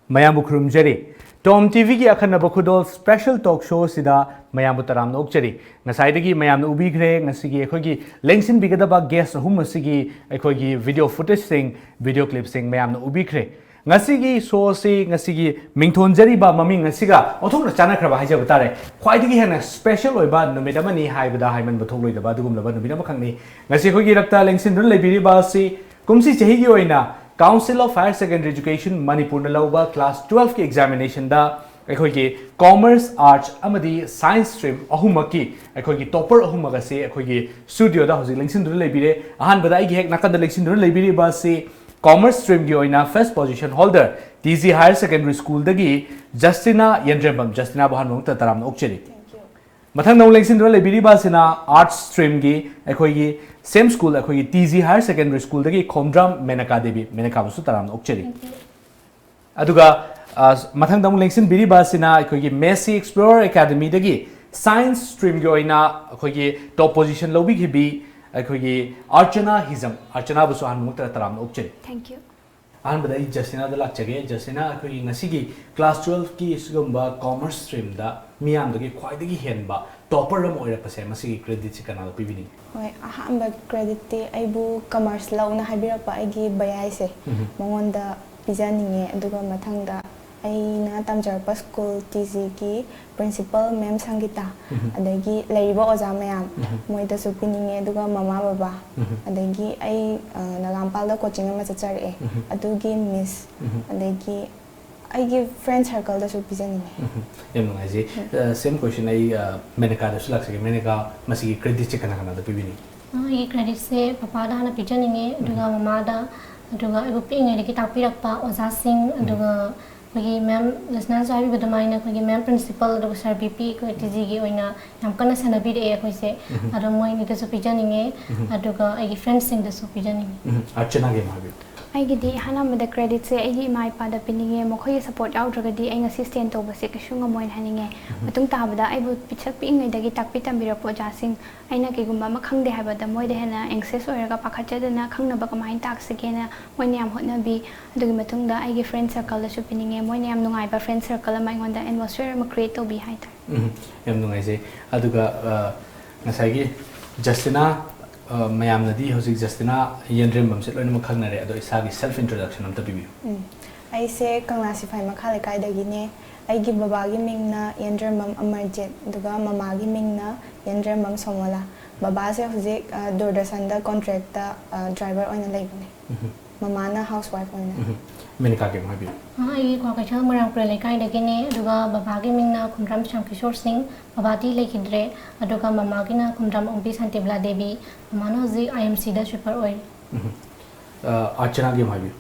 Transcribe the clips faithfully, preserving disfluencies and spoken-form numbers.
ꯃꯌꯥꯝꯕꯨ ꯈꯨꯔꯨꯝꯖꯔꯤ꯫ ꯇꯣꯝ ꯇꯤꯚꯤꯒꯤ ꯑꯈꯟꯅꯕ ꯈꯨꯗꯣꯜ special talk show ꯁꯤꯗ ꯃꯌꯥꯝꯕꯨ ꯇꯔꯥꯝꯅ ꯑꯣꯛꯆꯔꯤ꯫ ꯉꯁꯥꯏꯗꯒꯤ ꯃꯌꯥꯝꯅ ꯎꯕꯤꯈ꯭ꯔꯦ, ꯉꯁꯤꯒꯤ ꯑꯩꯈꯣꯏꯒꯤ ꯂꯦꯡꯁꯤꯟꯕꯤꯒꯗꯕ guest ꯑꯍꯨꯝ ꯑꯁꯤꯒꯤ ꯑꯩꯈꯣꯏꯒꯤ video footage ꯁꯤꯡ, video clip ꯁꯤꯡ ꯃꯌꯥꯝꯅ ꯎꯕꯤꯈ꯭ꯔꯦ꯫ ꯉꯁꯤꯒꯤ show ꯑꯁꯤ, ꯉꯁꯤꯒꯤ ꯃꯤꯡꯊꯣꯟꯖꯔꯤꯕ ꯃꯃꯤꯡ ꯑꯁꯤꯒ ꯑꯣꯟꯊꯣꯛꯅ ꯆꯥꯟꯅꯈ꯭ꯔꯕ ꯍꯥꯏꯖꯕ ꯇꯥꯔꯦ꯫ ꯈ꯭ꯋꯥꯏꯗꯒꯤ ꯍꯦꯟꯅ special ꯑꯣꯏꯕ ꯅꯨꯃꯤꯠ ꯑꯃꯅꯤ ꯍꯥꯏꯕꯗ ꯍꯥꯏꯃꯟꯕ ꯊꯣꯛꯂꯣꯏꯗꯕ ꯑꯗꯨꯒꯨꯝꯂꯕ ꯅꯨꯃꯤꯠ ꯑꯃꯈꯛꯅꯤ꯫ ꯉꯁꯤ ꯑꯩꯈꯣꯏꯒꯤ ꯏꯔꯛꯇ ꯂꯦꯡꯁꯤꯟꯗꯨꯅ ꯂꯩꯕꯤꯔꯤꯕ ꯑꯁꯤ ꯀꯨꯝꯁꯤ ꯆꯍꯤꯒꯤ ꯑꯣꯏꯅ Council of Higher Secondary Education ꯃꯅꯤꯄꯨꯔꯅ ꯂꯧꯕ class twelve ꯀꯤ examination ꯗ ꯑꯩꯈꯣꯏꯒꯤ Commerce, Arts ꯑꯃꯗꯤ Science stream ꯑꯍꯨꯝꯃꯛꯀꯤ ꯑꯩꯈꯣꯏꯒꯤ topper ꯑꯍꯨꯝꯃꯛ ꯑꯁꯤ ꯑꯩꯈꯣꯏꯒꯤ studio ꯗ ꯍꯧꯖꯤꯛ ꯂꯦꯡꯁꯤꯟꯗꯨꯅ ꯂꯩꯕꯤꯔꯦ꯫ ꯑꯍꯥꯟꯕꯗ ꯑꯩꯒꯤ ꯍꯦꯛ ꯅꯥꯀꯟꯗ ꯂꯦꯡꯁꯤꯟꯗꯨꯅ ꯂꯩꯕꯤꯔꯤꯕ ꯑꯁꯤ Commerce stream ꯒꯤ ꯑꯣꯏꯅ first position holder, T G Higher Secondary School ꯗꯒꯤ ꯖꯁꯇꯤꯅꯥ ꯌꯦꯟꯗ꯭ꯔꯦꯝꯕꯝ꯫ ꯖꯁꯇꯤꯅꯥꯕꯨ ꯑꯍꯥꯟꯕ ꯃꯛꯇ ꯇꯔꯥꯝꯅ ꯑꯣꯛꯆꯔꯤ꯫ ꯃꯊꯪꯗ ꯑꯃꯨꯛ ꯂꯦꯡꯁꯤꯟꯗꯨꯅ ꯂꯩꯕꯤꯔꯤꯕ ꯑꯁꯤꯅ Arts stream ꯒꯤ ꯑꯩꯈꯣꯏꯒꯤ same school, ꯑꯩꯈꯣꯏꯒꯤ T G Higher Secondary School ꯗꯒꯤ ꯈꯣꯝꯗ꯭ꯔꯥꯝ ꯃꯦꯅꯀꯥ ꯗꯦꯕꯤ꯫ ꯃꯦꯅꯀꯥꯕꯨꯁꯨ ꯇꯔꯥꯝꯅ ꯑꯣꯛꯆꯔꯤ꯫ ꯑꯗꯨꯒ, ꯑ, ꯃꯊꯪꯗ ꯑꯃꯨꯛ ꯂꯦꯡꯁꯤꯟꯕꯤꯔꯤꯕ ꯑꯁꯤꯅ ꯑꯩꯈꯣꯏꯒꯤ Messi Explorer Academy ꯗꯒꯤ Science stream ꯒꯤ ꯑꯣꯏꯅ ꯑꯩꯈꯣꯏꯒꯤ top position ꯂꯧꯕꯤꯈꯤꯕꯤ ꯑꯩꯈꯣꯏꯒꯤ ꯑꯔꯆꯅꯥ ꯍꯤꯖꯝ꯫ ꯑꯔꯆꯅꯥꯕꯨꯁꯨ ꯑꯍꯥꯟꯕ ꯃꯛꯇꯗ ꯇꯔꯥꯝꯅ ꯑꯣꯛꯆꯔꯤ꯫ Thank you. ꯑꯍꯥꯟꯕꯗ ꯑꯩ ꯖꯁꯇꯤꯅꯥꯗ ꯂꯥꯛꯆꯒꯦ꯫ ꯖꯁꯇꯤꯅꯥ, ꯑꯩꯈꯣꯏꯒꯤ ꯉꯁꯤꯒꯤ class twelve ꯀꯤ ꯁꯤꯒꯨꯝꯕ Commerce stream ꯗ ꯃꯤꯌꯥꯝꯗꯒꯤ ꯈ꯭ꯋꯥꯏꯗꯒꯤ ꯍꯦꯟꯕ topper ꯑꯃ ꯑꯣꯏꯔꯛꯄꯁꯦ, ꯃꯁꯤꯒꯤ credit ꯁꯤ ꯀꯅꯥꯗ ꯄꯤꯕꯤꯅꯤꯡꯉꯤ? ꯍꯣꯏ, ꯑꯍꯥꯟꯕ credit ꯇꯤ ꯑꯩꯕꯨ Commerce ꯂꯧꯅ ꯍꯥꯏꯕꯤꯔꯛꯄ ꯑꯩꯒꯤ ꯕꯌꯥꯏꯁꯦ, ꯎꯝ꯫ ꯃꯉꯣꯟꯗ ꯄꯤꯖꯅꯤꯡꯉꯦ꯫ ꯑꯗꯨꯒ ꯃꯊꯪꯗ ꯑꯩꯅ ꯇꯝꯖꯔꯛꯄ school ꯇꯤ ꯖꯤ ꯒꯤ principal ma'am ꯁꯪꯒꯤꯇꯥ, ꯎꯝ꯫ ꯑꯗꯒꯤ ꯂꯩꯔꯤꯕ ꯑꯣꯖꯥ ꯃꯌꯥꯝ, ꯎꯝ꯫ ꯃꯣꯏꯗꯁꯨ ꯄꯤꯅꯤꯡꯉꯦ꯫ ꯑꯗꯨꯒ ꯃꯃꯥ ꯕꯕꯥ, ꯎꯝ꯫ ꯑꯗꯒꯤ ꯑꯩ, ꯑ, ꯅꯒꯥꯝꯄꯥꯜꯗ coaching ꯑꯃ ꯆꯠꯆꯔꯛꯑꯦ, ꯎꯝ꯫ ꯑꯗꯨꯒꯤ miss, ꯎꯝ꯫ ꯑꯗꯒꯤ ꯑꯩꯒꯤ friend circle ꯗꯁꯨ ꯄꯤꯖꯅꯤꯡꯉꯦ꯫ ꯎꯝ꯫ ꯌꯥꯝ ꯅꯨꯡꯉꯥꯏꯖꯩ꯫ ꯑ, same question ꯑꯩ, ꯑ, ꯃꯦꯅꯀꯥꯗꯁꯨ ꯂꯥꯛꯆꯒꯦ꯫ ꯃꯦꯅꯀꯥ, ꯃꯁꯤꯒꯤ credit ꯁꯦ ꯀꯅꯥ ꯀꯅꯥꯗ ꯄꯤꯕꯤꯅꯤꯡꯉꯤ? ꯑꯩꯒꯤ credit ꯁꯦ ꯄꯄꯥꯗ ꯍꯥꯟꯅ ꯄꯤꯖꯅꯤꯡꯉꯦ, ꯑꯗꯨꯒ ꯃꯃꯥꯗ, ꯑꯗꯨꯒ ꯑꯩꯕꯨ ꯄꯤꯛꯏꯉꯩꯗꯒꯤ ꯇꯥꯛꯄꯤꯔꯛꯄ ꯑꯣꯖꯥꯁꯤꯡ, ꯑꯗꯨꯒ ꯑꯩꯈꯣꯏꯒꯤ ma'am ꯖꯁꯅꯥꯁꯨ ꯍꯥꯏꯕꯤꯕ ꯑꯗꯨꯃꯥꯏꯅ ꯑꯩꯈꯣꯏꯒꯤ ma'am principal ꯑꯗꯨꯒ sir ꯕꯤ ꯄꯤ ꯑꯩꯈꯣꯏ ꯇꯤ ꯖꯤꯒꯤ ꯑꯣꯏꯅ ꯌꯥꯝ ꯀꯟꯅ ꯁꯦꯟꯅꯕꯤꯔꯛꯑꯦ ꯑꯩꯈꯣꯏꯁꯦ꯫ ꯑꯗꯣ ꯃꯣꯏ ꯑꯅꯤꯗꯁꯨ ꯄꯤꯖꯅꯤꯡꯉꯦ, ꯑꯗꯨꯒ ꯑꯩꯒꯤ friends ꯁꯤꯡꯗꯁꯨ ꯄꯤꯖꯅꯤꯡꯉꯦ꯫ ꯎꯝ꯫ ꯑꯔꯆꯅꯥꯒꯤ ꯑꯃ ꯍꯥꯏꯕꯤꯌꯨ꯫ ꯑꯩꯒꯤꯗꯤ ꯏꯍꯥꯟ ꯍꯥꯟꯕꯗ creditꯁꯦ ꯑꯩꯒꯤ ꯏꯃꯥ ꯏꯄꯥꯗ ꯄꯤꯅꯤꯡꯉꯦ꯫ ꯃꯈꯣꯏꯒꯤ support ꯌꯥꯎꯗ꯭ꯔꯒꯗꯤ ꯑꯩ ꯉꯁꯤ stand ꯇꯧꯕꯁꯦ ꯀꯩꯁꯨ ꯉꯝꯃꯣꯏꯅ ꯍꯥꯏꯅꯤꯡꯉꯦ꯫ ꯃꯇꯨꯡ ꯇꯥꯕꯗ ꯑꯩꯕꯨ ꯄꯤꯁꯛ ꯄꯤꯛꯏꯉꯩꯗꯒꯤ ꯇꯥꯛꯄꯤ ꯇꯝꯕꯤꯔꯛꯄ ꯑꯣꯖꯥꯁꯤꯡ, ꯑꯩꯅ ꯀꯩꯒꯨꯝꯕ ꯑꯃ ꯈꯪꯗꯦ ꯍꯥꯏꯕꯗ ꯃꯣꯏꯗ ꯍꯦꯟꯅ anxious ꯑꯣꯏꯔꯒ ꯄꯥꯈꯠꯆꯗꯅ ꯈꯪꯅꯕ ꯀꯃꯥꯏꯅ ꯇꯥꯛꯁꯤꯒꯦꯅ ꯃꯣꯏꯅ ꯌꯥꯝ ꯍꯣꯠꯅꯕꯤ꯫ ꯑꯗꯨꯒꯤ ꯃꯇꯨꯡꯗ ꯑꯩꯒꯤ friend circleꯗꯁꯨ ꯄꯤꯅꯤꯡꯉꯦ꯫ ꯃꯣꯏꯅ ꯌꯥꯝ ꯅꯨꯡꯉꯥꯏꯕ friend circle ꯑꯃ ꯑꯩꯉꯣꯟꯗ atmosphere ꯑꯃ create ꯇꯧꯕꯤ ꯍꯥꯏꯇꯥꯔꯦ꯫ ꯎꯝ, ꯌꯥꯝ ꯅꯨꯡꯉꯥꯏꯖꯩ꯫ ꯑꯗꯨꯒ, ꯑ, ꯉꯁꯥꯏꯒꯤ ꯖꯁꯇꯤꯅꯥ, ꯑ, ꯃꯌꯥꯝꯅꯗꯤ ꯍꯧꯖꯤꯛ ꯖꯁꯇꯤꯅꯥ ꯌꯦꯟꯗ꯭ꯔꯦꯝꯕꯝꯁꯦ ꯂꯣꯏꯅꯃꯛ ꯈꯪꯅꯔꯦ, ꯑꯗꯣ ꯏꯁꯥꯒꯤ self introduction ꯑꯝꯇ ꯄꯤꯕꯤꯌꯨ꯫ ꯎꯝ, ꯑꯩꯁꯦ ꯀꯪꯂꯥ ꯁꯤꯐꯥꯏ ꯃꯈꯥ ꯂꯩꯀꯥꯏꯗꯒꯤꯅꯦ꯫ ꯑꯩꯒꯤ ꯕꯕꯥꯒꯤ ꯃꯤꯡꯅ ꯌꯦꯟꯗ꯭ꯔꯦꯝꯕꯝ ꯑꯃꯔꯖꯤꯠ, ꯑꯗꯨꯒ ꯃꯃꯥꯒꯤ ꯃꯤꯡꯅ ꯌꯦꯟꯗ꯭ꯔꯦꯝꯕꯝ ꯁꯣꯃꯣꯂꯥ꯫ ꯕꯕꯥꯁꯦ ꯍꯧꯖꯤꯛ, ꯑ, ꯗꯨꯔꯗꯔꯁꯟꯗ contractꯇ, ꯑ, driver ꯑꯣꯏꯅ ꯂꯩꯕꯅꯦ꯫ ꯎꯝ꯫ ꯃꯃꯥꯅ housewife ꯑꯣꯏꯅ꯫ ꯎꯝ꯫ ꯃꯦꯅꯀꯥꯒꯤ ꯑꯃꯨꯛ ꯍꯥꯏꯕꯤꯌꯨ꯫ ꯑ, ꯑꯩꯒꯤ ꯀ꯭ꯋꯥꯀꯩꯊꯦꯜ ꯃꯣꯏꯔꯥꯡꯄꯨꯔꯦꯜ ꯂꯩꯀꯥꯏꯗꯒꯤꯅꯦ, ꯑꯗꯨꯒ ꯕꯕꯥꯒꯤ ꯃꯤꯡꯅ ꯈꯨꯝꯗ꯭ꯔꯝ ꯁ꯭ꯌꯥꯝꯀꯤꯁꯣꯔ ꯁꯤꯡ, ꯕꯕꯥꯗꯤ ꯂꯩꯈꯤꯗ꯭ꯔꯦ, ꯑꯗꯨꯒ ꯃꯃꯥꯒꯤꯅ ꯈꯨꯝꯗ꯭ꯔꯝ ꯑꯣꯡꯕꯤ ꯁꯥꯟꯇꯤꯕꯂꯥ ꯗꯦꯕꯤ, ꯃꯃꯥꯅ ꯍꯧꯖꯤꯛ IMCꯗ sweeper ꯑꯣꯏꯔꯤ꯫ ꯎꯝ꯫ ꯑ, ꯑꯔꯆꯅꯥꯒꯤ ꯑꯃꯨꯛ ꯍꯥꯏꯕꯤꯌꯨ꯫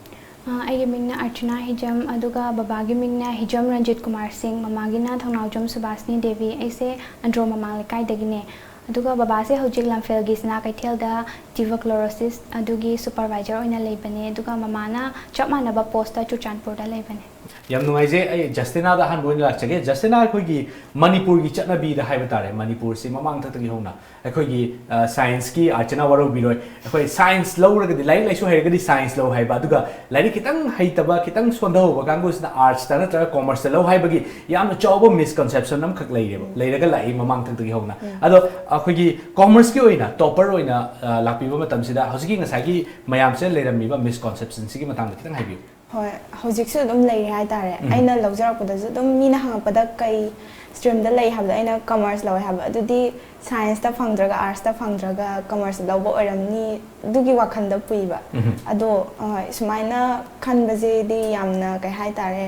ꯑ, ꯑꯩꯒꯤ ꯃꯤꯡꯅ ꯑꯔꯆꯅꯥ ꯍꯤꯖꯝ, ꯑꯗꯨꯒ ꯕꯕꯥꯒꯤ ꯃꯤꯡꯅ ꯍꯤꯖꯝ ꯔꯟꯖꯤꯠ ꯀꯨꯃꯥꯔ ꯁꯤꯡ, ꯃꯃꯥꯒꯤꯅ ꯊꯧꯅꯥꯎꯖꯝ ꯁꯨꯕꯥꯁꯅꯤ ꯗꯦꯕꯤ꯫ ꯑꯩꯁꯦ ꯑꯟꯗ꯭ꯔꯣ ꯃꯃꯥꯡ ꯂꯩꯀꯥꯏꯗꯒꯤꯅꯦ꯫ ꯑꯗꯨꯒ ꯕꯕꯥꯁꯦ ꯍꯧꯖꯤꯛ ꯂꯝꯐꯦꯜꯒꯤ ꯁꯅꯥ ꯀꯩꯊꯦꯜꯗ tuberculosis ꯑꯗꯨꯒꯤ supervisor ꯑꯣꯏꯅ ꯂꯩꯕꯅꯦ, ꯑꯗꯨꯒ ꯃꯃꯥꯅ ꯆꯞ ꯃꯥꯟꯅꯕ postꯇ ꯆꯨꯔꯆꯥꯟꯄꯨꯔꯗ ꯂꯩꯕꯅꯦ꯫ ꯌꯥꯝ ꯅꯨꯡꯉꯥꯏꯖꯩ꯫ ꯑꯩ ꯖꯁꯇꯤꯅꯥꯗ ꯑꯍꯥꯟꯕ ꯑꯣꯏꯅ ꯂꯥꯛꯆꯒꯦ꯫ ꯖꯁꯇꯤꯅꯥ, ꯑꯩꯈꯣꯏꯒꯤ ꯃꯅꯤꯄꯨꯔꯒꯤ ꯆꯠꯅꯕꯤꯗ ꯍꯥꯏꯕ ꯇꯥꯔꯦ, ꯃꯅꯤꯄꯨꯔꯁꯤ ꯃꯃꯥꯡꯊꯛꯇꯒꯤ ꯍꯧꯅ ꯑꯩꯈꯣꯏꯒꯤ, ꯑ, scienceꯀꯤ ꯑꯥꯔꯆꯅꯥ ꯋꯥꯔꯧꯕꯤꯔꯣꯏ, ꯑꯩꯈꯣꯏ science ꯂꯧꯔꯒꯗꯤ, ꯂꯥꯏꯔꯤꯛ ꯂꯥꯏꯁꯨ ꯍꯩꯔꯒꯗꯤ science ꯂꯧ ꯍꯥꯏꯕ, ꯑꯗꯨꯒ ꯂꯥꯏꯔꯤꯛ ꯈꯤꯇꯪ ꯍꯩꯇꯕ, ꯈꯤꯇꯪ ꯁꯣꯟꯊꯍꯧꯕ ꯀꯥꯡꯕꯨꯁꯤꯅ artsꯇ ꯅꯠꯇ꯭ꯔꯒ commerceꯇ ꯂꯧ ꯍꯥꯏꯕꯒꯤ ꯌꯥꯝꯅ ꯆꯥꯎꯕ misconception ꯑꯃꯈꯛ ꯂꯩꯔꯦꯕ, ꯎꯝ꯫ ꯂꯩꯔꯒ ꯂꯥꯛꯏ ꯃꯃꯥꯡꯊꯛꯇꯒꯤ ꯍꯧꯅ꯫ ꯎꯝ꯫ ꯑꯗꯣ ꯑꯩꯈꯣꯏꯒꯤ commerceꯀꯤ ꯑꯣꯏꯅ topper ꯑꯣꯏꯅ, ꯑ, ꯂꯥꯛꯄꯤꯕ ꯃꯇꯝꯁꯤꯗ ꯍꯧꯖꯤꯛꯀꯤ ꯉꯁꯥꯏꯒꯤ ꯃꯌꯥꯝꯁꯤꯅ ꯂꯩꯔꯝꯃꯤꯕ misconceptionꯁꯤꯒꯤ ꯃꯇꯥꯡꯗ ꯈꯤꯇꯪ ꯍꯥꯏꯕꯤꯌꯨ꯫ ꯍꯣꯏ, ꯍꯧꯖꯤꯛꯁꯨ ꯑꯗꯨꯝ ꯂꯩꯔꯤ ꯍꯥꯏꯇꯥꯔꯦ꯫ ꯎꯝ꯫ ꯑꯩꯅ ꯂꯧꯖꯔꯛꯄꯗꯁꯨ ꯑꯗꯨꯝ ꯃꯤꯅ ꯍꯪꯉꯛꯄꯗ ꯀꯩ streamꯗ ꯂꯩ ꯍꯥꯏꯕꯗ ꯑꯩꯅ commerce ꯂꯧꯋꯦ ꯍꯥꯏꯕ, ꯑꯗꯨꯗꯤ scienceꯇ ꯐꯪꯗ꯭ꯔꯒ artsꯇ ꯐꯪꯗ꯭ꯔꯒ commerce ꯂꯧꯕ ꯑꯣꯏꯔꯝꯅꯤ, ꯑꯗꯨꯒꯤ ꯋꯥꯈꯜꯗ ꯄꯨꯏꯕ꯫ ꯎꯝ꯫ ꯑꯗꯣ, ꯑ, ꯁꯨꯃꯥꯏꯅ ꯈꯟꯕꯁꯤꯗꯤ ꯌꯥꯝꯅ, ꯀꯩ ꯍꯥꯏꯇꯥꯔꯦ,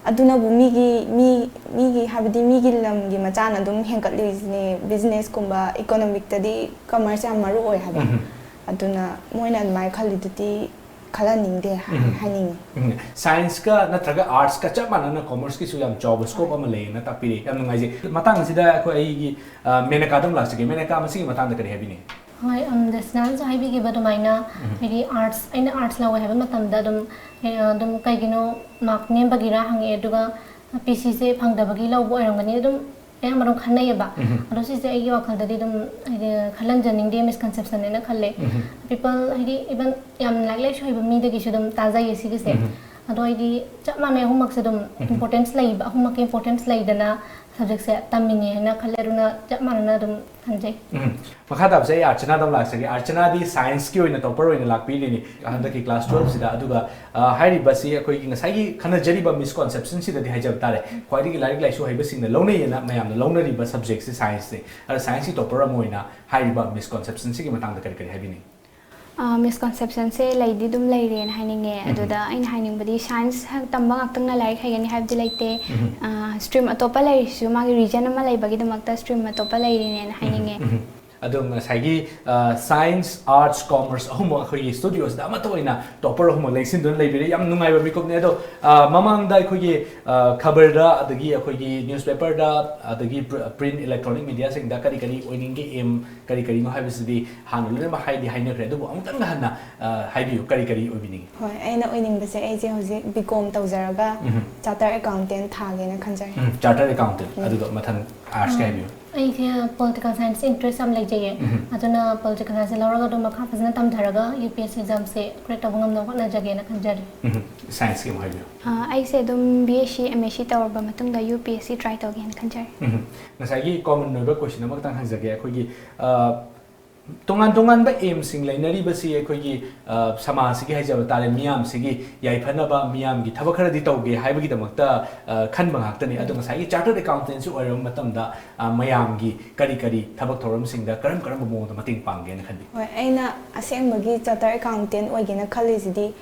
ꯑꯗꯨꯅꯕꯨ ꯃꯤꯒꯤ, ꯃꯤ, ꯃꯤꯒꯤ, ꯍꯥꯏꯕꯗꯤ ꯃꯤꯒꯤ ꯂꯝꯒꯤ ꯃꯆꯥꯅ ꯑꯗꯨꯝ ꯍꯦꯟꯒꯠꯂꯤꯁꯤꯅꯦ꯫ Businessꯀꯨꯝꯕ economicꯇꯗꯤ commerce ꯌꯥꯝ ꯃꯔꯨ ꯑꯣꯏ ꯍꯥꯏꯕ꯫ ꯎꯝ꯫ ꯑꯗꯨꯅ ꯃꯣꯏꯅ ꯑꯗꯨꯃꯥꯏꯅ ꯈꯜꯂꯤꯗꯨꯗꯤ ꯈꯜꯍꯟꯅꯤꯡꯗꯦ ꯍꯥꯏ-, ꯎꯝ꯫ ꯍꯥꯏꯅꯤꯡꯉꯤ꯫ ꯎꯝ꯫ Scienceꯀ ꯅꯠꯇ꯭ꯔꯒ artsꯀ ꯆꯞ ꯃꯥꯟꯅꯅ commerceꯀꯤꯁꯨ ꯌꯥꯝ ꯆꯥꯎꯕ scope ꯍꯣꯏ꯫ ꯑꯃ ꯂꯩꯌꯦꯅ ꯇꯥꯛꯄꯤꯔꯤ꯫ ꯌꯥꯝ ꯅꯨꯡꯉꯥꯏꯖꯩ꯫ ꯃꯇꯥꯡ ꯑꯁꯤꯗ ꯑꯩꯈꯣꯏ, ꯑꯩꯒꯤ, ꯑ, ꯃꯦꯅꯀꯥꯗ ꯑꯃꯨꯛ ꯂꯥꯛꯆꯒꯦ꯫ ꯃꯦꯅꯀꯥ, ꯃꯁꯤꯒꯤ ꯃꯇꯥꯡꯗ ꯀꯔꯤ ꯍꯥꯏꯕꯤꯅꯤꯡꯉꯤ? ꯍꯣꯏ, ꯎꯝ, ꯗꯁꯅꯥꯅꯁꯨ ꯍꯥꯏꯕꯤꯈꯤꯕ ꯑꯗꯨꯃꯥꯏꯅ, ꯎꯝ꯫ ꯍꯥꯏꯗꯤ ꯑꯥꯔꯠꯁ, ꯑꯩꯅ ꯑꯥꯔꯠꯁ ꯂꯧꯋꯦ ꯍꯥꯏꯕ ꯃꯇꯝꯗ ꯑꯗꯨꯝ, ꯑꯦ, ꯑꯗꯨꯝ ꯀꯩꯒꯤꯅꯣ ꯃꯥꯔꯛ ꯅꯦꯝꯕꯒꯤꯔꯥ ꯍꯪꯉꯛꯑꯦ, ꯑꯗꯨꯒ ꯄꯤ ꯁꯤꯁꯦ ꯐꯪꯗꯕꯒꯤ ꯂꯧꯕ ꯑꯣꯏꯔꯝꯒꯅꯤ ꯑꯗꯨꯝ ꯑꯌꯥꯝꯕ ꯑꯗꯨꯝ ꯈꯟꯅꯩꯌꯦꯕ꯫ ꯎꯝ꯫ ꯑꯗꯣ ꯁꯤꯁꯦ ꯑꯩꯒꯤ ꯋꯥꯈꯜꯗꯗꯤ ꯑꯗꯨꯝ, ꯍꯥꯏꯗꯤ, ꯈꯜꯍꯟꯖꯅꯤꯡꯗꯦ, ꯃꯤꯁꯀꯟꯁꯦꯞꯁꯟꯅꯦꯅ ꯈꯜꯂꯦ꯫ ꯎꯝ꯫ ꯄꯤꯄꯜ, ꯍꯥꯏꯗꯤ, ꯏꯚꯟ ꯌꯥꯝ ꯂꯥꯏꯔꯤꯛ ꯂꯥꯏꯁꯨ ꯍꯩꯕ ꯃꯤꯗꯒꯤꯁꯨ ꯑꯗꯨꯝ ꯇꯥꯖꯩꯌꯦ ꯁꯤꯒꯤꯁꯦ꯫ ꯎꯝ꯫ ꯑꯗꯣ ꯑꯩꯗꯤ ꯆꯞ ꯃꯥꯟꯅꯩ, ꯑꯍꯨꯝꯃꯛꯁꯦ ꯑꯗꯨꯝ ꯎꯝ꯫ ꯏꯝꯄꯣꯔꯇꯦꯟꯁ ꯂꯩꯕ, ꯑꯍꯨꯝꯃꯛꯀꯤ ꯏꯝꯄꯣꯔꯇꯦꯟꯁ ꯂꯩꯗꯅ ꯁꯕꯖꯦꯛꯁꯦ ꯇꯝꯃꯤꯅꯦ ꯍꯥꯏꯅ ꯈꯜꯂꯦ, ꯑꯗꯨꯅ ꯆꯞ ꯃꯥꯟꯅꯅ ꯑꯗꯨꯝ ꯈꯟꯖꯩ꯫ ꯎꯝ꯫ ꯃꯈꯥ ꯇꯥꯕꯁꯦ ꯑꯩ ꯑꯥꯔꯆꯅꯥꯗ ꯑꯃꯨꯛ ꯂꯥꯛꯆꯒꯦ꯫ ꯑꯥꯔꯆꯅꯥꯗꯤ ꯁꯥꯏꯟꯁꯀꯤ ꯑꯣꯏꯅ ꯇꯣꯄꯔ ꯑꯣꯏꯅ ꯂꯥꯛꯄꯤꯔꯤꯅꯤ ꯍꯟꯗꯛꯀꯤ ꯀ꯭ꯂꯥꯁ ꯇꯨꯋꯦꯜꯐꯁꯤꯗ꯫ ꯑꯗꯨꯒ, ꯑ, ꯍꯥꯏꯔꯤꯕꯁꯤ ꯑꯩꯈꯣꯏꯒꯤ ꯉꯁꯥꯏꯒꯤ ꯈꯟꯅꯖꯔꯤꯕ ꯃꯤꯁꯀꯣꯟꯁꯦꯞꯁꯟꯁꯤꯗꯗꯤ ꯍꯥꯏꯖꯕ ꯇꯥꯔꯦ, ꯈ꯭ꯋꯥꯏꯗꯒꯤ ꯂꯥꯏꯔꯤꯛ ꯂꯥꯏꯁꯨ ꯍꯩꯕꯁꯤꯡꯅ ꯂꯧꯅꯩꯌꯦꯅ ꯃꯌꯥꯝꯅ ꯂꯧꯅꯔꯤꯕ ꯁꯕꯖꯦꯛꯁꯤ ꯁꯥꯏꯟꯁꯅꯤ꯫ ꯑꯗ ꯁꯥꯏꯟꯁꯀꯤ ꯇꯣꯄꯔ ꯑꯃ ꯑꯣꯏꯅ ꯍꯥꯏꯔꯤꯕ ꯃꯤꯁꯀꯣꯟꯁꯦꯞꯁꯟꯁꯤꯒꯤ ꯃꯇꯥꯡꯗ ꯀꯔꯤ ꯀꯔꯤ ꯍꯥꯏꯕꯤꯅꯤꯡꯉꯤ? ꯑ, ꯃꯤꯁꯀꯣꯟꯁꯦꯞꯁꯟꯁꯦ ꯂꯩꯗꯤ ꯑꯗꯨꯝ ꯂꯩꯔꯦꯅ ꯍꯥꯏꯅꯤꯡꯉꯦ꯫ ꯎꯝ꯫ ꯑꯗꯨꯗ ꯑꯩꯅ ꯍꯥꯏꯅꯤꯡꯕꯗꯤ ꯁꯥꯏꯟꯁ ꯇꯝꯕ ꯉꯥꯛꯇꯪꯅ ꯂꯥꯏꯔꯤꯛ ꯍꯩꯒꯅꯤ ꯍꯥꯏꯕꯗꯤ ꯂꯩꯇꯦ꯫ ꯎꯝ꯫ ꯑ, ꯁ꯭ꯇꯔꯤꯝ ꯑꯇꯣꯞꯄ ꯂꯩꯔꯤꯁꯤꯁꯨ ꯃꯥꯒꯤ ꯔꯤꯖꯟ ꯑꯃ ꯂꯩꯕꯒꯤꯗꯃꯛꯇ ꯁ꯭ꯇꯔꯤꯝ ꯑꯇꯣꯞꯄ ꯂꯩꯔꯤꯅꯦꯅ ꯍꯥꯏꯅꯤꯡꯉꯦ꯫ ꯎꯝ꯫ ꯑꯗꯣ ꯉꯁꯥꯏꯒꯤ, ꯑ, ꯁꯥꯏꯟꯁ, ꯑꯥꯔꯠꯁ, ꯀꯣꯃꯔꯁ ꯑꯍꯨꯝꯃꯛ ꯑꯩꯈꯣꯏꯒꯤ ꯁ꯭ꯇꯨꯗꯤꯑꯣꯁꯤꯗ ꯑꯃꯠꯇ ꯑꯣꯏꯅ ꯇꯣꯄꯔ ꯑꯍꯨꯝꯃꯛ ꯂꯦꯡꯁꯤꯟꯗꯨꯅ ꯂꯩꯕꯤꯔꯦ꯫ ꯌꯥꯝ ꯅꯨꯡꯉꯥꯏꯕ ꯃꯤꯀꯨꯞꯅꯦ꯫ ꯑꯗꯣ, ꯑ, ꯃꯃꯥꯡꯗ ꯑꯩꯈꯣꯏꯒꯤ, ꯑ, ꯈꯕꯔꯗ, ꯑꯗꯒꯤ ꯑꯩꯈꯣꯏꯒꯤ ꯅ꯭ꯌꯨꯁꯄꯦꯄꯔꯗ, ꯑꯗꯒꯤ ꯄ꯭ꯔ-, ꯄ꯭ꯔꯤꯟ ꯏꯂꯦꯛꯇ꯭ꯔꯣꯅꯤꯛ ꯃꯤꯗꯤꯌꯥꯁꯤꯡꯗ ꯀꯔꯤ ꯀꯔꯤ ꯑꯣꯏꯅꯤꯡꯒꯦ, ꯑꯦꯝ ꯀꯔꯤ ꯀꯔꯤꯅꯣ ꯍꯥꯏꯕꯁꯤꯗꯤ ꯍꯥꯟꯅ ꯂꯣꯏꯅꯃꯛ ꯍꯥꯏꯗꯤ ꯍꯥꯏꯅꯈ꯭ꯔꯦ꯫ ꯑꯗꯨꯕꯨ ꯑꯃꯨꯛꯇꯪꯒ ꯍꯟꯅ, ꯑ, ꯍꯥꯏꯕꯤꯌꯨ, ꯀꯔꯤ ꯀꯔꯤ ꯑꯣꯏꯕꯤꯅꯤꯡꯉꯤ? ꯍꯣꯏ, ꯑꯩꯅ ꯑꯣꯏꯅꯤꯡꯕꯁꯦ, ꯑꯩꯁꯦ ꯍꯧꯖꯤꯛ ꯕꯤ ꯀꯣꯝ ꯇꯧꯖꯔꯒ ꯎꯝ꯫ ꯆꯥꯔꯇꯔ ꯑꯦꯀꯥꯎꯟꯇꯦꯟ ꯊꯥꯒꯦꯅ ꯈꯟꯖꯔꯤ꯫ ꯎꯝ, ꯆꯥꯔꯇꯔ ꯑꯦꯀꯥꯎꯟꯇꯦꯟ꯫ ꯎꯝ꯫ ꯑꯗꯨꯒ ꯃꯊꯪ ꯑꯥꯔꯠꯁꯀꯤ ꯎꯝ꯫ ꯍꯥꯏꯕꯤꯌꯨ꯫ ꯑꯩꯁꯦ ꯄꯣꯂꯤꯇꯤꯀꯦꯜ ꯁꯥꯏꯟꯁꯇ ꯏꯟꯇꯔꯦꯁ ꯌꯥꯝ ꯂꯩꯖꯩꯌꯦ꯫ ꯎꯝ꯫ ꯑꯗꯨꯅ ꯄꯣꯂꯤꯇꯤꯀꯦꯜ ꯁꯥꯏꯟꯁꯁꯦ ꯂꯧꯔꯒ ꯑꯗꯨꯝ ꯃꯈꯥ ꯐꯖꯅ ꯇꯝꯊꯔꯒ ꯌꯨ ꯄꯤ ꯑꯦꯁ ꯁꯤ ꯑꯦꯛꯖꯥꯝꯁꯦ ꯀ꯭ꯔꯦꯛ ꯇꯧꯕ ꯉꯝꯅꯕ ꯍꯣꯠꯅꯖꯒꯦꯅ ꯈꯟꯖꯔꯤ꯫ ꯎꯝ꯫ ꯁꯥꯏꯟꯁꯀꯤ ꯑꯃꯨꯛ ꯍꯥꯏꯕꯤꯌꯨ꯫ ꯑ, ꯑꯩꯁꯦ ꯑꯗꯨꯝ B S C, M S C ꯇꯧꯔꯕ ꯃꯇꯨꯡꯗ U P S C try ꯇꯧꯒꯦꯅ ꯈꯟꯖꯔꯤ꯫ ꯎꯝ꯫ ꯉꯁꯥꯏꯒꯤ ꯀꯣꯃꯟ ꯑꯣꯏꯕ ꯀꯣꯏꯁꯟ ꯑꯃꯈꯛꯇꯪ ꯍꯪꯖꯒꯦ꯫ ꯑꯩꯈꯣꯏꯒꯤ, ꯑ, ꯇꯣꯉꯥꯟ ꯇꯣꯉꯥꯟꯕ ꯑꯦꯝꯁꯤꯡ ꯂꯩꯅꯔꯤꯕꯁꯤ ꯑꯩꯈꯣꯏꯒꯤ, ꯑ, ꯁꯃꯥꯖꯁꯤꯒꯤ ꯍꯥꯏꯖꯕ ꯇꯥꯔꯦ, ꯃꯤꯌꯥꯝꯁꯤꯒꯤ ꯌꯥꯏꯐꯅꯕ, ꯃꯤꯌꯥꯝꯒꯤ ꯊꯕꯛ ꯈꯔꯗꯤ ꯇꯧꯒꯦ ꯍꯥꯏꯕꯒꯤꯗꯃꯛꯇ, ꯑ, ꯈꯟꯕ ꯉꯥꯛꯇꯅꯤ꯫ ꯑꯗꯣ ꯎꯝ꯫ ꯉꯁꯥꯏꯒꯤ ꯆꯥꯔꯇꯔꯗ ꯑꯦꯀꯥꯎꯟꯇꯦꯟꯁꯤ ꯑꯣꯏꯔꯕ ꯃꯇꯝꯗ, ꯑ, ꯃꯌꯥꯝꯒꯤ ꯀꯔꯤ ꯀꯔꯤ ꯊꯕꯛ ꯊꯧꯔꯝꯁꯤꯡꯗ ꯀꯔꯝ ꯀꯔꯝꯕ ꯃꯑꯣꯡꯗ ꯃꯇꯦꯡ ꯄꯥꯡꯒꯦꯅ ꯈꯟꯕꯤ? ꯍꯣꯏ, ꯑꯩꯅ ꯑꯁꯦꯡꯕꯒꯤ ꯆꯥꯔꯇꯔ ꯑꯦꯀꯥꯎꯟꯇꯦꯟ ꯑꯣꯏꯒꯦꯅ ꯈꯜꯂꯤꯁꯤꯗꯤ,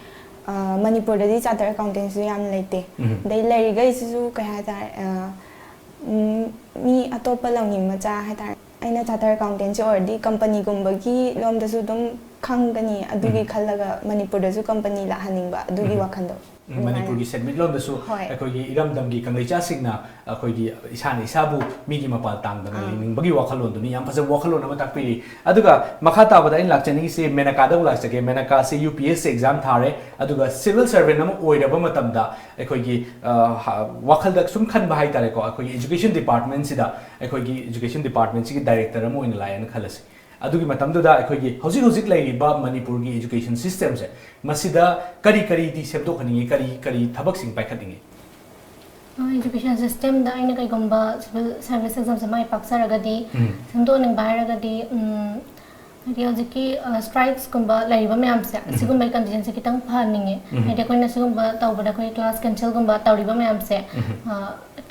ꯑ, ꯃꯅꯤꯄꯨꯔꯗꯗꯤ ꯆꯥꯔꯇꯔ ꯑꯦꯀꯥꯎꯟꯇꯦꯟꯁꯤꯁꯨ ꯌꯥꯝ ꯂꯩꯇꯦ꯫ ꯎꯝ꯫ ꯑꯗꯩ ꯂꯩꯔꯤꯈꯩꯁꯤꯁꯨ ꯀꯩ ꯍꯥꯏꯇꯥꯔꯦ, ꯑ, ꯎꯝ, ꯃꯤ ꯑꯇꯣꯞꯄ ꯂꯝꯒꯤ ꯃꯆꯥ ꯍꯥꯏꯇꯥꯔꯦ꯫ ꯑꯩꯅ ꯆꯥꯔꯇꯔ ꯑꯦꯀꯥꯎꯟꯇꯦꯟꯁꯤ ꯑꯣꯏꯔꯗꯤ ꯀꯝꯄꯅꯤꯒꯨꯝꯕꯒꯤ ꯂꯣꯝꯗꯁꯨ ꯑꯗꯨꯝ ꯈꯪꯒꯅꯤ ꯑꯗꯨꯒꯤ ꯎꯝ꯫ ꯈꯜꯂꯒ ꯃꯅꯤꯄꯨꯔꯗꯁꯨ ꯀꯝꯄꯅꯤ ꯂꯥꯛꯍꯟꯅꯤꯡꯕ ꯑꯗꯨꯒꯤ ꯎꯝ꯫ ꯋꯥꯈꯜꯗꯣ꯫ ꯎꯝ, ꯅꯨꯡꯉꯥꯏ꯫ ꯃꯅꯤꯄꯨꯔꯒꯤ ꯁꯦꯟꯃꯤꯠꯂꯣꯟꯗꯁꯨ ꯍꯣꯏ꯫ ꯑꯩꯈꯣꯏꯒꯤ ꯏꯔꯝꯗꯝꯒꯤ ꯀꯪꯂꯩꯆꯥꯁꯤꯡꯅ ꯑꯩꯈꯣꯏꯒꯤ ꯏꯁꯥꯅ ꯏꯁꯥꯕꯨ ꯃꯤꯒꯤ ꯃꯄꯥꯜ ꯇꯥꯡꯗꯅ ꯑꯥ꯫ ꯂꯩꯅꯤꯡꯕꯒꯤ ꯋꯥꯈꯜꯂꯣꯟꯗꯨꯅꯤ꯫ ꯌꯥꯝ ꯐꯖꯕ ꯋꯥꯈꯜꯂꯣꯟ ꯑꯃ ꯇꯥꯛꯄꯤꯔꯤ꯫ ꯑꯗꯨꯒ ꯃꯈꯥ ꯇꯥꯕꯗ ꯑꯩꯅ ꯂꯥꯛꯆꯅꯤꯡꯉꯤꯁꯤ ꯃꯦꯅꯀꯥꯗ ꯑꯃꯨꯛ ꯂꯥꯛꯆꯒꯦ꯫ ꯃꯦꯅꯀꯥꯁꯤ U P S C exam ꯊꯥꯔꯦ, ꯑꯗꯨꯒ ꯁꯤꯚꯤꯜ ꯁꯔꯚꯦꯟ ꯑꯃ ꯑꯣꯏꯔꯕ ꯃꯇꯝꯗ ꯑꯩꯈꯣꯏꯒꯤ, ꯑ, ꯍ-, ꯋꯥꯈꯜꯗ ꯁꯨꯝ ꯈꯟꯕ ꯍꯥꯏꯇꯥꯔꯦꯀꯣ, ꯑꯩꯈꯣꯏꯒꯤ ꯏꯖꯨꯀꯦꯁꯟ ꯗꯤꯄꯥꯔꯠꯃꯦꯟꯁꯤꯗ, ꯑꯩꯈꯣꯏꯒꯤ ꯏꯖꯨꯀꯦꯁꯟ ꯗꯤꯄꯥꯔꯠꯃꯦꯟꯁꯤꯒꯤ ꯗꯥꯏꯔꯦꯛꯇꯔ ꯑꯃ ꯑꯣꯏꯅ ꯂꯥꯛꯑꯦꯅ ꯈꯜꯂꯁꯤ꯫ ꯑꯗꯨꯒꯤ ꯃꯇꯝꯗꯨꯗ ꯑꯩꯈꯣꯏꯒꯤ ꯍꯧꯖꯤꯛ ꯍꯧꯖꯤꯛ ꯂꯩꯔꯤꯕ ꯃꯅꯤꯄꯨꯔꯒꯤ ꯏꯖꯨꯀꯦꯁꯟ ꯁꯤꯁꯇꯦꯝꯁꯦ, ꯃꯁꯤꯗ ꯀꯔꯤ ꯀꯔꯤꯗꯤ ꯁꯦꯝꯗꯣꯛꯍꯟꯅꯤꯡꯉꯤ, ꯀꯔꯤ ꯀꯔꯤ ꯊꯕꯛꯁꯤꯡ ꯄꯥꯏꯈꯠꯅꯤꯡꯉꯤ? ꯑ, ꯏꯖꯨꯀꯦꯁꯟ ꯁꯤꯁꯇꯦꯝꯗ ꯑꯩꯅ ꯀꯩꯒꯨꯝꯕ ꯁꯤꯚꯤꯜ ꯁꯔꯚꯤꯁ ꯑꯦꯛꯖꯥꯝꯁꯦ ꯃꯥꯏ ꯄꯥꯛꯆꯔꯒꯗꯤ ꯎꯝ꯫ ꯁꯦꯝꯗꯣꯛꯍꯟꯅꯤꯡꯕ ꯍꯥꯏꯔꯒꯗꯤ, ꯎꯝ, ꯍꯥꯏꯗꯤ ꯍꯧꯖꯤꯛꯀꯤ, ꯑ, ꯁ꯭ꯇ꯭ꯔꯥꯏꯛꯁꯀꯨꯝꯕ ꯂꯩꯔꯤꯕ ꯃꯌꯥꯝꯁꯦ, ꯎꯝ꯫ ꯁꯤꯒꯨꯝꯕꯒꯤ ꯀꯟꯗꯤꯁꯟꯁꯦ ꯈꯤꯇꯪ ꯐꯍꯟꯅꯤꯡꯉꯦ꯫ ꯎꯝ꯫ ꯍꯥꯏꯗꯤ ꯑꯩꯈꯣꯏꯅ ꯁꯤꯒꯨꯝꯕ ꯇꯧꯕꯗ ꯑꯩꯈꯣꯏ ꯀ꯭ꯂꯥꯁ ꯀꯦꯟꯁꯦꯜꯒꯨꯝꯕ ꯇꯧꯔꯤꯕ ꯃꯌꯥꯝꯁꯦ, ꯎꯝ꯫ ꯑ,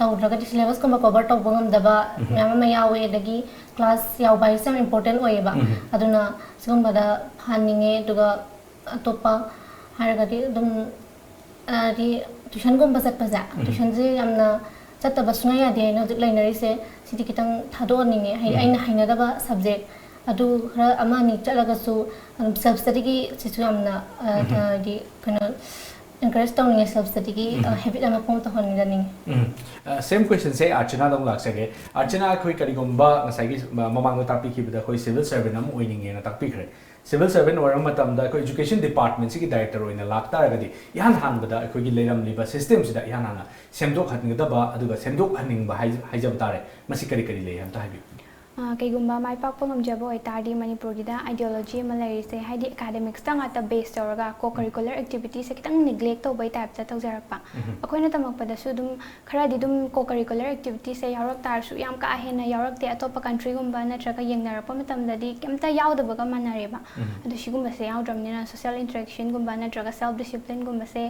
ꯇꯧꯗ꯭ꯔꯒꯗꯤ ꯁꯤꯂꯦꯕꯁꯀꯨꯝꯕ ꯀꯣꯚꯔ ꯇꯧꯕ ꯉꯝꯗꯕ ꯎꯝ꯫ ꯃꯌꯥꯝ ꯑꯃ ꯌꯥꯎꯋꯦ꯫ ꯑꯗꯒꯤ ꯀ꯭ꯂꯥꯁ ꯌꯥꯎꯕ ꯍꯥꯏꯁꯦ ꯌꯥꯝ ꯏꯝꯄꯣꯔꯇꯦꯟ ꯑꯣꯏꯌꯦꯕ꯫ ꯎꯝ꯫ ꯑꯗꯨꯅ ꯁꯤꯒꯨꯝꯕꯗ ꯐꯍꯟꯅꯤꯡꯉꯦ꯫ ꯑꯗꯨꯒ ꯑꯇꯣꯞꯄ ꯍꯥꯏꯔꯒꯗꯤ ꯑꯗꯨꯝ, ꯍꯥꯏꯗꯤ ꯇ꯭ꯌꯨꯁꯟꯒꯨꯝꯕ ꯆꯠꯄꯁꯦ, ꯎꯝ꯫ ꯇ꯭ꯌꯨꯁꯟꯁꯦ ꯌꯥꯝꯅ ꯆꯠꯇꯕ ꯁꯨꯡꯌꯥ ꯌꯥꯗꯦ ꯍꯥꯏꯅ ꯍꯧꯖꯤꯛ ꯂꯩꯅꯔꯤꯁꯦ꯫ ꯁꯤꯗꯤ ꯈꯤꯇꯪ ꯊꯥꯗꯣꯛꯍꯟꯅꯤꯡꯉꯦ꯫ ꯍꯥꯏꯗꯤ ꯎꯝ꯫ ꯑꯩꯅ ꯍꯩꯅꯗꯕ ꯁꯕꯖꯦꯛ ꯑꯗꯨ ꯈꯔ ꯑꯃ ꯑꯅꯤ ꯆꯠꯂꯒꯁꯨ ꯑꯗꯨꯝ ꯁꯦꯜꯐ ꯁ꯭ꯇꯗꯤꯒꯤ ꯁꯤꯁꯨ ꯌꯥꯝꯅ, ꯑ, ꯎꯝ꯫ ꯍꯥꯏꯗꯤ ꯀꯩꯅꯣ, ꯑꯦꯟꯀꯔꯦꯖ ꯇꯧꯅꯤꯡꯉꯦ ꯁꯦꯜꯐ ꯁ꯭ꯇꯗꯤꯒꯤ, ꯑ, ꯎꯝ꯫ ꯍꯦꯕꯤꯠ ꯑꯃ ꯐꯣꯔꯝ ꯇꯧꯍꯟꯖꯅꯤꯡꯉꯤ꯫ ꯎꯝ꯫ ꯑ, ꯁꯦꯝ ꯀ꯭ꯋꯦꯁꯟꯁꯦ ꯑꯥꯔꯆꯅꯥꯗ ꯑꯃꯨꯛ ꯂꯥꯛꯆꯒꯦ꯫ ꯑꯥꯔꯆꯅꯥ, ꯑꯩꯈꯣꯏ ꯀꯔꯤꯒꯨꯝꯕ ꯉꯁꯥꯏꯒꯤ, ꯑ, ꯃꯃꯥꯡꯗ ꯇꯥꯛꯄꯤꯈꯤꯕꯗ ꯑꯩꯈꯣꯏ ꯁꯤꯚꯤꯜ ꯁꯔꯚꯦꯟ ꯑꯃ ꯑꯣꯏꯅꯤꯡꯉꯦꯅ ꯇꯥꯛꯄꯤꯈ꯭ꯔꯦ꯫ ꯁꯤꯚꯤꯜ ꯁꯔꯚꯦꯟ ꯑꯣꯏꯔꯕ ꯃꯇꯝꯗ ꯑꯩꯈꯣꯏ ꯏꯖꯨꯀꯦꯁꯟ ꯗꯤꯄꯥꯔꯠꯃꯦꯟꯁꯤꯒꯤ ꯗꯥꯏꯔꯦꯛꯇꯔ ꯑꯣꯏꯅ ꯂꯥꯛꯇꯥꯔꯒꯗꯤ ꯏꯍꯥꯟ ꯍꯥꯟꯕꯗ ꯑꯩꯈꯣꯏꯒꯤ ꯂꯩꯔꯝꯂꯤꯕ ꯁꯤꯁꯇꯦꯝꯁꯤꯗ ꯏꯍꯥꯟ ꯍꯥꯟꯅ ꯁꯦꯝꯗꯣꯛꯍꯟꯒꯗꯕ ꯑꯗꯨꯒ ꯁꯦꯝꯗꯣꯛꯍꯟꯅꯤꯡꯕ ꯍꯥꯏ-, ꯍꯥꯏꯖꯕ ꯇꯥꯔꯦ꯫ ꯃꯁꯤ ꯀꯔꯤ ꯀꯔꯤ ꯂꯩ ꯑꯝꯇ ꯍꯥꯏꯕꯤꯌꯨ꯫ ꯑ, ꯀꯩꯒꯨꯝꯕ ꯃꯥꯏ ꯄꯥꯛꯄ ꯉꯝꯖꯕ ꯑꯣꯏꯇꯥꯔꯗꯤ ꯃꯅꯤꯄꯨꯔꯒꯤꯗ ideology ꯑꯃ ꯂꯩꯔꯤꯁꯦ, ꯍꯥꯏꯗꯤ ꯑꯦꯀꯥꯗꯦꯃꯤꯛꯁꯇ ꯉꯥꯛꯇ ꯕꯦꯁ ꯇꯧꯔꯒ ꯀꯣ ꯎꯝ꯫ ꯀꯔꯤꯀꯨꯂꯔ ꯑꯦꯛꯇꯤꯚꯤꯇꯤꯁꯦ ꯈꯤꯇꯪ ꯅꯦꯒ꯭ꯂꯦꯛ ꯇꯧꯕꯩ ꯇꯥꯏꯞꯇ ꯇꯧꯖꯔꯛꯄ꯫ ꯎꯝ꯫ ꯑꯩꯈꯣꯏꯅ ꯇꯝꯃꯛꯄꯗꯁꯨ ꯑꯗꯨꯝ ꯈꯔꯗꯤ ꯑꯗꯨꯝ ꯀꯣ ꯀꯔꯤꯀꯨꯂꯔ ꯑꯦꯛꯇꯤꯚꯤꯇꯤꯁꯦ ꯌꯥꯎꯔꯛ ꯇꯥꯔꯁꯨ ꯌꯥꯝ ꯀꯥ ꯍꯦꯟꯅ ꯌꯥꯎꯔꯛꯇꯦ꯫ ꯑꯇꯣꯞꯄ ꯀꯟꯇ꯭ꯔꯤꯒꯨꯝꯕ ꯅꯠꯇ꯭ꯔꯒ ꯌꯦꯡꯅꯔꯛꯄ ꯃꯇꯝꯗꯗꯤ ꯀꯩꯝꯇ ꯌꯥꯎꯗꯕꯒ ꯃꯥꯟꯅꯔꯦꯕ꯫ ꯎꯝ꯫ ꯑꯗꯨ ꯁꯤꯒꯨꯝꯕꯁꯦ ꯌꯥꯎꯗ꯭ꯔꯕꯅꯤꯅ ꯁꯣꯁꯤꯌꯦꯜ ꯏꯟꯇꯔꯦꯛꯁꯟꯒꯨꯝꯕ ꯅꯠꯇ꯭ꯔꯒ ꯁꯦꯜꯐ ꯗꯤꯁꯤꯄ꯭ꯂꯤꯟꯒꯨꯝꯕꯁꯦ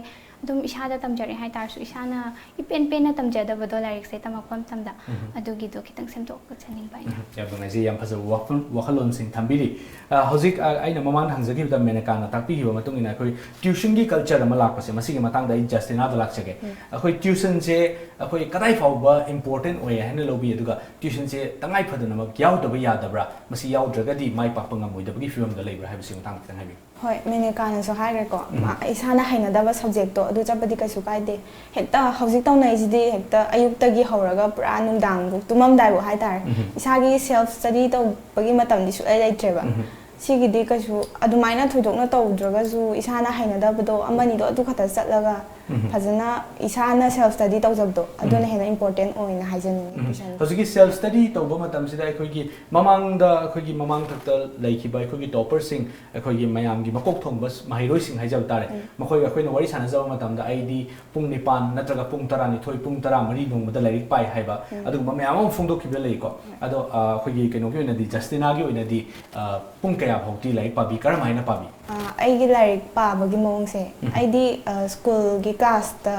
ꯑꯗꯨꯝ ꯏꯁꯥꯗ ꯇꯝꯖꯔꯦ ꯍꯥꯏ ꯇꯥꯔꯁꯨ ꯏꯁꯥꯅ ꯏꯄꯦꯟ ꯄꯦꯟꯅ ꯇꯝꯖꯗꯕꯗꯣ ꯂꯥꯏꯔꯤꯛꯁꯦ ꯇꯝꯃꯛꯄ ꯃꯇꯝꯗ꯫ ꯎꯝ꯫ ꯑꯗꯨꯒꯤꯗꯣ ꯈꯤꯇꯪ ꯁꯦꯝꯗꯣꯛꯆꯅꯤꯡꯕ ꯑꯩꯅ꯫ ꯎꯝ꯫ ꯌꯥꯝ ꯅꯨꯡꯉꯥꯏꯖꯩ, ꯌꯥꯝ ꯐꯖꯕ ꯋꯥꯐꯝ, ꯋꯥꯈꯜꯂꯣꯟꯁꯤꯡ ꯊꯝꯕꯤꯔꯤ꯫ ꯑ, ꯍꯧꯖꯤꯛ, ꯑ, ꯑꯩꯅ ꯃꯃꯥꯡꯗ ꯍꯪꯖꯈꯤꯕꯗ ꯃꯦꯅꯀꯥꯅ ꯇꯥꯛꯄꯤꯈꯤꯕ ꯃꯇꯨꯡ ꯏꯟꯅ ꯑꯩꯈꯣꯏ tuition ꯒꯤ culture ꯑꯃ ꯂꯥꯛꯄꯁꯦ, ꯃꯁꯤꯒꯤ ꯃꯇꯥꯡꯗ ꯑꯩ ꯖꯁꯇꯤꯅꯥꯗ ꯂꯥꯛꯆꯒꯦ꯫ ꯑꯩꯈꯣꯏ tuition ꯁꯦ ꯑꯩꯈꯣꯏ ꯀꯗꯥꯏ ꯐꯥꯎꯕ important ꯑꯣꯏ ꯍꯥꯏꯅ ꯂꯧꯕꯤ, ꯑꯗꯨꯒ tuition ꯁꯦ ꯇꯉꯥꯏ ꯐꯗꯅꯃꯛ ꯌꯥꯎꯗꯕ ꯌꯥꯗꯕ꯭ꯔꯥ, ꯃꯁꯤ ꯌꯥꯎꯗ꯭ꯔꯒꯗꯤ ꯃꯥꯏ ꯄꯥꯛꯄ ꯉꯝꯃꯣꯏꯗꯕꯒꯤ ꯐꯤꯕꯝꯗ ꯂꯩꯕ꯭ꯔꯥ ꯍꯥꯏꯕꯁꯤꯒꯤ ꯃꯇꯥꯡꯗ ꯈꯤꯇꯪ ꯍꯥꯏꯕꯤꯌꯨ꯫ ꯍꯣꯏ, ꯃꯦꯅꯦꯀꯥꯅꯁꯨ ꯍꯥꯏꯈ꯭ꯔꯦꯀꯣ, ꯎꯝ꯫ ꯃꯥ-, ꯏꯁꯥꯅ ꯍꯩꯅꯗꯕ subject ꯇꯣ ꯑꯗꯨ ꯆꯠꯄꯗꯤ ꯀꯩꯁꯨ ꯀꯥꯏꯗꯦ꯫ ꯍꯦꯛꯇ ꯍꯧꯖꯤꯛ ꯇꯧꯅꯩꯁꯤꯗꯤ ꯍꯦꯛꯇ ꯑꯌꯨꯛꯇꯒꯤ ꯍꯧꯔꯒ ꯄꯨꯔꯥ ꯅꯨꯡꯗꯥꯡꯕꯨꯛ ꯇꯨꯝꯃꯝꯗꯥꯏꯕꯨꯛ ꯍꯥꯏꯇꯥꯔꯦ꯫ ꯎꯝ꯫ ꯏꯁꯥꯒꯤ self study ꯇꯧꯕꯒꯤ ꯃꯇꯝꯗꯤ ꯁꯨꯛꯂꯩ ꯂꯩꯇ꯭ꯔꯦꯕ꯫ ꯎꯝ꯫ ꯁꯤꯒꯤꯗꯤ ꯀꯩꯁꯨ ꯑꯗꯨꯃꯥꯏꯅ ꯊꯣꯏꯗꯣꯛꯅ ꯇꯧꯗ꯭ꯔꯒꯁꯨ ꯏꯁꯥꯅ ꯍꯩꯅꯗꯕꯗꯣ ꯑꯃꯅꯤꯗꯣ ꯑꯗꯨ ꯈꯛꯇ ꯆꯠꯂꯒ ꯎꯝ꯫ ꯐꯖꯅ ꯏꯁꯥꯅ self study ꯇꯧꯖꯕꯗꯣ ꯑꯗꯨꯅ ꯎꯝ꯫ ꯍꯦꯟꯅ important ꯑꯣꯏꯅ ꯍꯥꯏꯖꯅꯤꯡꯉꯤ ꯎꯝ꯫ Tuition ꯁꯦ꯫ ꯍꯧꯖꯤꯛꯀꯤ self study ꯇꯧꯕ ꯃꯇꯝꯁꯤꯗ ꯑꯩꯈꯣꯏꯒꯤ ꯃꯃꯥꯡꯗ, ꯑꯩꯈꯣꯏꯒꯤ ꯃꯃꯥꯡꯊꯛꯇ ꯂꯩꯈꯤꯕ ꯑꯩꯈꯣꯏꯒꯤ topper ꯁꯤꯡ, ꯑꯩꯈꯣꯏꯒꯤ ꯃꯌꯥꯝꯒꯤ ꯃꯀꯣꯛ ꯊꯣꯡꯕ ꯃꯍꯩꯔꯣꯏꯁꯤꯡ ꯍꯥꯏꯖꯕ ꯇꯥꯔꯦ, ꯎꯝ꯫ ꯃꯈꯣꯏꯒ ꯑꯩꯈꯣꯏꯅ ꯋꯥꯔꯤ ꯁꯥꯟꯅꯖꯕ ꯃꯇꯝꯗ ꯑꯩꯗꯤ ꯄꯨꯡ ꯅꯤꯄꯥꯟ ꯅꯠꯇ꯭ꯔꯒ ꯄꯨꯡ ꯇꯔꯥꯅꯤꯊꯣꯏ, ꯄꯨꯡ ꯇꯔꯥꯃꯔꯤ ꯅꯣꯡꯃꯗ ꯂꯥꯏꯔꯤꯛ ꯄꯥꯏ ꯍꯥꯏꯕ ꯎꯝ꯫ ꯑꯗꯨꯒꯨꯝꯕ ꯃꯌꯥꯝ ꯑꯃ ꯐꯣꯡꯗꯣꯛꯈꯤꯕ ꯂꯩꯀꯣ꯫ ꯎꯝ꯫ ꯑꯗꯣ, ꯑ, ꯑꯩꯈꯣꯏꯒꯤ ꯀꯩꯅꯣꯒꯤ ꯑꯣꯏꯅꯗꯤ, ꯖꯁꯇꯤꯅꯥꯒꯤ ꯑꯣꯏꯅꯗꯤ, ꯑ, ꯄꯨꯡ ꯀꯌꯥ ꯐꯥꯎꯗꯤ ꯂꯥꯏꯔꯤꯛ ꯄꯥꯕꯤ, ꯀꯔꯝ ꯍꯥꯏꯅ ꯄꯥꯕꯤ? ꯑ, ꯑꯩꯒꯤ ꯂꯥꯏꯔꯤꯛ ꯄꯥꯕꯒꯤ ꯃꯑꯣꯡꯁꯦ, ꯎꯝ꯫ ꯑꯩꯗꯤ, ꯑ, school ꯒꯤ class ꯇ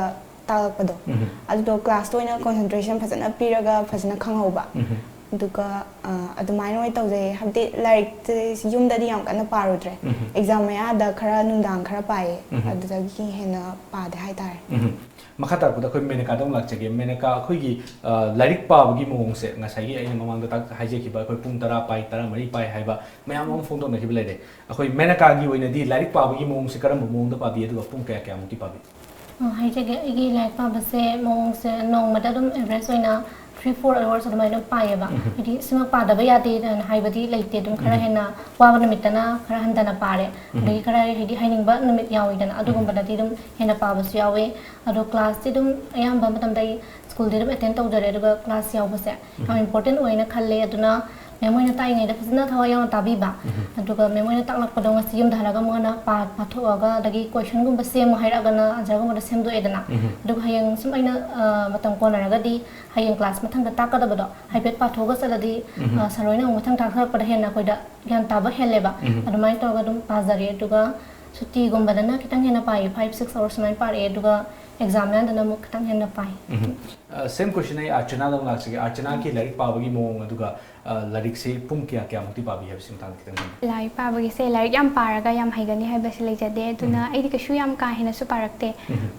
ꯇꯥꯛꯂꯛꯄꯗꯣ, ꯎꯝ꯫ ꯑꯗꯨꯗꯣ class ꯇ ꯑꯣꯏꯅ concentration ꯐꯖꯅ ꯄꯤꯔꯒ ꯐꯖꯅ ꯈꯪꯍꯧꯕ꯫ ꯎꯝ꯫ ꯑꯗꯨꯒ, ꯑ, ꯑꯗꯨꯃꯥꯏꯅ ꯑꯣꯏꯅ ꯇꯧꯖꯩ꯫ ꯍꯥꯏꯕꯗꯤ ꯂꯥꯏꯔꯤꯛꯁꯦ ꯌꯨꯝꯗꯗꯤ ꯌꯥꯝ ꯀꯟꯅ ꯄꯥꯔꯨꯗ꯭ꯔꯦ꯫ ꯎꯝ꯫ Exam ꯃꯌꯥꯗ ꯈꯔ ꯅꯨꯡꯗꯥꯡ ꯈꯔ ꯄꯥꯏꯌꯦ꯫ ꯎꯝ꯫ ꯑꯗꯨꯗꯒꯤ ꯍꯦꯟꯅ ꯄꯥꯗꯦ ꯍꯥꯏꯇꯥꯔꯦ꯫ ꯎꯝ꯫ ꯃꯈꯥ ꯇꯥꯔꯛꯄꯗ ꯑꯩꯈꯣꯏ ꯃꯦꯅꯀꯥꯗ ꯑꯃꯨꯛ ꯂꯥꯛꯆꯒꯦ꯫ ꯃꯦꯅꯀꯥ, ꯑꯩꯈꯣꯏꯒꯤ, ꯑ, ꯂꯥꯏꯔꯤꯛ ꯄꯥꯕꯒꯤ ꯃꯑꯣꯡꯁꯦ ꯉꯁꯥꯏꯒꯤ ꯑꯩꯅ ꯃꯃꯥꯡꯗ ꯇꯥꯛ-, ꯍꯥꯏꯖꯈꯤꯕ ꯑꯩꯈꯣꯏ ꯄꯨꯡ ꯇꯔꯥ ꯄꯥꯏ, ꯇꯔꯥꯃꯔꯤ ꯄꯥꯏ ꯍꯥꯏꯕ ꯃꯌꯥꯝ ꯑꯃ ꯐꯣꯡꯗꯣꯛꯅꯈꯤꯕ ꯂꯩꯔꯦ꯫ ꯑꯩꯈꯣꯏ ꯃꯦꯅꯀꯥꯒꯤ ꯑꯣꯏꯅꯗꯤ ꯂꯥꯏꯔꯤꯛ ꯄꯥꯕꯒꯤ ꯃꯑꯣꯡꯁꯦ ꯀꯔꯝꯕ ꯃꯑꯣꯡꯗ ꯄꯥꯕꯤ, ꯑꯗꯨꯒ ꯄꯨꯡ ꯀꯌꯥ ꯀꯌꯥꯃꯨꯛꯇꯤ ꯄꯥꯕꯤ? ꯑ, ꯍꯥꯏꯖꯒꯦ, ꯑꯩꯒꯤ ꯂꯥꯏꯔꯤꯛ ꯄꯥꯕꯁꯦ ꯃꯑꯣꯡꯁꯦ ꯅꯣꯡꯃꯗ ꯑꯗꯨꯝ average ꯑꯣꯏꯅ three four hours ꯑꯗꯨꯃꯥꯏꯅ ꯑꯗꯨꯝ ꯄꯥꯏꯌꯦꯕ꯫ ꯎꯝ꯫ ꯍꯥꯏꯗꯤ ꯁꯤꯃꯛ ꯄꯥꯗꯕ ꯌꯥꯗꯦꯅ ꯍꯥꯏꯕꯗꯤ ꯂꯩꯇꯦ꯫ ꯑꯗꯨꯝ ꯈꯔ ꯎꯝ꯫ ꯍꯦꯟꯅ ꯋꯥꯕ ꯅꯨꯃꯤꯠꯇꯅ ꯈꯔ ꯍꯟꯊꯅ ꯄꯥꯔꯦ꯫ ꯎꯝ꯫ ꯑꯗꯒꯤ ꯈꯔ ꯍꯥꯏꯗꯤ ꯍꯥꯏꯅꯤꯡꯕ ꯅꯨꯃꯤꯠ ꯌꯥꯎꯋꯤꯗꯅ, ꯎꯝ꯫ ꯑꯗꯨꯒꯨꯝꯕꯗꯗꯤ ꯑꯗꯨꯝ ꯍꯦꯟꯅ ꯄꯥꯕꯁꯨ ꯌꯥꯎꯋꯦ꯫ ꯑꯗꯣ class ꯇꯤ ꯑꯗꯨꯝ ꯑꯌꯥꯝꯕ ꯃꯇꯝꯗ ꯑꯩ school ꯗꯤ ꯑꯗꯨꯝ attend ꯇꯧꯖꯔꯦ꯫ ꯑꯗꯨꯒ class ꯌꯥꯎꯕꯁꯦ ꯌꯥꯝ ꯎꯝ꯫ important ꯑꯣꯏꯅ ꯈꯜꯂꯦ꯫ ꯑꯗꯨꯅ ma'am ꯍꯣꯏꯅ ꯇꯥꯛꯏꯉꯩꯗ ꯐꯖꯅ ꯊꯋꯥꯏ ꯌꯥꯎꯅ ꯇꯥꯕꯤꯕ꯫ ꯎꯝ꯫ ꯑꯗꯨꯒ ma'am ꯍꯣꯏꯅ ꯇꯥꯛꯂꯛꯄꯗꯣ ꯉꯁꯤ ꯌꯨꯝꯗ ꯍꯜꯂꯛꯑꯒ ꯃꯉꯣꯟꯗ ꯄꯥ-, ꯄꯥꯊꯣꯛꯑꯒ, ꯑꯗꯒꯤ question ꯒꯨꯝꯕ ꯁꯦꯝꯃꯣ ꯍꯥꯏꯔꯛꯑꯒꯅ answer ꯒꯨꯝꯕꯗꯣ ꯁꯦꯝꯗꯣꯛꯑꯦꯗꯅ꯫ ꯎꯝ꯫ ꯑꯗꯨꯒ ꯍꯌꯦꯡ ꯁꯨꯝ ꯑꯩꯅ, ꯑ, ꯃꯇꯝ ꯀꯣꯟꯅꯔꯒꯗꯤ ꯍꯌꯦꯡ class ꯃꯊꯪꯗ ꯇꯥꯛꯀꯗꯕꯗꯣ ꯍꯥꯏꯐꯦꯠ ꯄꯥꯊꯣꯛꯑꯒ ꯆꯠꯂꯗꯤ, ꯎꯝ꯫ ꯑ, sir ꯍꯣꯏꯅ ꯑꯃꯨꯛ ꯃꯊꯪ ꯇꯥꯛꯊꯔꯛꯄꯗ ꯍꯦꯟꯅ ꯑꯩꯈꯣꯏꯗ ꯒ꯭ꯌꯥꯟ ꯇꯥꯕ ꯍꯦꯜꯂꯦꯕ꯫ ꯎꯝ꯫ ꯑꯗꯨꯃꯥꯏꯅ ꯇꯧꯔꯒ ꯑꯗꯨꯝ ꯄꯥꯖꯔꯦ꯫ ꯑꯗꯨꯒ ꯁꯨꯇꯤꯒꯨꯝꯕꯗꯅ ꯈꯤꯇꯪ ꯍꯦꯟꯅ ꯄꯥꯏꯌꯦ, five six hours ꯁꯨꯃꯥꯏꯅ ꯄꯥꯔꯛꯑꯦ꯫ ꯑꯗꯨꯒ ꯑꯦꯛꯖꯥꯝ ꯃꯌꯥꯗꯅ ꯑꯃꯨꯛ ꯈꯤꯇꯪ ꯍꯦꯟꯅ ꯄꯥꯏ꯫ ꯁꯦꯝ ꯀꯣꯏꯁꯟ ꯑꯩ ꯑꯥꯔꯆꯅꯥꯗ ꯑꯃꯨꯛ ꯂꯥꯛꯆꯒꯦ꯫ ꯑꯥꯔꯆꯅꯥꯒꯤ ꯂꯥꯏꯔꯤꯛ ꯄꯥꯕꯒꯤ ꯃꯑꯣꯡ, ꯑꯗꯨꯒ ꯑ, ꯂꯥꯏꯔꯤꯛꯁꯤ ꯄꯨꯡ ꯀꯌꯥ ꯀꯌꯥꯃꯨꯛꯇꯤ ꯄꯥꯕꯤ ꯍꯥꯏꯕꯁꯤ ꯃꯇꯥꯡꯗ ꯈꯤꯇꯪ ꯍꯥꯏꯕꯤꯌꯨ꯫ ꯂꯥꯏꯔꯤꯛ ꯄꯥꯕꯒꯤꯁꯦ ꯂꯥꯏꯔꯤꯛ ꯌꯥꯝ ꯄꯥꯔꯒ ꯌꯥꯝ ꯍꯩꯒꯅꯤ ꯍꯥꯏꯕꯁꯤ ꯂꯩꯖꯗꯦ, ꯑꯗꯨꯅ ꯑꯩꯗꯤ ꯀꯩꯁꯨ ꯌꯥꯝ ꯀꯥ ꯍꯦꯟꯅꯁꯨ ꯄꯥꯔꯛꯇꯦ꯫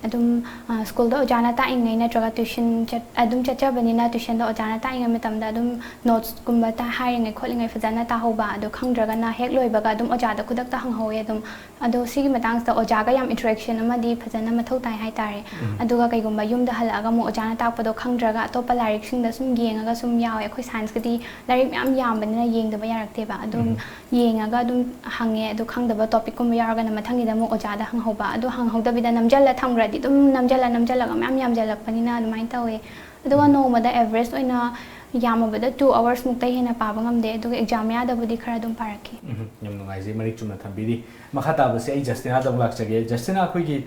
ꯑꯗꯨꯝ ꯑ, ꯁ꯭ꯀꯨꯜꯗ ꯑꯣꯖꯥꯅ ꯇꯥꯛꯏꯉꯩ ꯅꯠꯇ꯭ꯔꯒ ꯇ꯭ꯌꯨꯁꯟ ꯆꯠ ꯑꯗꯨꯝ ꯆꯠꯆꯕꯅꯤꯅ, ꯇ꯭ꯌꯨꯁꯟꯗ ꯑꯣꯖꯥꯅ ꯇꯥꯛꯏꯉꯩ ꯃꯇꯝꯗ ꯑꯗꯨꯝ ꯅꯣꯠꯁꯀꯨꯝꯕ ꯇ ꯍꯥꯏꯔꯤꯉꯩ ꯈꯣꯠꯂꯤꯉꯩ ꯐꯖꯅ ꯇꯥꯍꯧꯕ, ꯑꯗꯨ ꯈꯪꯗ꯭ꯔꯒꯅ ꯍꯦꯛ ꯂꯣꯏꯕꯒ ꯑꯗꯨꯝ ꯑꯣꯖꯥꯗ ꯈꯨꯗꯛꯇ ꯍꯪꯍꯧꯋꯦ꯫ ꯑꯗꯨꯝ ꯑꯗꯣ ꯁꯤꯒꯤ ꯃꯇꯥꯡꯁꯤꯗ ꯑꯣꯖꯥꯒ ꯌꯥꯝ ꯏꯟꯇꯔꯦꯛꯁꯟ ꯑꯃꯗꯤ ꯐꯖꯅ ꯃꯊꯧ ꯇꯥꯏ ꯍꯥꯏꯇꯥꯔꯦ꯫ ꯑꯗꯨꯒ ꯀꯩꯒꯨꯝꯕ ꯌꯨꯝꯗ ꯍꯜꯂꯛꯑꯒ ꯑꯃꯨꯛ ꯑꯣꯖꯥꯅ ꯇꯥꯛꯄꯗꯣ ꯈꯪꯗ꯭ꯔꯒ ꯑꯇꯣꯞꯄ ꯂꯥꯏꯔꯤꯛꯁꯤꯡꯗ ꯁꯨꯝ ꯌꯦꯡꯉꯒ ꯁꯨꯝ ꯌꯥꯎꯋꯦ꯫ ꯑꯩꯈꯣꯏ ꯁꯥꯏꯟꯁꯀꯤꯗꯤ ꯂꯥꯏꯔꯤꯛ ꯃꯌꯥꯝ ꯌꯥꯝꯕꯅꯤꯅ ꯌꯦꯡꯗꯕ ꯌꯥꯔꯛꯇꯦꯕ꯫ ꯑꯗꯨꯝ ꯌꯦꯡꯉꯒ ꯑꯗꯨꯝ ꯍꯪꯉꯦ꯫ ꯑꯗꯨ ꯈꯪꯗꯕ ꯇꯣꯄꯤꯛꯀꯨꯝꯕ ꯌꯥꯎꯔꯒꯅ ꯃꯊꯪꯒꯤꯗ ꯑꯃꯨꯛ ꯑꯣꯖꯥꯗ ꯍꯪꯍꯧꯕ꯫ ꯑꯗꯨ ꯍꯪꯍꯧꯗꯕꯤꯗ ꯅꯝꯖꯜꯂ ꯊꯝꯈ꯭ꯔꯗꯤ ꯑꯗꯨꯝ ꯅꯝꯖꯜꯂ ꯅꯝꯖꯜꯂꯒ ꯃꯌꯥꯝ ꯌꯥꯝꯖꯜꯂꯛꯄꯅꯤꯅ ꯑꯗꯨꯃꯥꯏꯅ ꯇꯧꯋꯦ꯫ ꯑꯗꯨꯒ ꯅꯣꯡꯃꯗ ꯑꯦꯚꯔꯦꯖ ꯑꯣꯏꯅ ꯌꯥꯝꯃꯕꯗ two hours ꯃꯨꯛꯇꯩ ꯍꯦꯟꯅ ꯄꯥꯕ ꯉꯝꯗꯦ꯫ ꯑꯗꯨꯒ ꯑꯦꯛꯖꯥꯝ ꯃꯌꯥꯗꯕꯨꯗꯤ ꯈꯔ ꯑꯗꯨꯝ ꯄꯥꯔꯛꯈꯤ꯫ ꯎꯝ, ꯌꯥꯝ ꯅꯨꯡꯉꯥꯏꯖꯩ, ꯃꯔꯤꯛ ꯆꯨꯝꯅ ꯊꯝꯕꯤꯔꯤ꯫ ꯃꯈꯥ ꯇꯥꯕꯁꯦ ꯑꯩ ꯖꯁꯇꯤꯅꯥꯗ ꯑꯃꯨꯛ ꯂꯥꯛꯆꯒꯦ꯫ ꯖꯁꯇꯤꯅꯥ, ꯑꯩꯈꯣꯏꯒꯤ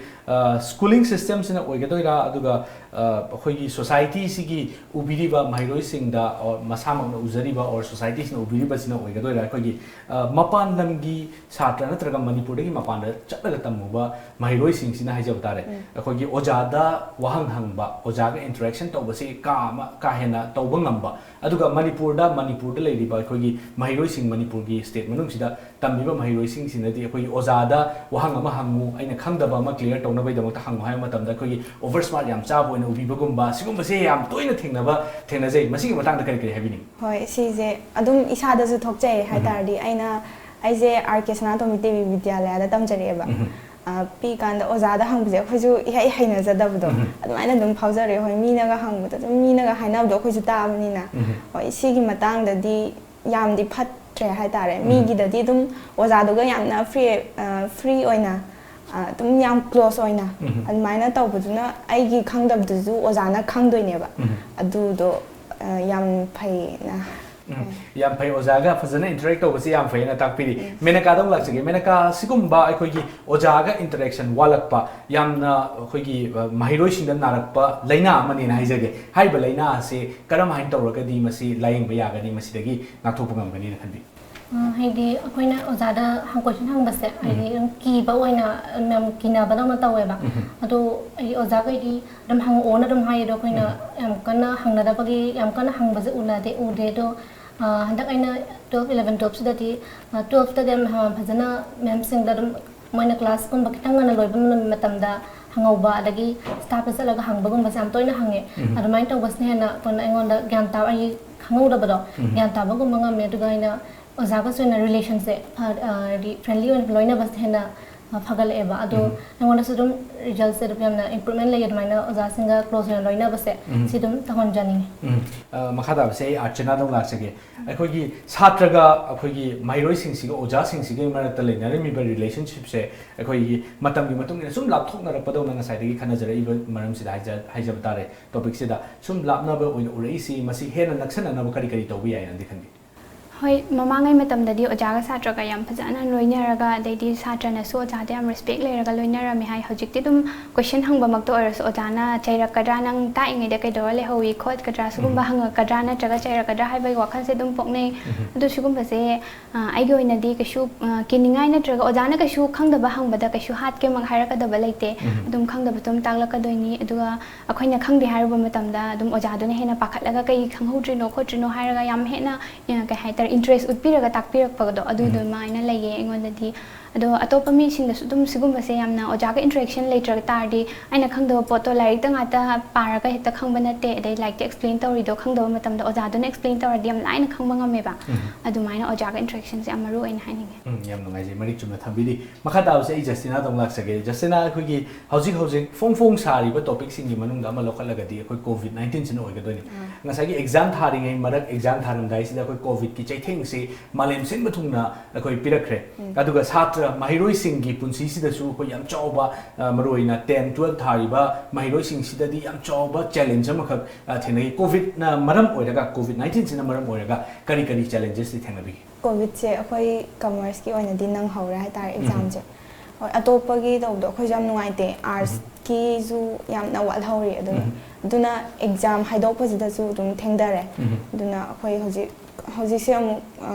ꯁ꯭ꯀꯨꯂꯤꯡ ꯁꯤꯁꯇꯦꯝꯁꯤꯅ ꯑꯣꯏꯒꯗꯣꯏꯔꯥ, ꯑꯗꯨꯒ ꯑ, ꯑꯩꯈꯣꯏꯒꯤ ꯁꯣꯁꯥꯏꯇꯤꯁꯤꯒꯤ ꯎꯕꯤꯔꯤꯕ ꯃꯍꯩꯔꯣꯏꯁꯤꯡꯗ, or ꯃꯁꯥꯃꯛꯅ ꯎꯖꯔꯤꯕ, or ꯁꯣꯁꯥꯏꯇꯤꯁꯤꯅ ꯎꯕꯤꯔꯤꯕꯁꯤꯅ ꯑꯣꯏꯒꯗꯣꯏꯔꯥ? ꯑꯩꯈꯣꯏꯒꯤ ꯑ, ꯃꯄꯥꯟ ꯂꯝꯒꯤ ꯁꯥꯇ꯭ꯔ ꯅꯠꯇ꯭ꯔꯒ ꯃꯅꯤꯄꯨꯔꯗꯒꯤ ꯃꯄꯥꯟꯗ ꯆꯠꯂꯒ ꯇꯝꯃꯨꯕ ꯃꯍꯩꯔꯣꯏꯁꯤꯡꯁꯤꯅ ꯍꯥꯏꯖꯕ ꯇꯥꯔꯦ, ꯑꯩꯈꯣꯏꯒꯤ ꯑꯣꯖꯥꯗ ꯋꯥꯍꯪ ꯍꯪꯕ, ꯑꯣꯖꯥꯒ ꯏꯟꯇꯔꯦꯛꯁꯟ ꯇꯧꯕꯁꯤ ꯀꯥ ꯑꯃ ꯀꯥ ꯍꯦꯟꯅ ꯇꯧꯕ ꯉꯝꯕ, ꯑꯗꯨꯒ ꯃꯅꯤꯄꯨꯔꯗ, ꯃꯅꯤꯄꯨꯔꯗ ꯂꯩꯔꯤꯕ ꯑꯩꯈꯣꯏꯒꯤ ꯃꯍꯩꯔꯣꯏꯁꯤꯡ, ꯃꯅꯤꯄꯨꯔꯒꯤ ꯁ꯭ꯇꯦꯠ ꯃꯅꯨꯡꯁꯤꯗ ꯇꯝꯃꯤꯕ ꯃꯍꯩꯔꯣꯏꯁꯤꯡꯁꯤꯅꯗꯤ ꯑꯩꯈꯣꯏꯒꯤ ꯑꯣꯖꯥꯗ ꯋꯥꯍꯪ ꯑꯃ ꯍꯪꯉꯨ, ꯑꯩꯅ ꯈꯪꯗꯕ ꯑꯃ ꯀ꯭ꯂꯤꯌꯥꯔ ꯇꯧꯅꯕꯒꯤꯗꯃꯛꯇ ꯍꯪꯉꯨ ꯍꯥꯏꯕ ꯃꯇꯝꯗ ꯑꯩꯈꯣꯏꯒꯤ ꯑꯣꯚꯔ ꯁ꯭ꯃꯥꯔꯠ ꯌꯥꯝ ꯆꯥꯕ ꯑꯣꯏꯅ ꯎꯕꯤꯕꯒꯨꯝꯕ, ꯁꯤꯒꯨꯝꯕꯁꯦ ꯌꯥꯝ ꯇꯣꯏꯅ ꯊꯦꯡꯅꯕ, ꯊꯦꯡꯅꯖꯩ꯫ ꯃꯁꯤꯒꯤ ꯃꯇꯥꯡꯗ ꯀꯔꯤ ꯀꯔꯤ ꯍꯥꯏꯕꯤꯅꯤꯡꯉꯤ? ꯍꯣꯏ, ꯁꯤꯁꯦ ꯑꯗꯨꯝ ꯏꯁꯥꯗꯁꯨ ꯊꯣꯛꯆꯩ ꯍꯥꯏ ꯇꯥꯔꯗꯤ꯫ ꯑꯩꯅ ꯑꯩꯁꯦ ꯑꯥꯔ ꯀꯦ ꯁꯅꯥꯇꯣꯝꯕꯤ ꯗꯦꯕꯤ ꯕꯤꯗ꯭ꯌꯥꯂꯌꯥꯗ ꯇꯝꯖꯔꯛꯑꯦꯕ꯫ ꯑ, ꯄꯤꯛꯏꯀꯥꯟꯗ ꯑꯣꯖꯥꯗ ꯍꯪꯕꯁꯦ ꯑꯩꯈꯣꯏꯁꯨ ꯏꯍꯩ ꯍꯩꯅꯖꯗꯕꯗꯣ ꯑꯗꯨꯃꯥꯏꯅ ꯑꯗꯨꯝ ꯐꯥꯎꯖꯔꯛꯑꯦ꯫ ꯍꯣꯏ, ꯃꯤꯅꯒ ꯍꯪꯕꯗ ꯑꯗꯨꯝ ꯃꯤꯅꯒ ꯍꯥꯏꯅꯕꯗꯣ ꯑꯩꯈꯣꯏꯁꯨ ꯇꯥꯕꯅꯤꯅ꯫ ꯍꯣꯏ, ꯁꯤꯒꯤ ꯃꯇꯥꯡꯗꯗꯤ ꯌꯥꯝꯗꯤ ꯐꯠꯇ꯭ꯔꯦ ꯍꯥꯏꯇꯥꯔꯦ꯫ ꯃꯤꯒꯤꯗꯗꯤ ꯑꯗꯨꯝ ꯑꯣꯖꯥꯗꯨꯒ ꯌꯥꯝꯅ ꯐ꯭ꯔꯤ, ꯑ, ꯐ꯭ꯔꯤ ꯑꯣꯏꯅ, ꯑ, ꯑꯗꯨꯝ ꯌꯥꯝ ꯀ꯭ꯂꯣꯁ ꯑꯣꯏꯅ ꯑꯗꯨꯃꯥꯏꯅ ꯇꯧꯕꯗꯨꯅ ꯑꯩꯒꯤ ꯈꯪꯗꯕꯗꯨꯁꯨ ꯑꯣꯖꯥꯅ ꯈꯪꯗꯣꯏꯅꯦꯕ꯫ ꯑꯗꯨꯗꯣ, ꯑ, ꯌꯥꯝ ꯐꯩꯅ ꯎꯝ, ꯌꯥꯝ ꯐꯩ, ꯑꯣꯖꯥꯒ ꯐꯖꯅ ꯏꯟꯇꯔꯦꯛ ꯇꯧꯕꯁꯤ ꯌꯥꯝ ꯐꯩꯅ ꯇꯥꯛꯄꯤꯔꯤ꯫ ꯃꯦꯅꯀꯥꯗ ꯑꯃꯨꯛ ꯂꯥꯛꯆꯒꯦ꯫ ꯃꯦꯅꯀꯥ, ꯁꯤꯒꯨꯝꯕ ꯑꯩꯈꯣꯏꯒꯤ ꯑꯣꯖꯥꯒ ꯏꯟꯇꯔꯦꯛꯁꯟ ꯋꯥꯠꯂꯛꯄ, ꯌꯥꯝꯅ ꯑꯩꯈꯣꯏꯒꯤ, ꯑ, ꯃꯍꯩꯔꯣꯏꯁꯤꯡꯗ ꯅꯥꯔꯛꯄ ꯂꯥꯏꯅꯥ ꯑꯃꯅꯦꯅ ꯍꯥꯏꯖꯒꯦ꯫ ꯍꯥꯏꯔꯤꯕ ꯂꯥꯏꯅꯥ ꯑꯁꯤ ꯀꯔꯝꯍꯥꯏꯅ ꯇꯧꯔꯒꯗꯤ ꯃꯁꯤ ꯂꯥꯏꯌꯦꯡꯕ ꯌꯥꯒꯅꯤ, ꯃꯁꯤꯗꯒꯤ ꯉꯥꯛꯊꯣꯛꯄ ꯉꯝꯒꯅꯤꯅ ꯈꯟꯕꯤ? ꯑ, ꯍꯥꯏꯗꯤ ꯑꯩꯈꯣꯏꯅ ꯑꯣꯖꯥꯗ ꯍꯪ-, question ꯍꯪꯕꯁꯦ, ꯍꯥꯏꯗꯤ ꯑꯗꯨꯝ ꯀꯤꯕ ꯑꯣꯏꯅ ꯌꯥꯝ ꯀꯤꯅꯕꯗꯧꯅ ꯇꯧꯋꯦꯕ꯫ ꯑꯗꯣ ꯑꯩ ꯑꯣꯖꯥꯈꯩꯗꯤ ꯑꯗꯨꯝ ꯍꯪꯉꯛꯑꯣꯅ ꯑꯗꯨꯝ ꯍꯥꯏꯌꯦ, ꯑꯗꯣ ꯑꯩꯈꯣꯏꯅ ꯌꯥꯝ ꯀꯟꯅ ꯍꯪꯅꯗꯕꯒꯤ ꯌꯥꯝ ꯀꯟꯅ ꯍꯪꯕꯁꯦ ꯎꯅꯗꯦ, ꯎꯗꯦ꯫ ꯑꯗꯣ, ꯑ, ꯍꯟꯗꯛ ꯑꯩꯅ twelve, eleven, twelve ꯁꯤꯗꯗꯤ, ꯑ, twelve ꯇꯗꯤ ꯌꯥꯝ, ꯑ, ꯐꯖꯅ ma'am ꯁꯤꯡꯗ ꯑꯗꯨꯝ ꯃꯣꯏꯅ class ꯀꯨꯝꯕ ꯈꯤꯇꯪ ꯉꯟꯅ ꯂꯣꯏꯕ ꯃ-, ꯃꯇꯝꯗ ꯍꯪꯍꯧꯕ, ꯑꯗꯒꯤ staff ꯇ ꯆꯠꯂꯒ ꯍꯪꯕꯒꯨꯝꯕꯁꯦ ꯌꯥꯝ ꯇꯣꯏꯅ ꯍꯪꯉꯦ꯫ ꯑꯗꯨꯃꯥꯏꯅ ꯇꯧꯕꯁꯤꯅ ꯍꯦꯟꯅ ꯀꯣꯟꯅ ꯑꯩꯉꯣꯟꯗ ꯒ꯭ꯌꯥꯟ ꯇꯥꯕ, ꯑꯩ ꯈꯪꯍꯧꯗꯕꯗꯣ ꯒ꯭ꯌꯥꯟ ꯇꯥꯕꯒꯨꯝꯕ ꯉꯝꯃꯦ꯫ ꯑꯗꯨꯒ ꯑꯩꯅ ꯑꯣꯖꯥꯒꯁꯨ ꯍꯦꯟꯅ relation ꯁꯦ ꯐ-, ꯑ, ꯍꯥꯏꯗꯤ friendly ꯑꯣꯏꯅ ꯂꯣꯏꯅꯕꯁꯦ ꯍꯦꯟꯅ, ꯑ, ꯐꯒꯠꯂꯛꯑꯦꯕ꯫ ꯑꯗꯣ ꯑꯩꯉꯣꯟꯗꯁꯨ ꯑꯗꯨꯝ result ꯁꯦ ꯑꯗꯨꯝ ꯌꯥꯝꯅ improvement ꯂꯩꯌꯦ, ꯑꯗꯨꯃꯥꯏꯅ ꯑꯣꯖꯥꯁꯤꯡꯒ close ꯑꯣꯏꯅ ꯂꯣꯏꯅꯕꯁꯦ꯫ ꯁꯤ ꯑꯗꯨꯝ ꯇꯧꯍꯟꯖꯅꯤꯡꯉꯤ꯫ ꯎꯝ꯫ ꯑ, ꯃꯈꯥ ꯇꯥꯕꯁꯦ ꯑꯩ ꯑꯥꯔꯆꯅꯥꯗ ꯑꯃꯨꯛ ꯂꯥꯛꯆꯒꯦ꯫ ꯑꯩꯈꯣꯏꯒꯤ ꯁꯥꯇ꯭ꯔꯒ ꯑꯩꯈꯣꯏꯒꯤ ꯃꯍꯩꯔꯣꯏꯁꯤꯡꯁꯤꯒ ꯑꯣꯖꯥꯁꯤꯡꯁꯤꯒꯤ ꯃꯔꯛꯇ ꯂꯩꯅꯔꯝꯃꯤꯕ relationship ꯁꯦ ꯑꯩꯈꯣꯏꯒꯤ ꯃꯇꯝꯒꯤ ꯃꯇꯨꯡ ꯏꯟꯅ ꯁꯨꯝ ꯂꯥꯞꯊꯣꯛꯅꯔꯛꯄꯗꯧꯅ ꯉꯁꯥꯏꯗꯒꯤ ꯈꯟꯅꯖꯔꯛꯏꯕ ꯃꯔꯝꯁꯤꯗ ꯍꯥꯏꯖ-, ꯍꯥꯏꯖꯕ ꯇꯥꯔꯦ꯫ Topic ꯁꯤꯗ ꯁꯨꯝ ꯂꯥꯞꯅꯕ ꯑꯣꯏꯅ ꯎꯔꯛꯏꯁꯤ, ꯃꯁꯤ ꯍꯦꯟꯅ ꯅꯛꯁꯟꯅꯅꯕ ꯀꯔꯤ ꯀꯔꯤ ꯇꯧꯕ ꯌꯥꯏꯅꯗꯤ ꯈꯟꯕꯤ? ꯍꯣꯏ, ꯃꯃꯥꯡꯉꯩ ꯃꯇꯝꯗꯗꯤ ꯑꯣꯖꯥꯒ ꯁꯥꯇ꯭ꯔꯒ ꯌꯥꯝ ꯐꯖꯅ ꯂꯣꯏꯅꯔꯒ, ꯑꯗꯩꯗꯤ ꯁꯥꯇ꯭ꯔꯅꯁꯨ ꯑꯣꯖꯥꯗ ꯌꯥꯝ respect ꯂꯩꯔꯒ ꯂꯣꯏꯅꯔꯝꯃꯤ ꯍꯥꯏ꯫ ꯍꯧꯖꯤꯛꯇꯤ ꯑꯗꯨꯝ question ꯍꯪꯕꯃꯛꯇ ꯑꯣꯏꯔꯁꯨ ꯑꯣꯖꯥꯅ ꯆꯩꯔꯛꯀꯗ꯭ꯔꯥ, "ꯅꯪ ꯇꯥꯛꯏꯉꯩꯗ ꯀꯩꯗꯧꯔ ꯂꯩꯍꯧꯏ?" ꯈꯣꯠꯀꯗ꯭ꯔꯥ, ꯁꯤꯒꯨꯝꯕ ꯍꯪꯉꯛꯀꯗ꯭ꯔꯥ ꯅꯠꯇ꯭ꯔꯒ ꯆꯩꯔꯛꯀꯗ꯭ꯔꯥ ꯍꯥꯏꯕꯒꯤ ꯋꯥꯈꯜꯁꯦ ꯑꯗꯨꯝ ꯄꯣꯛꯅꯩ꯫ ꯑꯗꯨ ꯁꯤꯒꯨꯝꯕꯁꯦ, ꯑ, ꯑꯩꯒꯤ ꯑꯣꯏꯅꯗꯤ ꯀꯩꯁꯨ, ꯑ, ꯀꯤꯅꯤꯡꯉꯥꯏ ꯅꯠꯇ꯭ꯔꯒ ꯑꯣꯖꯥꯅ ꯀꯩꯁꯨ ꯈꯪꯗꯕ ꯍꯪꯕꯗ ꯀꯩꯁꯨ ꯍꯥꯠꯀꯦꯃꯛ ꯍꯥꯏꯔꯛꯀꯗꯕ ꯂꯩꯇꯦ꯫ ꯑꯗꯨꯝ ꯈꯪꯗꯕꯗꯣ ꯑꯗꯨꯝ ꯇꯥꯛꯂꯛꯀꯗꯣꯏꯅꯤ꯫ ꯑꯗꯨꯒ ꯑꯩꯈꯣꯏꯅ ꯈꯪꯗꯦ ꯍꯥꯏꯔꯨꯕ ꯃꯇꯝꯗ ꯑꯗꯨꯝ ꯑꯣꯖꯥꯗꯨꯅ ꯍꯦꯟꯅ ꯄꯥꯈꯠꯂꯒ "ꯀꯩ ꯈꯪꯍꯧꯗ꯭ꯔꯤꯅꯣ ꯈꯣꯠꯇ꯭ꯔꯤꯅꯣ?" ꯍꯥꯏꯔꯒ ꯌꯥꯝ ꯍꯦꯟꯅ, ꯑ, ꯀꯩ ꯍꯥꯏꯇꯥꯔꯦ, interest ꯎꯠꯄꯤꯔꯒ ꯇꯥꯛꯄꯤꯔꯛꯄꯗꯣ ꯑꯗꯨ ꯑꯗꯨꯃꯥꯏꯅ ꯂꯩꯌꯦ ꯑꯩꯉꯣꯟꯗꯗꯤ꯫ ꯑꯗꯣ ꯑꯇꯣꯞꯄ ꯃꯤꯁꯤꯡꯗꯁꯨ ꯑꯗꯨꯝ ꯁꯤꯒꯨꯝꯕꯁꯦ ꯌꯥꯝꯅ ꯑꯣꯖꯥꯒ interaction ꯂꯩꯇ꯭ꯔ ꯇꯥꯔꯗꯤ ꯑꯩꯅ ꯈꯪꯗꯕ ꯄꯣꯠꯇꯣ ꯂꯥꯏꯔꯤꯛꯇ ꯉꯥꯛꯇ ꯄꯥꯔꯒ ꯍꯦꯛꯇ ꯈꯪꯕ ꯅꯠꯇꯦ, ꯑꯗꯩ ꯂꯥꯏꯔꯤꯛꯇ explain ꯇꯧꯔꯤꯗꯣ ꯈꯪꯗꯕ ꯃꯇꯝꯗ ꯑꯣꯖꯥꯗꯨꯅ explain ꯇꯧꯔꯗꯤ ꯌꯥꯝ ꯂꯥꯏꯅ ꯈꯪꯕ ꯉꯝꯃꯦꯕ꯫ ꯑꯗꯨꯃꯥꯏꯅ ꯑꯣꯖꯥꯒ interaction ꯁꯦ ꯌꯥꯝ ꯃꯔꯨ ꯑꯣꯏꯅ ꯍꯥꯏꯅꯤꯡꯉꯦ꯫ ꯎꯝ, ꯌꯥꯝ ꯅꯨꯡꯉꯥꯏꯖꯩ, ꯃꯔꯤꯛ ꯆꯨꯝꯅ ꯊꯝꯕꯤꯔꯤ꯫ ꯃꯈꯥ ꯇꯥꯕꯁꯦ ꯑꯩ ꯖꯁꯇꯤꯅꯥꯗ ꯑꯃꯨꯛ ꯂꯥꯛꯆꯒꯦ꯫ ꯖꯁꯇꯤꯅꯥ, ꯑꯩꯈꯣꯏꯒꯤ ꯍꯧꯖꯤꯛ ꯍꯧꯖꯤꯛ ꯐꯣꯡ ꯐꯣꯡ ꯁꯥꯔꯤꯕ topic ꯁꯤꯡꯒꯤ ꯃꯅꯨꯡꯗ ꯑꯃ ꯂꯧꯈꯠꯂꯒꯗꯤ ꯑꯩꯈꯣꯏ COVID nineteen ꯁꯤꯅ ꯑꯣꯏꯒꯗꯣꯏꯅꯤ꯫ ꯉꯁꯥꯏꯒꯤ exam ꯊꯥꯔꯤꯉꯩ ꯃꯔꯛ, exam ꯊꯥꯔꯝꯗꯥꯏꯁꯤꯗ ꯑꯩꯈꯣꯏ COVID ꯀꯤ ꯆꯩꯊꯦꯡꯁꯤ ꯃꯥꯂꯦꯝ ꯁꯤꯟꯕ ꯊꯨꯡꯅ ꯑꯩꯈꯣꯏ ꯄꯤꯔꯛꯈ꯭ꯔꯦ꯫ ꯑꯗꯨꯒ ꯁꯥꯇ꯭ꯔ ꯃꯍꯩꯔꯣꯏꯁꯤꯡꯒꯤ ꯄꯨꯟꯁꯤꯁꯤꯗꯁꯨ ꯑꯩꯈꯣꯏ ꯌꯥꯝ ꯆꯥꯎꯕ, ꯑ, ꯃꯔꯨꯑꯣꯏꯅ ten, twelve ꯊꯥꯔꯤꯕ ꯃꯍꯩꯔꯣꯏꯁꯤꯡꯁꯤꯗꯗꯤ ꯌꯥꯝ ꯆꯥꯎꯕ challenge ꯑꯃꯈꯛ, ꯑ, ꯊꯦꯡꯅꯩ꯫ COVID ꯅ ꯃꯔꯝ ꯑꯣꯏꯔꯒ, COVID nineteen ꯁꯤꯅ ꯃꯔꯝ ꯑꯣꯏꯔꯒ ꯀꯔꯤ ꯀꯔꯤ challenges ꯇꯤ ꯊꯦꯡꯅꯕꯤꯒꯦ? COVID ꯁꯦ ꯑꯩꯈꯣꯏ commerce ꯀꯤ ꯑꯣꯏꯅꯗꯤ ꯅꯪꯍꯧꯔꯦ ꯍꯥꯏꯇꯥꯔꯦ exam ꯁꯦ꯫ ꯍꯣꯏ, ꯑꯇꯣꯞꯄꯒꯤ ꯇꯧꯕꯗꯣ ꯑꯩꯈꯣꯏꯁꯨ ꯌꯥꯝ ꯅꯨꯡꯉꯥꯏꯇꯦ꯫ Arts ꯀꯤꯁꯨ ꯌꯥꯝꯅ ꯋꯥꯠꯍꯧꯔꯤ꯫ ꯑꯗꯨꯅ, ꯑꯗꯨꯅ exam ꯍꯥꯏꯗꯣꯛꯄꯁꯤꯗꯁꯨ ꯑꯗꯨꯝ ꯊꯦꯡꯊꯔꯦ꯫ ꯑꯗꯨꯅ ꯑꯩꯈꯣꯏ ꯍꯧꯖꯤꯛ ꯍꯧꯖꯤꯛꯁꯦ ꯑꯃꯨꯛ ꯑ,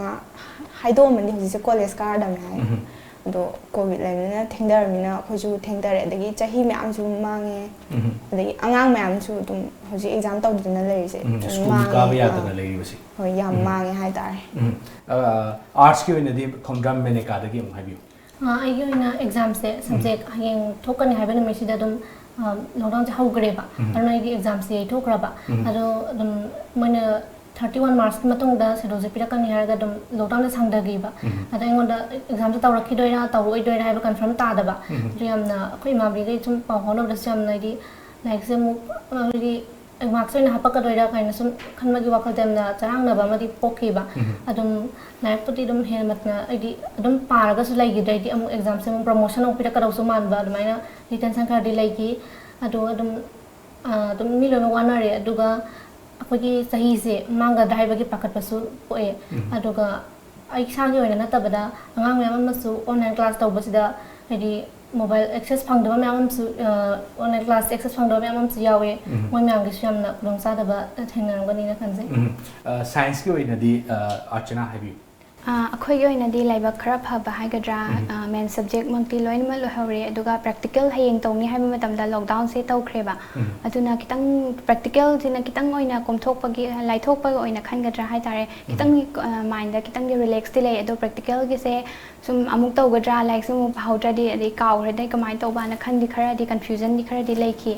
ꯍꯥꯏꯗꯣꯛꯑꯝꯃꯅꯤ, ꯍꯧꯖꯤꯛꯁꯦ ꯀꯣꯂꯦꯖ ꯀꯥꯔꯗꯕꯅꯦ ꯍꯥꯏꯅ꯫ ꯑꯗꯣ ꯀꯣꯚꯤꯗ ꯂꯩꯕꯅꯤꯅ ꯊꯦꯡꯊꯔꯕꯅꯤꯅ ꯑꯩꯈꯣꯏꯁꯨ ꯊꯦꯡꯊꯔꯦ, ꯑꯗꯒꯤ ꯆꯍꯤ ꯃꯌꯥꯝꯁꯨ ꯃꯥꯡꯉꯦ, ꯑꯗꯒꯤ ꯑꯉꯥꯡ ꯃꯌꯥꯝꯁꯨ ꯑꯗꯨꯝ ꯍꯧꯖꯤꯛ ꯑꯦꯛꯖꯥꯝ ꯇꯧꯗꯅ ꯂꯩꯔꯤꯁꯦ ꯑꯗꯨꯝ ꯁ꯭ꯀꯨꯜ ꯃꯥꯡꯉꯦ꯫ ꯀꯥꯕ ꯌꯥꯗꯅ ꯑꯥ, ꯂꯩꯔꯤꯕꯁꯤ꯫ ꯍꯣꯏ, ꯌꯥꯝ ꯃꯥꯡꯉꯦ ꯍꯥꯏꯇꯥꯔꯦ꯫ ꯑꯥꯔꯠꯁꯀꯤ ꯑꯣꯏꯅꯗꯤ ꯈꯣꯝꯗ꯭ꯔꯥꯝ ꯃꯦꯅꯦꯀꯥꯗꯒꯤ ꯑꯃꯨꯛ ꯍꯥꯏꯕꯤꯌꯨ꯫ ꯑ, ꯑꯩꯒꯤ ꯑꯣꯏꯅ ꯑꯦꯛꯖꯥꯝꯁꯦ ꯁꯕꯖꯦꯛ ꯍꯌꯦꯡ ꯊꯣꯛꯀꯅꯤ ꯍꯥꯏꯕ ꯅꯨꯃꯤꯠꯁꯤꯗ ꯑꯗꯨꯝ ꯂꯣꯛꯗꯥꯎꯟꯁꯦ ꯍꯧꯈ꯭ꯔꯦꯕ꯫ ꯑꯗꯨꯅ ꯑꯩꯒꯤ ꯑꯦꯛꯖꯥꯝꯁꯦ ꯌꯩꯊꯣꯛꯈ꯭ꯔꯕ꯫ ꯑꯗꯣ ꯑꯗꯨꯝ ꯃꯣꯏꯅ ꯊꯥꯔꯇꯤ ꯋꯥꯟ ꯃꯥꯔꯆꯀꯤ ꯃꯇꯨꯡꯗ ꯁꯦꯗꯨꯜꯁꯦ ꯄꯤꯔꯛꯀꯅꯤ ꯍꯥꯏꯔꯒ ꯑꯗꯨꯝ ꯂꯣꯛꯗꯥꯎꯟꯁꯦ ꯁꯥꯡꯊꯈꯤꯕ꯫ ꯑꯗꯣ ꯑꯩꯉꯣꯟꯗ ꯑꯦꯛꯖꯥꯝꯁꯦ ꯇꯧꯔꯛꯈꯤꯗꯣꯏꯔꯥ ꯇꯧꯔꯛꯑꯣꯏꯗꯣꯏꯔꯥ ꯍꯥꯏꯕ ꯀꯟꯐꯥꯔꯝ ꯇꯥꯗꯕ꯫ ꯑꯗꯨ ꯌꯥꯝꯅ ꯑꯩꯈꯣꯏ ꯏꯃꯥꯟꯅꯕꯤꯈꯩ ꯁꯨꯝ ꯄꯥꯎ ꯐꯥꯎꯅꯕꯗꯁꯨ ꯌꯥꯝꯅ ꯍꯥꯏꯗꯤ ꯂꯥꯏꯔꯤꯛꯁꯦ ꯑꯃꯨꯛ ꯍꯥꯏꯗꯤ ꯃꯥꯔꯛꯁ ꯑꯣꯏꯅ ꯍꯥꯞꯄꯛꯀꯗꯣꯏꯔꯥ ꯀꯥꯏꯅ ꯁꯨꯝ ꯈꯟꯕꯒꯤ ꯋꯥꯈꯜꯗ ꯌꯥꯝꯅ ꯆꯔꯥꯡꯅꯕ ꯑꯃꯗꯤ ꯄꯣꯛꯈꯤꯕ꯫ ꯑꯗꯨꯝ ꯂꯥꯏꯔꯤꯛꯄꯨꯗꯤ ꯑꯗꯨꯝ ꯍꯦꯟꯅ ꯃꯇꯝ ꯑꯩꯗꯤ ꯑꯗꯨꯝ ꯄꯥꯔꯒꯁꯨ ꯂꯩꯈꯤꯗ꯭ꯔꯦ꯫ ꯑꯩꯗꯤ ꯑꯃꯨꯛ ꯑꯦꯛꯖꯥꯝꯁꯦ ꯑꯃꯨꯛ ꯄ꯭ꯔꯃꯣꯁꯟ ꯑꯃꯨꯛ ꯄꯤꯔꯛꯀꯗꯧꯁꯨ ꯃꯥꯟꯕ, ꯑꯗꯨꯃꯥꯏꯅ ꯇꯦꯟꯁꯟ ꯈꯔꯗꯤ ꯂꯩꯈꯤ꯫ ꯑꯗꯣ ꯑꯗꯨꯝ ꯑꯗꯨꯝ ꯃꯤ ꯂꯣꯏꯅ ꯋꯥꯅꯔꯦ꯫ ꯑꯗꯨꯒ ꯑꯩꯈꯣꯏꯒꯤ ꯆꯍꯤꯁꯦ ꯃꯥꯡꯒꯗ꯭ꯔꯥ ꯍꯥꯏꯕꯒꯤ ꯄꯥꯈꯠꯄꯁꯨ ꯄꯣꯛꯑꯦ꯫ ꯑꯗꯨꯒ ꯑꯩ ꯏꯁꯥꯒꯤ ꯑꯣꯏꯅ ꯅꯠꯇꯕꯗ ꯑꯉꯥꯡ ꯃꯌꯥꯝ ꯑꯃꯁꯨ ꯑꯣꯟꯂꯥꯏꯟ ꯀ꯭ꯂꯥꯁ ꯇꯧꯕꯁꯤꯗ ꯍꯥꯏꯗꯤ ꯃꯣꯕꯥꯏꯜ ꯑꯦꯛꯁꯦꯁ ꯐꯪꯗꯕ ꯃꯌꯥꯝ ꯑꯃꯁꯨ, ꯑꯣꯟꯂꯥꯏꯟ ꯀ꯭ꯂꯥꯁ ꯑꯦꯛꯁꯦꯁ ꯐꯪꯗꯕ ꯃꯌꯥꯝ ꯑꯃꯁꯨ ꯌꯥꯎꯋꯦ꯫ ꯃꯣꯏ ꯃꯌꯥꯝꯒꯤꯁꯨ ꯌꯥꯝꯅ ꯈꯨꯗꯣꯡꯆꯥꯗꯕ ꯊꯦꯡꯅꯔꯝꯒꯅꯤꯅ ꯈꯟꯖꯩ꯫ ꯁꯥꯏꯟꯁꯀꯤ ꯑꯣꯏꯅꯗꯤ, ꯑ, ꯑꯥꯔꯆꯅꯥ ꯍꯥꯏꯕꯤꯌꯨ꯫ ꯑ, ꯑꯩꯈꯣꯏꯒꯤ ꯑꯣꯏꯅꯗꯤ ꯂꯥꯏꯕꯛ ꯈꯔ ꯐꯕ ꯍꯥꯏꯒꯗ꯭ꯔꯥ, ꯑ, ꯃꯦꯟ ꯁꯕꯖꯦꯛꯃꯛꯇꯤ ꯂꯣꯏꯅꯃꯛ ꯂꯣꯏꯍꯧꯔꯦ, ꯑꯗꯨꯒ ꯄ꯭ꯔꯦꯛꯇꯤꯀꯦꯜ ꯍꯌꯦꯡ ꯇꯧꯅꯤ ꯍꯥꯏꯕ ꯃꯇꯝꯗ ꯂꯣꯛꯗꯥꯎꯟꯁꯦ ꯇꯧꯈ꯭ꯔꯦꯕ꯫ ꯑꯗꯨꯅ ꯈꯤꯇꯪ ꯄ꯭ꯔꯦꯛꯇꯤꯀꯦꯜꯁꯤꯅ ꯈꯤꯇꯪ ꯑꯣꯏꯅ ꯀꯣꯝꯊꯣꯛꯄꯒꯤ, ꯂꯥꯏꯊꯣꯛꯄꯒ ꯑꯣꯏꯅ ꯈꯟꯒꯗ꯭ꯔꯥ ꯍꯥꯏꯇꯥꯔꯦ꯫ ꯈꯤꯇꯪꯗꯤ, ꯑ, ꯃꯥꯏꯟꯗ ꯈꯤꯇꯪꯗꯤ ꯔꯤꯂꯦꯛꯁꯇꯤ ꯂꯩ, ꯑꯗꯣ ꯄ꯭ꯔꯦꯛꯇꯤꯀꯦꯜꯒꯤꯁꯦ ꯁꯨꯝ ꯑꯃꯨꯛ ꯇꯧꯒꯗ꯭ꯔꯥ, ꯂꯥꯏꯔꯤꯛꯁꯦ ꯑꯃꯨꯛ ꯄꯥꯍꯧꯗ꯭ꯔꯗꯤ, ꯑꯗꯩ ꯀꯥꯎꯈ꯭ꯔꯗꯤ ꯀꯃꯥꯏꯅ ꯇꯧꯕꯅ ꯈꯟꯗꯤ ꯈꯔꯗꯤ ꯀꯟꯐ꯭ꯌꯨꯖꯟꯗꯤ ꯈꯔꯗꯤ ꯂꯩꯈꯤ꯫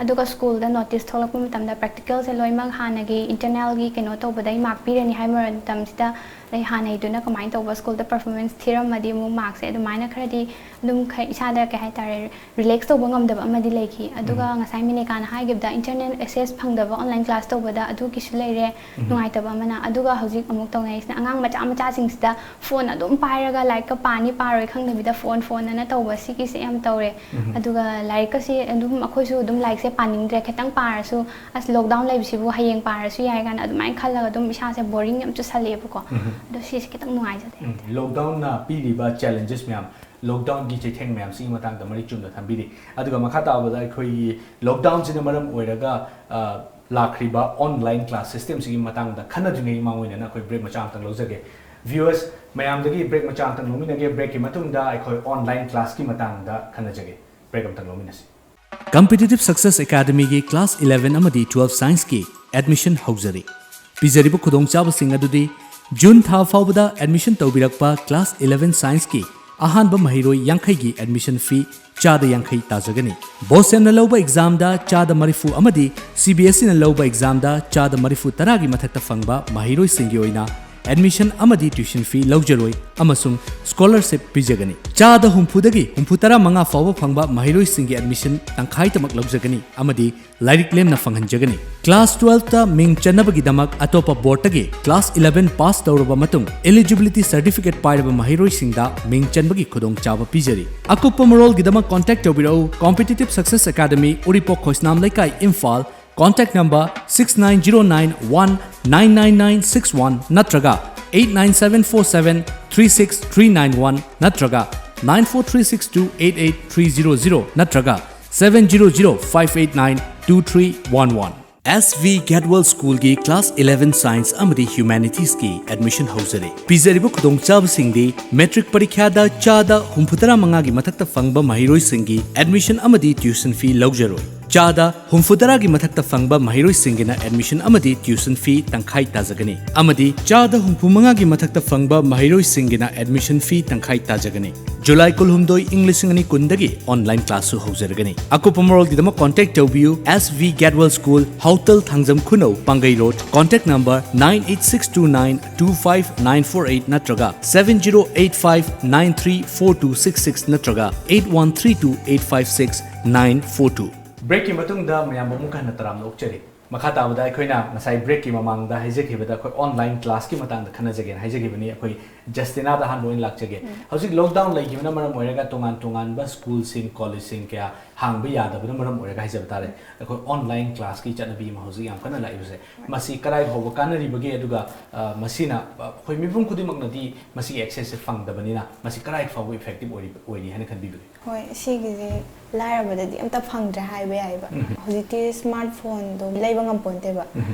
ꯑꯗꯨꯒ ꯁ꯭ꯀꯨꯜꯗ ꯅꯣꯇꯤꯁ ꯊꯣꯛꯂꯛꯄ ꯃꯇꯝꯗ ꯄ꯭ꯔꯦꯛꯇꯤꯀꯦꯜꯁꯦ ꯂꯣꯏꯅꯃꯛ ꯍꯥꯟꯅꯒꯤ ꯏꯟꯇꯔꯅꯦꯜꯒꯤ ꯀꯩꯅꯣ ꯇꯧꯕꯗꯩ ꯃꯥꯔꯛ ꯄꯤꯔꯅꯤ ꯍꯥꯏꯕ ꯃꯇꯝꯁꯤꯗ, ꯑꯗꯩ ꯍꯥꯟꯅꯩꯗꯨꯅ ꯀꯃꯥꯏꯅ ꯇꯧꯕ, ꯁ꯭ꯀꯨꯜꯗ ꯄꯔꯐꯣꯔꯃꯦꯟꯁ ꯊꯤꯔꯝꯃꯗꯤ ꯑꯃꯨꯛ ꯃꯥꯔꯛꯁꯦ ꯑꯗꯨꯃꯥꯏꯅ ꯈꯔꯗꯤ ꯑꯗꯨꯝ ꯈ-, ꯏꯁꯥꯗ ꯀꯩ ꯍꯥꯏꯇꯥꯔꯦ, ꯔꯤꯂꯦꯛꯁ ꯇꯧꯕ ꯉꯝꯗꯕ ꯑꯃꯗꯤ ꯂꯩꯈꯤ꯫ ꯑꯗꯨꯒ ꯉꯁꯥꯏ ꯃꯤꯅꯤꯀꯥꯅ ꯍꯥꯏꯈꯤꯕꯗ ꯏꯟꯇꯔꯅꯦꯠ ꯑꯦꯛꯁꯦꯁ ꯐꯪꯗꯕ, ꯑꯣꯟꯂꯥꯏꯟ ꯀ꯭ꯂꯥꯁ ꯇꯧꯕꯗ ꯑꯗꯨꯒꯤꯁꯨ ꯂꯩꯔꯦ ꯅꯨꯡꯉꯥꯏꯇꯕ ꯑꯃꯅ꯫ ꯑꯗꯨꯒ ꯍꯧꯖꯤꯛ ꯑꯃꯨꯛ ꯇꯧꯅꯔꯤꯁꯤꯅ ꯑꯉꯥꯡ ꯃꯆꯥ ꯃꯆꯥꯁꯤꯡꯁꯤꯗ ꯐꯣꯟ ꯑꯗꯨꯝ ꯄꯥꯏꯔꯒ ꯂꯥꯏꯔꯤꯛꯀ ꯄꯥꯅꯤ ꯄꯥꯔꯣꯏ ꯈꯪꯗꯕꯤꯗ ꯐꯣꯟ ꯐꯣꯟ ꯑꯅ ꯇꯧꯕ, ꯁꯤꯒꯤꯁꯦ ꯌꯥꯝ ꯇꯧꯔꯦ꯫ ꯑꯗꯨꯒ ꯂꯥꯏꯔꯤꯛꯀꯁꯦ ꯑꯗꯨꯝ ꯑꯩꯈꯣꯏꯁꯨ ꯑꯗꯨꯝ ꯂꯥꯏꯔꯤꯛꯁꯦ ꯄꯥꯅꯤꯡꯗ꯭ꯔꯦ, ꯈꯤꯇꯪ ꯄꯥꯔꯁꯨ ꯑꯁ ꯂꯣꯛꯗꯥꯎꯟ ꯂꯩꯕꯁꯤꯕꯨ ꯍꯌꯦꯡ ꯄꯥꯔꯁꯨ ꯌꯥꯏ ꯀꯥꯏꯅ ꯑꯗꯨꯃꯥꯏꯅ ꯈꯜꯂꯒ ꯑꯗꯨꯝ ꯏꯁꯥꯁꯦ ꯕꯣꯔꯤꯡ ꯌꯥꯝ ꯆꯨꯁꯜꯂꯛꯑꯦꯕꯀꯣ꯫ ꯑꯗꯣ ꯁꯤꯁꯦ ꯈꯤꯇꯪ ꯅꯨꯡꯉꯥꯏꯖꯗꯦ꯫ ꯂꯣꯛꯗꯥꯎꯟꯅ ꯄꯤꯔꯤꯕ ꯆꯦꯂꯦꯟꯖꯦꯁ ꯃꯌꯥꯝ, ꯂꯣꯛꯗꯥꯎꯟꯒꯤ ꯆꯩꯊꯦꯡ ꯃꯌꯥꯝꯁꯤꯒꯤ ꯃꯇꯥꯡꯗ ꯃꯔꯤꯛ ꯆꯨꯝꯅ ꯊꯝꯕꯤꯔꯤ꯫ ꯑꯗꯨꯒ ꯃꯈꯥ ꯇꯥꯕꯗ ꯑꯩꯈꯣꯏꯒꯤ ꯂꯣꯛꯗꯥꯎꯟꯁꯤꯅ ꯃꯔꯝ ꯑꯣꯏꯔꯒ, ꯑ, ꯂꯥꯛꯈ꯭ꯔꯤꯕ online class system ꯁꯤꯒꯤ ꯃꯇꯥꯡꯗ ꯈꯟꯅꯗ꯭ꯔꯤꯉꯩ ꯃꯃꯥꯡ ꯑꯣꯏꯅ ꯑꯩꯈꯣꯏ break ꯃꯆꯥ ꯑꯃꯇꯪ ꯂꯧꯖꯒꯦ꯫ Viewers ꯃꯌꯥꯝꯗꯒꯤ break ꯃꯆꯥ ꯑꯃꯇꯪ ꯂꯧꯃꯤꯟꯅꯒꯦ꯫ Break ꯀꯤ ꯃꯇꯨꯡꯗ ꯑꯩꯈꯣꯏ online class ꯀꯤ ꯃꯇꯥꯡꯗ ꯈꯟꯅꯖꯒꯦ꯫ Break ꯑꯃꯇꯪ ꯂꯧꯃꯤꯟꯅꯁꯤ꯫ Competitive Success Academy ꯒꯤ class eleven ꯑꯃꯗꯤ twelve science ꯀꯤ admission ꯍꯧꯖꯔꯤ꯫ ꯄꯤꯖꯔꯤꯕ ꯈꯨꯗꯣꯡꯆꯥꯕꯁꯤꯡ ꯑꯗꯨꯗꯤ June ꯊꯥ ꯐꯥꯎꯕꯗ admission ꯇꯧꯕꯤꯔꯛꯄ class eleven science ꯀꯤ ꯑꯍꯥꯟꯕ ꯃꯍꯩꯔꯣꯏ ꯌꯥꯡꯈꯩꯒꯤ admission fee ꯆꯥꯗ ꯌꯥꯡꯈꯩ ꯇꯥꯖꯒꯅꯤ꯫ BOSEM ꯅ ꯂꯧꯕ exam ꯗ ꯆꯥꯗ ꯃꯔꯤꯐꯨ ꯑꯃꯗꯤ CBSE ꯅ ꯂꯧꯕ exam ꯗ ꯆꯥꯗ ꯃꯔꯤꯐꯨ ꯇꯔꯥꯒꯤ ꯃꯊꯛꯇ ꯐꯪꯕ ꯃꯍꯩꯔꯣꯏꯁꯤꯡꯒꯤ ꯑꯣꯏꯅ admission ꯑꯃꯗꯤ tuition fee ꯂꯧꯖꯔꯣꯏ ꯑꯃꯁꯨꯡ scholarship ꯄꯤꯖꯒꯅꯤ꯫ ꯆꯥꯗ ꯍꯨꯝꯐꯨꯗꯒꯤ ꯍꯨꯝꯐꯨ ꯇꯔꯥ ꯃꯉꯥ ꯐꯥꯎꯕ ꯐꯪꯕ ꯃꯍꯩꯔꯣꯏꯁꯤꯡꯒꯤ admission ꯇꯪꯈꯥꯏꯇꯃꯛ ꯂꯧꯖꯒꯅꯤ ꯑꯃꯗꯤ ꯂꯥꯏꯔꯤꯛ ꯂꯦꯝꯅ ꯐꯪꯍꯟꯖꯒꯅꯤ꯫ Class twelve ꯇ ꯃꯤꯡ ꯆꯟꯅꯕꯒꯤꯗꯃꯛ ꯑꯇꯣꯞꯄ board ꯇꯒꯤ class eleven pass ꯇꯧꯔꯕ ꯃꯇꯨꯡ eligibility certificate ꯄꯥꯏꯔꯕ ꯃꯍꯩꯔꯣꯏꯁꯤꯡꯗ ꯃꯤꯡ ꯆꯟꯕꯒꯤ ꯈꯨꯗꯣꯡꯆꯥꯕ ꯄꯤꯖꯔꯤ꯫ ꯑꯀꯨꯞꯄ ꯃꯔꯣꯜꯒꯤꯗꯃꯛ contact ꯇꯧꯕꯤꯔꯛꯎ Competitive Success Academy, ꯎꯔꯤꯄꯣꯛ ꯈꯣꯏꯁꯅꯥꯝ ꯂꯩꯀꯥꯏ, Imphal. Contact number six nine zero nine one nine nine nine six one ꯅꯠꯇ꯭ꯔꯒ eight nine seven four seven three six three nine one ꯅꯠꯇ꯭ꯔꯒ nine four three six two eight eight three zero zero ꯅꯠꯇ꯭ꯔꯒ seven zero zero five eight nine two three one one꯫ S V Gatewell School ꯒꯤ class eleven science ꯑꯃꯗꯤ humanities ꯀꯤ admission ꯍꯧꯖꯔꯤ꯫ ꯄꯤꯖꯔꯤꯕ ꯈꯨꯗꯣꯡꯆꯥꯕꯁꯤꯡꯗꯤ matric ꯄꯔꯤꯈ꯭ꯌꯥꯗ ꯆꯥꯗ ꯍꯨꯝꯐꯨꯇꯔꯥ ꯃꯉꯥꯒꯤ ꯃꯊꯛꯇ ꯐꯪꯕ ꯃꯍꯩꯔꯣꯏꯁꯤꯡꯒꯤ admission ꯑꯃꯗꯤ tuition fee ꯂꯧꯖꯔꯣꯏ꯫ ꯆꯥꯗ ꯍꯨꯝꯐꯨꯇꯔꯥꯒꯤ ꯃꯊꯛꯇ ꯐꯪꯕ ꯃꯍꯩꯔꯣꯏꯁꯤꯡꯒꯤꯅ admission ꯑꯃꯗꯤ tuition fee ꯇꯪꯈꯥꯏ ꯇꯥꯖꯒꯅꯤ ꯑꯃꯗꯤ ꯆꯥꯗ ꯍꯨꯝꯐꯨꯃꯉꯥꯒꯤ ꯃꯊꯛꯇ ꯐꯪꯕ ꯃꯍꯩꯔꯣꯏꯁꯤꯡꯒꯤꯅ admission fee ꯇꯪꯈꯥꯏ ꯇꯥꯖꯒꯅꯤ꯫ July ꯀꯨꯟꯍꯨꯝꯗꯣꯏ, ꯏꯪ ꯂꯤꯁꯤꯡ ꯑꯅꯤ ꯀꯨꯟꯗꯒꯤ online class ꯁꯨ ꯍꯧꯖꯔꯒꯅꯤ꯫ ꯑꯀꯨꯞꯄ ꯃꯔꯣꯜꯒꯤꯗꯃꯛ contact ꯇꯧꯕꯤꯌꯨ S V Gatewell School, ꯍꯥꯎꯇꯜ Thangjam ꯈꯨꯅꯧ, ꯄꯥꯡꯒꯩ road, contact number nine eight six two nine two five nine four eight ꯅꯠꯇ꯭ꯔꯒ seven zero eight five nine three four two six six ꯅꯠꯇ꯭ꯔꯒ eight one three two eight five six nine four two꯫ Break ꯀꯤ ꯃꯇꯨꯡꯗ ꯃꯌꯥꯝꯕꯨ ꯑꯃꯨꯛ ꯍꯟꯅ ꯇꯔꯥꯝꯅ ꯑꯣꯛꯆꯔꯤ꯫ ꯃꯈꯥ ꯇꯥꯕꯗ ꯑꯩꯈꯣꯏꯅ ꯉꯁꯥꯏ break ꯀꯤ ꯃꯃꯥꯡꯗ ꯍꯥꯏꯖꯈꯤꯕꯗ ꯑꯩꯈꯣꯏ online class ꯀꯤ ꯃꯇꯥꯡꯗ ꯈꯟꯅꯖꯒꯦꯅ ꯍꯥꯏꯖꯈꯤꯕꯅꯤ꯫ ꯑꯩꯈꯣꯏ ꯖꯁꯇꯤꯅꯥꯗ ꯑꯍꯥꯟꯕ ꯑꯣꯏꯅ ꯂꯥꯛꯆꯒꯦ꯫ ꯎꯝ꯫ ꯍꯧꯖꯤꯛ lockdown ꯂꯩꯈꯤꯕꯅ ꯃꯔꯝ ꯑꯣꯏꯔꯒ ꯇꯣꯉꯥꯟ ꯇꯣꯉꯥꯟꯕ school ꯁꯤꯡ, college ꯁꯤꯡ ꯀꯌꯥ ꯍꯥꯡꯕ ꯌꯥꯗꯕꯅ ꯃꯔꯝ ꯑꯣꯏꯔꯒ ꯍꯥꯏꯖꯕ ꯇꯥꯔꯦ, ꯑꯩꯈꯣꯏ online class ꯀꯤ ꯆꯠꯅꯕꯤ ꯑꯃ ꯍꯧꯖꯤꯛ ꯌꯥꯝ ꯀꯟꯅ ꯂꯥꯛꯏꯕꯁꯦ, ꯃꯁꯤ ꯀꯗꯥꯏ ꯐꯥꯎꯕ ꯀꯥꯟꯅꯔꯤꯕꯒꯦ? ꯑꯗꯨꯒ, ꯑ, ꯃꯁꯤꯅ, ꯑ, ꯑꯩꯈꯣꯏ ꯃꯤꯄꯨꯝ ꯈꯨꯗꯤꯡꯃꯛꯅꯗꯤ ꯃꯁꯤꯒꯤ access ꯁꯦ ꯐꯪꯗꯕꯅꯤꯅ, ꯃꯁꯤ ꯀꯗꯥꯏ ꯐꯥꯎꯕ effective ꯑꯣꯏꯔꯤ, ꯑꯣꯏꯔꯤ ꯍꯥꯏꯅ ꯈꯟꯕꯤꯕꯒꯦ? ꯍꯣꯏ, ꯁꯤꯒꯤꯁꯦ ꯂꯥꯏꯔꯕꯗꯗꯤ ꯑꯝꯇ ꯐꯪꯗ꯭ꯔꯦ ꯍꯥꯏꯕ ꯌꯥꯏꯑꯕ꯫ ꯍꯧꯖꯤꯛꯇꯤ smartphone ꯗꯣ ꯂꯩꯕ ꯉꯝꯄꯣꯟꯇꯦꯕ꯫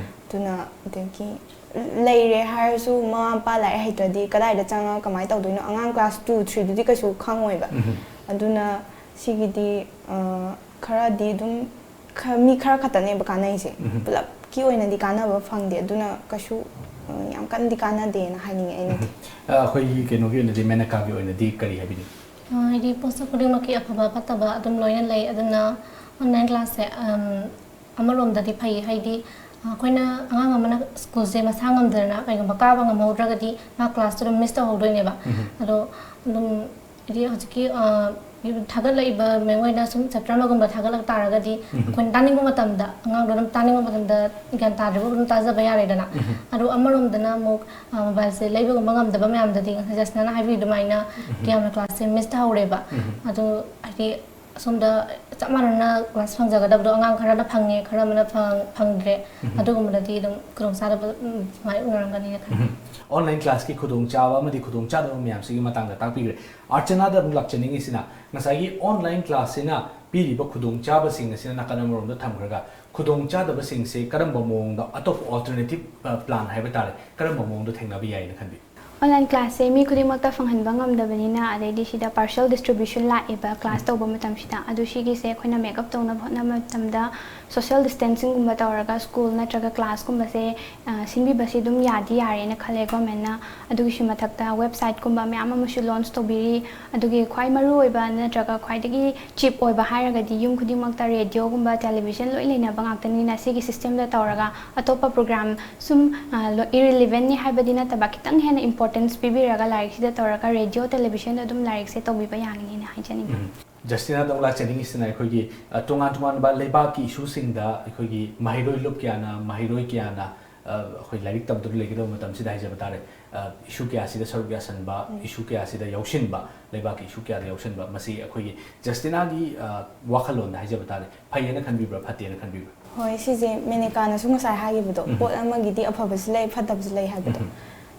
ꯑꯗꯨꯅ ꯑꯗꯒꯤ ꯂꯩꯔꯦ ꯍꯥꯏꯔꯁꯨ ꯃꯃꯥ ꯃꯄꯥ ꯂꯥꯏꯔꯤꯛ ꯍꯩꯇ꯭ꯔꯗꯤ ꯀꯗꯥꯏꯗ ꯆꯪꯉꯒ ꯀꯃꯥꯏꯅ ꯇꯧꯗꯣꯏꯅꯣ? ꯑꯉꯥꯡ class two three ꯗꯨꯗꯤ ꯀꯩꯁꯨ ꯈꯪꯉꯣꯏꯕ꯫ ꯑꯗꯨꯅ ꯁꯤꯒꯤꯗꯤ, ꯑ, ꯈꯔꯗꯤ ꯑꯗꯨꯝ ꯈ-, ꯃꯤ ꯈꯔ ꯈꯛꯇꯅꯦꯕ ꯀꯥꯟꯅꯩꯁꯦ꯫ ꯄꯨꯂꯞꯀꯤ ꯑꯣꯏꯅꯗꯤ ꯀꯥꯟꯅꯕ ꯐꯪꯗꯦ꯫ ꯑꯗꯨꯅ ꯀꯩꯁꯨ, ꯑ, ꯌꯥꯝ ꯀꯟꯅꯗꯤ ꯀꯥꯟꯅꯗꯦꯅ ꯍꯥꯏꯅꯤꯡꯉꯦ ꯑꯩꯅꯗꯤ꯫ ꯑ, ꯑꯩꯈꯣꯏꯒꯤ ꯀꯩꯅꯣꯒꯤ ꯑꯣꯏꯅꯗꯤ, ꯃꯦꯅꯀꯥꯒꯤ ꯑꯣꯏꯅꯗꯤ ꯀꯔꯤ ꯍꯥꯏꯕꯤꯅꯤꯡꯉꯤ? ꯑ, ꯍꯥꯏꯗꯤ ꯄꯣꯠꯁꯛ ꯈꯨꯗꯤꯡꯃꯛꯀꯤ ꯑꯐꯕ ꯐꯠꯇꯕ ꯑꯗꯨꯝ ꯂꯣꯏꯅ ꯂꯩ꯫ ꯑꯗꯨꯅ online class ꯁꯦ, ꯑꯝ, ꯑꯃꯔꯣꯝꯗꯗꯤ ꯐꯩ, ꯍꯥꯏꯗꯤ, ꯑ, ꯑꯩꯈꯣꯏꯅ, ꯑꯉꯥꯡ ꯑꯃꯅ school ꯁꯦ ꯃꯁꯥ ꯉꯝꯗꯗꯅ ꯀꯩꯒꯨꯝꯕ ꯀꯥꯕ ꯉꯝꯍꯧꯗ꯭ꯔꯒꯗꯤ ꯃꯥ class ꯇꯨ ꯑꯗꯨꯝ miss ꯇꯧꯍꯧꯗꯣꯏꯅꯦꯕ꯫ ꯑꯗꯣ ꯑꯗꯨꯝ ꯍꯥꯏꯗꯤ ꯍꯧꯖꯤꯛꯀꯤ, ꯑ, ꯊꯥꯒꯠꯂꯛꯏꯕ ꯃꯦꯝ ꯍꯣꯏꯅ ꯁꯨꯝ chapter ꯑꯃꯒꯨꯝꯕ ꯊꯥꯒꯠꯂꯛ ꯇꯥꯔꯒꯗꯤ ꯑꯩꯈꯣꯏꯅ ꯇꯥꯅꯤꯡꯕ ꯃꯇꯝꯗ, ꯑꯉꯥꯡꯗꯣ ꯑꯗꯨꯝ ꯇꯥꯅꯤꯡꯕ ꯃꯇꯝꯗ ꯒ꯭ꯌꯥꯟ ꯇꯥꯗ꯭ꯔꯤꯕ ꯑꯗꯨꯝ ꯇꯥꯖꯕ ꯌꯥꯔꯦꯗꯅ꯫ ꯑꯗꯣ ꯑꯃꯔꯣꯝꯗꯅ ꯑꯃꯨꯛ, ꯑ, mobile ꯁꯦ ꯂꯩꯕ ꯉꯝꯕ ꯉꯝꯗꯕ ꯃꯌꯥꯝꯗꯗꯤ ꯉꯁꯥꯏ ꯖꯁꯅꯥꯅ ꯍꯥꯏꯕꯤ ꯑꯗꯨꯃꯥꯏꯅ ꯌꯥꯝꯅ class ꯁꯦ miss ꯇꯧꯍꯧꯔꯦꯕ꯫ ꯑꯗꯣ ꯍꯥꯏꯗꯤ ꯑꯁꯣꯝꯗ ꯆꯞ ꯃꯥꯟꯅꯅ class ꯐꯪꯖꯒꯗꯕꯗꯣ ꯑꯉꯥꯡ ꯈꯔꯅ ꯐꯪꯉꯦ, ꯈꯔ ꯑꯃꯅ ꯐꯪ-, ꯐꯪꯗ꯭ꯔꯦ꯫ ꯑꯗꯨꯒꯨꯝꯕꯗꯗꯤ ꯑꯗꯨꯝ ꯈꯨꯗꯣꯡꯆꯥꯗꯕ, ꯎꯝ, ꯃꯥꯌꯣꯛꯅꯔꯝꯒꯅꯤꯅ ꯈꯜꯂꯤ꯫ Online class ꯀꯤ ꯈꯨꯗꯣꯡꯆꯥꯕ ꯑꯃꯗꯤ ꯈꯨꯗꯣꯡꯆꯥꯗꯕ ꯃꯌꯥꯝꯁꯤꯒꯤ ꯃꯇꯥꯡꯗ ꯇꯥꯛꯄꯤꯈ꯭ꯔꯦ꯫ ꯑꯔꯆꯅꯥꯗ ꯑꯃꯨꯛ ꯂꯥꯛꯆꯅꯤꯡꯉꯤꯁꯤꯅ, ꯉꯁꯥꯏꯒꯤ online class ꯁꯤꯅ ꯄꯤꯔꯤꯕ ꯈꯨꯗꯣꯡꯆꯥꯕꯁꯤꯡ ꯑꯁꯤꯅ ꯅꯥꯀꯟ ꯑꯃꯔꯣꯝꯗ ꯊꯝꯈ꯭ꯔꯒ, ꯈꯨꯗꯣꯡꯆꯥꯗꯕꯁꯤꯡꯁꯦ ꯀꯔꯝꯕ ꯃꯑꯣꯡꯗ, ꯑꯇꯣꯞꯄ alternative, ꯑ, plan ꯍꯥꯏꯕ ꯇꯥꯔꯦ, ꯀꯔꯝꯕ ꯃꯑꯣꯡꯗ ꯊꯦꯡꯅꯕ ꯌꯥꯏꯅ ꯈꯟꯕꯤ? Online class ꯁꯦ ꯃꯤ ꯈꯨꯗꯤꯡꯃꯛꯇ ꯐꯪꯍꯟꯕ ꯉꯝꯗꯕꯅꯤꯅ, ꯑꯗꯩꯗꯤ ꯁꯤꯗ partial distribution ꯂꯥꯛꯑꯦꯕ class ꯇꯧꯕ ꯃꯇꯝꯁꯤꯗ꯫ ꯑꯗꯨ ꯁꯤꯒꯤꯁꯦ ꯑꯩꯈꯣꯏꯅ make up ꯇꯧꯅꯕ ꯍꯣꯠꯅꯕ ꯃꯇꯝꯗ social distancing ꯒꯨꯝꯕ ꯇꯧꯔꯒ school ꯅꯠꯇ꯭ꯔꯒ class ꯀꯨꯝꯕꯁꯦ, ꯑ, ꯁꯤꯟꯕꯤꯕꯁꯤ ꯑꯗꯨꯝ ꯌꯥꯗꯤ ꯌꯥꯔꯦꯅ ꯈꯜꯂꯦ government ꯅ꯫ ꯑꯗꯨꯒꯤꯁꯨ ꯃꯊꯛꯇ website ꯀꯨꯝꯕ ꯃꯌꯥꯝ ꯑꯃꯁꯨ launch ꯇꯧꯕꯤꯔꯤ꯫ ꯑꯗꯨꯒꯤ ꯈ꯭ꯋꯥꯏ ꯃꯔꯨꯑꯣꯏꯕ ꯅꯠꯇ꯭ꯔꯒ ꯈ꯭ꯋꯥꯏꯗꯒꯤ cheap ꯑꯣꯏꯕ ꯍꯥꯏꯔꯒꯗꯤ ꯌꯨꯝ ꯈꯨꯗꯤꯡꯃꯛꯇ radio ꯒꯨꯝꯕ, television ꯂꯣꯏ ꯂꯩꯅꯕ ꯉꯥꯛꯇꯅꯤꯅ, ꯁꯤꯒꯤ system ꯗ ꯇꯧꯔꯒ ꯑꯇꯣꯞꯄ program ꯁꯨꯝ, ꯑ, ꯂꯣ-, irrelevant ꯅꯤ ꯍꯥꯏꯕꯗꯤ ꯅꯠꯇꯕ, ꯈꯤꯇꯪ ꯍꯦꯟꯅ importance ꯄꯤꯕꯤꯔꯒ ꯂꯥꯏꯔꯤꯛꯁꯤꯗ ꯇꯧꯔꯒ radio, television ꯗ ꯑꯗꯨꯝ ꯂꯥꯏꯔꯤꯛꯁꯦ ꯇꯧꯕꯤꯕ ꯌꯥꯒꯅꯤꯅ ꯍꯥꯏꯖꯅꯤꯡꯉꯤ꯫ ꯖꯁꯇꯤꯅꯥꯗ ꯑꯃꯨꯛ ꯂꯥꯛꯆꯅꯤꯡꯉꯤꯁꯤꯅ, ꯑꯩꯈꯣꯏꯒꯤ, ꯑ, ꯇꯣꯉꯥꯟ ꯇꯣꯉꯥꯟꯕ ꯂꯩꯕꯥꯛꯀꯤ issue ꯁꯤꯡꯗ ꯑꯩꯈꯣꯏꯒꯤ ꯃꯍꯩꯔꯣꯏ ꯂꯨꯞ ꯀꯌꯥꯅ, ꯃꯍꯩꯔꯣꯏ ꯀꯌꯥꯅ ꯑ, ꯑꯩꯈꯣꯏ ꯂꯥꯏꯔꯤꯛ ꯇꯝꯗꯨꯅ ꯂꯩꯒꯗꯕ ꯃꯇꯝꯁꯤꯗ ꯍꯥꯏꯖꯕ ꯇꯥꯔꯦ, ꯏꯁꯨ ꯀꯌꯥꯁꯤꯗ ꯁꯔꯨꯛ ꯌꯥꯁꯟꯕ, ꯏꯁꯨ ꯀꯌꯥꯁꯤꯗ ꯌꯥꯎꯁꯤꯟꯕ, ꯂꯩꯕꯥꯛꯀꯤ ꯏꯁꯨ ꯀꯌꯥꯗ ꯌꯥꯎꯁꯤꯟꯕ, ꯃꯁꯤ ꯑꯩꯈꯣꯏꯒꯤ ꯖꯁꯇꯤꯅꯥꯒꯤ, ꯑ, ꯋꯥꯈꯜꯂꯣꯟꯗ ꯍꯥꯏꯖꯕ ꯇꯥꯔꯦ, ꯐꯩꯌꯦꯅ ꯈꯟꯕꯤꯕ꯭ꯔꯥ, ꯐꯠꯇꯦꯅ ꯈꯟꯕꯤꯕ꯭ꯔꯥ? ꯍꯣꯏ, ꯁꯤꯁꯦ ꯃꯦꯅꯦꯀꯥꯅꯁꯨ ꯉꯁꯥꯏ ꯍꯥꯏꯈꯤꯕꯗꯣ, ꯄꯣꯠ ꯑꯃꯒꯤꯗꯤ ꯑꯐꯕꯁꯨ ꯂꯩ, ꯐꯠꯇꯕꯁꯨ ꯂꯩ ꯍꯥꯏꯕꯗꯣ꯫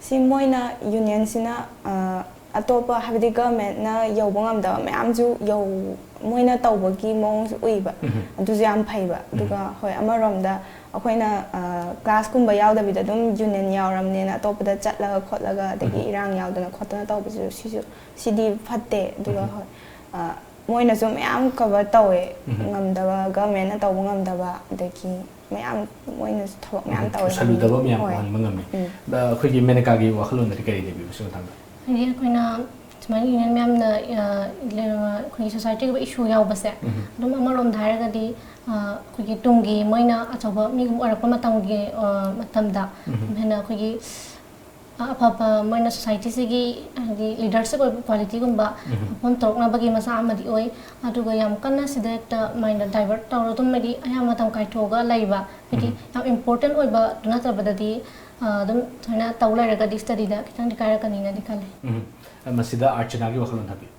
ꯁꯤ ꯃꯣꯏꯅ ꯌꯨꯅꯤꯌꯟꯁꯤꯅ, ꯑ, ꯑꯇꯣꯞꯄ, ꯍꯥꯏꯕꯗꯤ ꯒꯚꯔꯟꯃꯦꯟꯠꯅ ꯌꯧꯕ ꯉꯝꯗꯕ ꯃꯌꯥꯝꯁꯨ ꯌꯧ-, ꯃꯣꯏꯅ ꯇꯧꯕꯒꯤ ꯃꯑꯣꯡꯁꯨ ꯎꯏꯕ꯫ ꯑꯗꯨꯁꯨ ꯌꯥꯝ ꯐꯩꯕ꯫ ꯑꯗꯨꯒ ꯍꯣꯏ, ꯑꯃꯔꯣꯝꯗ ꯑꯩꯈꯣꯏꯅ, ꯑ, ꯀ꯭ꯂꯥꯁꯀꯨꯝꯕ ꯌꯥꯎꯗꯕꯤꯗ ꯑꯗꯨꯝ ꯌꯨꯅꯤꯌꯟ ꯌꯥꯎꯔꯝꯅꯦꯅ ꯑꯇꯣꯞꯄꯗ ꯆꯠꯂꯒ ꯈꯣꯠꯂꯒ, ꯑꯗꯒꯤ ꯏꯔꯥꯡ ꯌꯥꯎꯗꯅ ꯈꯣꯠꯇꯅ ꯇꯧꯕꯁꯨ, ꯁꯤꯁꯨ, ꯁꯤꯗꯤ ꯐꯠꯇꯦ꯫ ꯑꯗꯨꯒ ꯍꯣꯏ, ꯑ, ꯃꯣꯏꯅꯁꯨ ꯃꯌꯥꯝ ꯀꯚꯔ ꯇꯧꯋꯦ꯫ ꯉꯝꯗꯕ, ꯒꯚꯔꯟꯃꯦꯟꯠꯅ ꯇꯧꯕ ꯉꯝꯗꯕ, ꯑꯗꯒꯤ ꯃꯌꯥꯝ, ꯃꯣꯏꯅꯁꯨ ꯊꯕꯛ ꯃꯌꯥꯝ ꯇꯧꯋꯦ꯫ ꯁꯜꯂꯨꯗꯕ ꯃꯌꯥꯝ ꯍꯣꯏ꯫ ꯑꯣꯏꯍꯟꯕ ꯉꯝꯃꯤ꯫ ꯑ, ꯑꯩꯈꯣꯏꯒꯤ ꯃꯦꯅꯦꯀꯥꯒꯤ ꯋꯥꯈꯜꯂꯣꯟꯗꯗꯤ ꯀꯔꯤ ꯂꯩꯕꯤꯕ ꯁꯤ ꯃꯇꯥꯡꯗ? ꯍꯥꯏꯗꯤ ꯑꯩꯈꯣꯏꯅ ꯁꯨꯃꯥꯏꯅ ꯌꯨꯅꯤꯌꯟ ꯃꯌꯥꯝꯅ, ꯑ, ꯑꯩꯈꯣꯏꯒꯤ ꯁꯣꯁꯥꯏꯇꯤꯒꯤ ꯑꯣꯏꯕ ꯏꯁꯨ ꯌꯥꯎꯕꯁꯦ, ꯑꯗꯨꯝ ꯑꯃꯔꯣꯝꯗ ꯍꯥꯏꯔꯒꯗꯤ, ꯑ, ꯑꯩꯈꯣꯏꯒꯤ ꯇꯨꯡꯒꯤ ꯃꯣꯏꯅ ꯑꯆꯧꯕ ꯃꯤꯒꯨꯝꯕ ꯑꯣꯏꯔꯛꯄ ꯃꯇꯝꯒꯤ, ꯑ, ꯃꯇꯝꯗ ꯍꯦꯟꯅ ꯑꯩꯈꯣꯏꯒꯤ, ꯑ, ꯑꯐꯕ ꯃꯣꯏꯅ ꯁꯣꯁꯥꯏꯇꯤꯁꯤꯒꯤ ꯍꯥꯏꯗꯤ ꯂꯤꯗꯔꯁꯤꯞ ꯑꯣꯏꯕ ꯀ꯭ꯋꯥꯂꯤꯇꯤꯒꯨꯝꯕ ꯃꯐꯝ ꯇꯧꯔꯛꯅꯕꯒꯤ ꯃꯆꯥꯛ ꯑꯃꯗꯤ ꯑꯣꯏ꯫ ꯑꯗꯨꯒ ꯌꯥꯝ ꯀꯟꯅ ꯁꯤꯗ ꯍꯦꯛꯇ ꯃꯥꯏꯟꯗ ꯗꯥꯏꯚꯔꯠ ꯇꯧꯔꯒ ꯑꯗꯨꯝ ꯍꯥꯏꯗꯤ ꯑꯌꯥꯝꯕ ꯃꯇꯝ ꯀꯥꯏꯊꯣꯛꯑꯒ ꯂꯩꯕ, ꯍꯥꯏꯗꯤ ꯌꯥꯝ ꯏꯝꯄꯣꯔꯇꯦꯟ ꯑꯣꯏꯕꯗꯨ ꯅꯠꯇꯕꯗꯗꯤ, ꯑ, ꯑꯗꯨꯝ ꯁꯨꯃꯥꯏꯅ ꯇꯧ ꯂꯩꯔꯒꯗꯤ ꯁ꯭ꯇꯗꯤꯗ ꯈꯤꯇꯪꯗꯤ ꯀꯥꯏꯔꯛꯀꯅꯤꯅꯗꯤ ꯈꯜꯂꯦ꯫ ꯎꯝ꯫ ꯃꯁꯤꯗ ꯑꯥꯔꯆꯅꯥꯒꯤ ꯋꯥꯈꯜꯂꯣꯟ ꯊꯝꯕꯤꯌꯨ꯫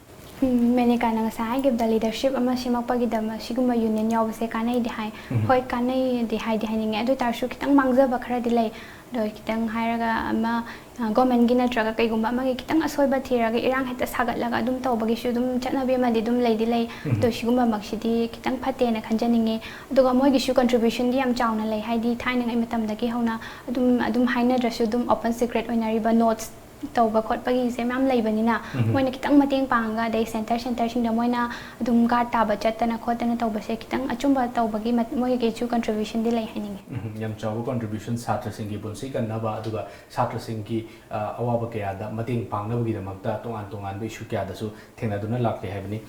ꯎꯝ, ꯃꯦꯅꯦꯀꯥꯅ ꯉꯁꯥꯏ ꯍꯥꯏꯈꯤꯕꯗ ꯂꯤꯗꯔꯁꯤꯞ ꯑꯃ ꯁꯦꯝꯃꯛꯄꯒꯤꯗꯃꯛ ꯁꯤꯒꯨꯝꯕ ꯌꯨꯅꯤꯌꯟ ꯌꯥꯎꯕꯁꯦ ꯀꯥꯟꯅꯩꯗꯤ ꯍꯥꯏ꯫ ꯍꯣꯏ, ꯀꯥꯟꯅꯩꯗꯤ ꯍꯥꯏꯗꯤ ꯍꯥꯏꯅꯤꯡꯉꯦ꯫ ꯑꯗꯨ ꯑꯣꯏ ꯇꯥꯔꯁꯨ ꯈꯤꯇꯪ ꯃꯥꯡꯖꯕ ꯈꯔꯗꯤ ꯂꯩ꯫ ꯑꯗꯣ ꯈꯤꯇꯪ ꯍꯥꯏꯔꯒ ꯑꯃ, ꯑ, ꯒꯣꯔꯃꯦꯟꯒꯤ ꯅꯠꯇ꯭ꯔꯒ ꯀꯩꯒꯨꯝꯕ ꯑꯃꯒꯤ ꯈꯤꯇꯪ ꯑꯁꯣꯏꯕ ꯊꯤꯔꯒ ꯏꯔꯥꯡ ꯍꯦꯛꯇ ꯁꯥꯒꯠꯂꯒ ꯑꯗꯨꯝ ꯇꯧꯕꯒꯤꯁꯨ ꯑꯗꯨꯝ ꯆꯠꯅꯕꯤ ꯑꯃꯗꯤ ꯑꯗꯨꯝ ꯂꯩꯗꯤ ꯂꯩ꯫ ꯑꯗꯣ ꯁꯤꯒꯨꯝꯕꯃꯛꯁꯤꯗꯤ ꯈꯤꯇꯪ ꯐꯠꯇꯦꯅ ꯈꯟꯖꯅꯤꯡꯉꯦ꯫ ꯑꯗꯨꯒ ꯃꯣꯏꯒꯤꯁꯨ ꯀꯟꯇ꯭ꯔꯤꯕ꯭ꯌꯨꯁꯟꯗꯤ ꯌꯥꯝ ꯆꯥꯎꯅ ꯂꯩ꯫ ꯍꯥꯏꯗꯤ ꯊꯥꯏꯅꯉꯩ ꯃꯇꯝꯗꯒꯤ ꯍꯧꯅ ꯑꯗꯨꯝ, ꯑꯗꯨꯝ ꯍꯥꯏꯅꯗ꯭ꯔꯁꯨ ꯑꯗꯨꯝ ꯑꯣꯄꯟ ꯁꯤꯀ꯭ꯔꯦꯠ ꯑꯣꯏꯅꯔꯤꯕ ꯅꯣꯠꯁ ꯇꯧꯕ ꯈꯣꯠꯄꯒꯤꯁꯦ ꯃꯌꯥꯝ ꯂꯩꯕꯅꯤꯅ, ꯃꯣꯏꯅ ꯈꯤꯇꯪ ꯃꯇꯦꯡ ꯄꯥꯡꯉꯒ, ꯑꯗꯩ ꯁꯦꯟꯇꯔ ꯁꯦꯟꯇꯔꯁꯤꯡꯗ ꯃꯣꯏꯅ ꯑꯗꯨꯝ ꯒꯥꯔꯗ ꯇꯥꯕ ꯆꯠꯇꯅ ꯈꯣꯠꯇꯅ ꯇꯧꯕꯁꯦ ꯈꯤꯇꯪ ꯑꯆꯨꯝꯕ ꯇꯧꯕꯒꯤ ꯃꯠ-, ꯃꯣꯏꯒꯤꯁꯨ ꯀꯟꯇ꯭ꯔꯤꯕ꯭ꯌꯨꯁꯟꯗꯤ ꯂꯩ ꯍꯥꯏꯅꯤꯡꯉꯤ꯫ ꯎꯝ, ꯌꯥꯝ ꯆꯥꯎꯕ ꯀꯟꯇ꯭ꯔꯤꯕ꯭ꯌꯨꯁꯟ, ꯁꯥꯇ꯭ꯔꯁꯤꯡꯒꯤ ꯄꯨꯟꯁꯤ ꯀꯟꯅꯕ, ꯑꯗꯨꯒ ꯁꯥꯇ꯭ꯔꯁꯤꯡꯒꯤ, ꯑ, ꯑꯋꯥꯕ ꯀꯌꯥꯗ ꯃꯇꯦꯡ ꯄꯥꯡꯅꯕꯒꯤꯗꯃꯛꯇ ꯇꯣꯉꯥꯟ ꯇꯣꯉꯥꯟꯕ ꯏꯁꯨ ꯀꯌꯥꯗꯁꯨ ꯊꯦꯡꯅꯗꯨꯅ ꯂꯥꯛꯂꯤ ꯍꯥꯏꯕꯅꯤ꯫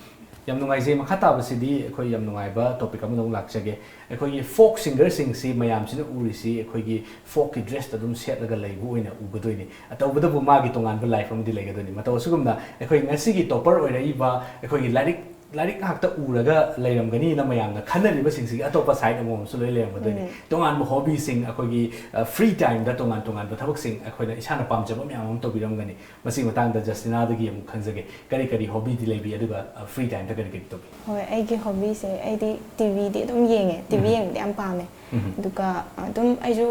ꯌꯥꯝ ꯅꯨꯡꯉꯥꯏꯖꯩ꯫ ꯃꯈꯥ ꯇꯥꯕꯁꯤꯗꯤ ꯑꯩꯈꯣꯏ ꯌꯥꯝ ꯅꯨꯡꯉꯥꯏꯕ ꯇꯣꯄꯤꯛ ꯑꯃꯗ ꯑꯃꯨꯛ ꯂꯥꯛꯆꯒꯦ꯫ ꯑꯩꯈꯣꯏꯒꯤ ꯐꯣꯛ ꯁꯤꯡꯒꯔꯁꯤꯡꯁꯤ ꯃꯌꯥꯝꯁꯤꯅ ꯎꯔꯤꯁꯤ ꯑꯩꯈꯣꯏꯒꯤ ꯐꯣꯛꯀꯤ ꯗ꯭ꯔꯦꯁꯇ ꯑꯗꯨꯝ ꯁꯦꯠꯂꯒ ꯂꯩꯕ ꯑꯣꯏꯅ ꯎꯒꯗꯣꯏꯅꯤ꯫ ꯑ, ꯇꯧꯕꯇꯕꯨ ꯃꯥꯒꯤ ꯇꯣꯉꯥꯟꯕ ꯂꯥꯏꯐ ꯑꯃꯗꯤ ꯂꯩꯒꯗꯣꯏꯅꯤ꯫ ꯃꯇꯧ ꯑꯁꯤꯒꯨꯝꯅ ꯑꯩꯈꯣꯏ ꯉꯁꯤꯒꯤ ꯇꯣꯄꯔ ꯑꯣꯏꯔꯛꯏꯕ ꯑꯩꯈꯣꯏꯒꯤ ꯂꯥꯏꯔꯤꯛ ꯂꯥꯏꯔꯤꯛ ꯉꯥꯛꯇ ꯎꯔꯒ ꯂꯩꯔꯝꯒꯅꯤꯅ ꯃꯌꯥꯝꯅ ꯈꯟꯅꯔꯤꯕꯁꯤꯡꯁꯤꯒꯤ ꯑꯇꯣꯞꯄ ꯁꯥꯏꯠ ꯑꯃꯃꯝꯁꯨ ꯂꯣꯏ ꯂꯩꯔꯝꯒꯗꯣꯏꯅꯤ꯫ ꯎꯝ꯫ ꯇꯣꯉꯥꯟꯕ ꯍꯣꯕꯤꯁꯤꯡ, ꯑꯩꯈꯣꯏꯒꯤ, ꯑ, ꯐ꯭ꯔꯤ ꯇꯥꯏꯝꯗ ꯇꯣꯉꯥꯟ ꯇꯣꯉꯥꯟꯕ ꯊꯕꯛꯁꯤꯡ, ꯑꯩꯈꯣꯏꯅ ꯏꯁꯥꯅ ꯄꯥꯝꯖꯕ ꯃꯌꯥꯝ ꯑꯃ ꯇꯧꯕꯤꯔꯝꯒꯅꯤ꯫ ꯃꯁꯤꯒꯤ ꯃꯇꯥꯡꯗ ꯖꯁꯇꯤꯅꯥꯗꯒꯤ ꯑꯃꯨꯛ ꯈꯪꯖꯒꯦ꯫ ꯀꯔꯤ ꯀꯔꯤ ꯍꯣꯕꯤꯗꯤ ꯂꯩꯕꯤ, ꯑꯗꯨꯒ, ꯑ, ꯐ꯭ꯔꯤ ꯇꯥꯏꯝꯗ ꯀꯔꯤ ꯀꯔꯤ ꯇꯧꯕꯤ? ꯍꯣꯏ, ꯑꯩꯒꯤ ꯍꯣꯕꯤꯁꯦ, ꯑꯩꯗꯤ ꯇꯤ ꯚꯤꯗꯤ ꯑꯗꯨꯝ ꯌꯦꯡꯉꯦ, ꯇꯤ ꯚꯤ ꯎꯝ꯫ ꯌꯦꯡꯕꯗꯤ ꯌꯥꯝ ꯄꯥꯝꯃꯦ꯫ ꯎꯝ꯫ ꯑꯗꯨꯒ ꯑꯗꯨꯝ ꯑꯩꯁꯨ,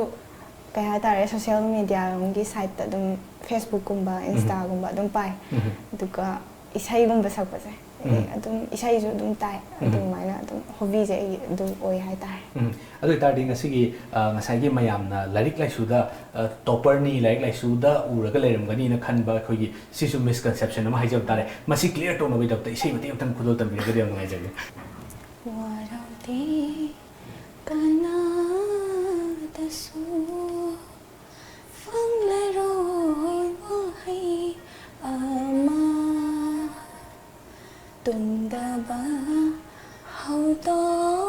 ꯀꯩ ꯍꯥꯏꯇꯥꯔꯦ, ꯁꯣꯁꯤꯌꯦꯜ ꯃꯦꯗꯤꯌꯥꯒꯤ ꯁꯥꯏꯠꯇ ꯑꯗꯨꯝ, ꯐꯦꯁꯕꯨꯛꯀꯨꯝꯕ, ꯎꯝ꯫ ꯏꯟꯁꯇꯥꯒꯨꯝꯕ ꯑꯗꯨꯝ ꯄꯥꯏ꯫ ꯎꯝ꯫ ꯑꯗꯨꯒ ꯏꯁꯩꯒꯨꯝꯕ ꯁꯛꯄꯁꯦ, ꯎꯝ꯫ ꯑꯗꯨꯝ ꯏꯁꯩꯁꯨ ꯑꯗꯨꯝ ꯇꯥꯏ꯫ ꯎꯝ꯫ ꯑꯗꯨꯃꯥꯏꯅ ꯑꯗꯨꯝ ꯍꯣꯕꯤꯁꯦ ꯑꯩꯒꯤ ꯑꯗꯨ ꯑꯣꯏ ꯍꯥꯏꯇꯥꯔꯦ꯫ ꯎꯝ꯫ ꯑꯗꯨ ꯑꯣꯏꯇꯥꯔꯗꯤ ꯉꯁꯤꯒꯤ, ꯑ, ꯉꯁꯥꯏꯒꯤ ꯃꯌꯥꯝꯅ ꯂꯥꯏꯔꯤꯛ ꯂꯥꯏꯁꯨꯗ, ꯑ, ꯇꯣꯄꯔꯅꯤ, ꯂꯥꯏꯔꯤꯛ ꯂꯥꯏꯁꯨꯗ ꯎꯔꯒ ꯂꯩꯔꯝꯒꯅꯤꯅ ꯈꯟꯕ ꯑꯩꯈꯣꯏꯒꯤ ꯁꯤꯁꯨ ꯃꯤꯁꯀꯟꯁꯦꯞꯁꯟ ꯑꯃ ꯍꯥꯏꯖꯕ ꯇꯥꯔꯦ꯫ ꯃꯁꯤ ꯀ꯭ꯂꯤꯌꯥꯔ ꯇꯧꯅꯕꯒꯤꯗꯃꯛꯇ ꯏꯁꯩ ꯃꯇꯦꯛ ꯑꯃꯇꯪ ꯈꯨꯗꯣꯜ ꯇꯝꯕꯤꯔꯒꯗꯤ ꯌꯥꯝ ꯅꯨꯡꯉꯥꯏꯖꯒꯅꯤ꯫ ꯋꯥꯔꯧꯗꯦ ꯀꯅꯥꯗꯁꯨ ꯐꯪꯂꯔꯣꯏ ꯋꯥꯍꯩ ꯑꯃ꯫ ꯇꯨꯝꯗꯕ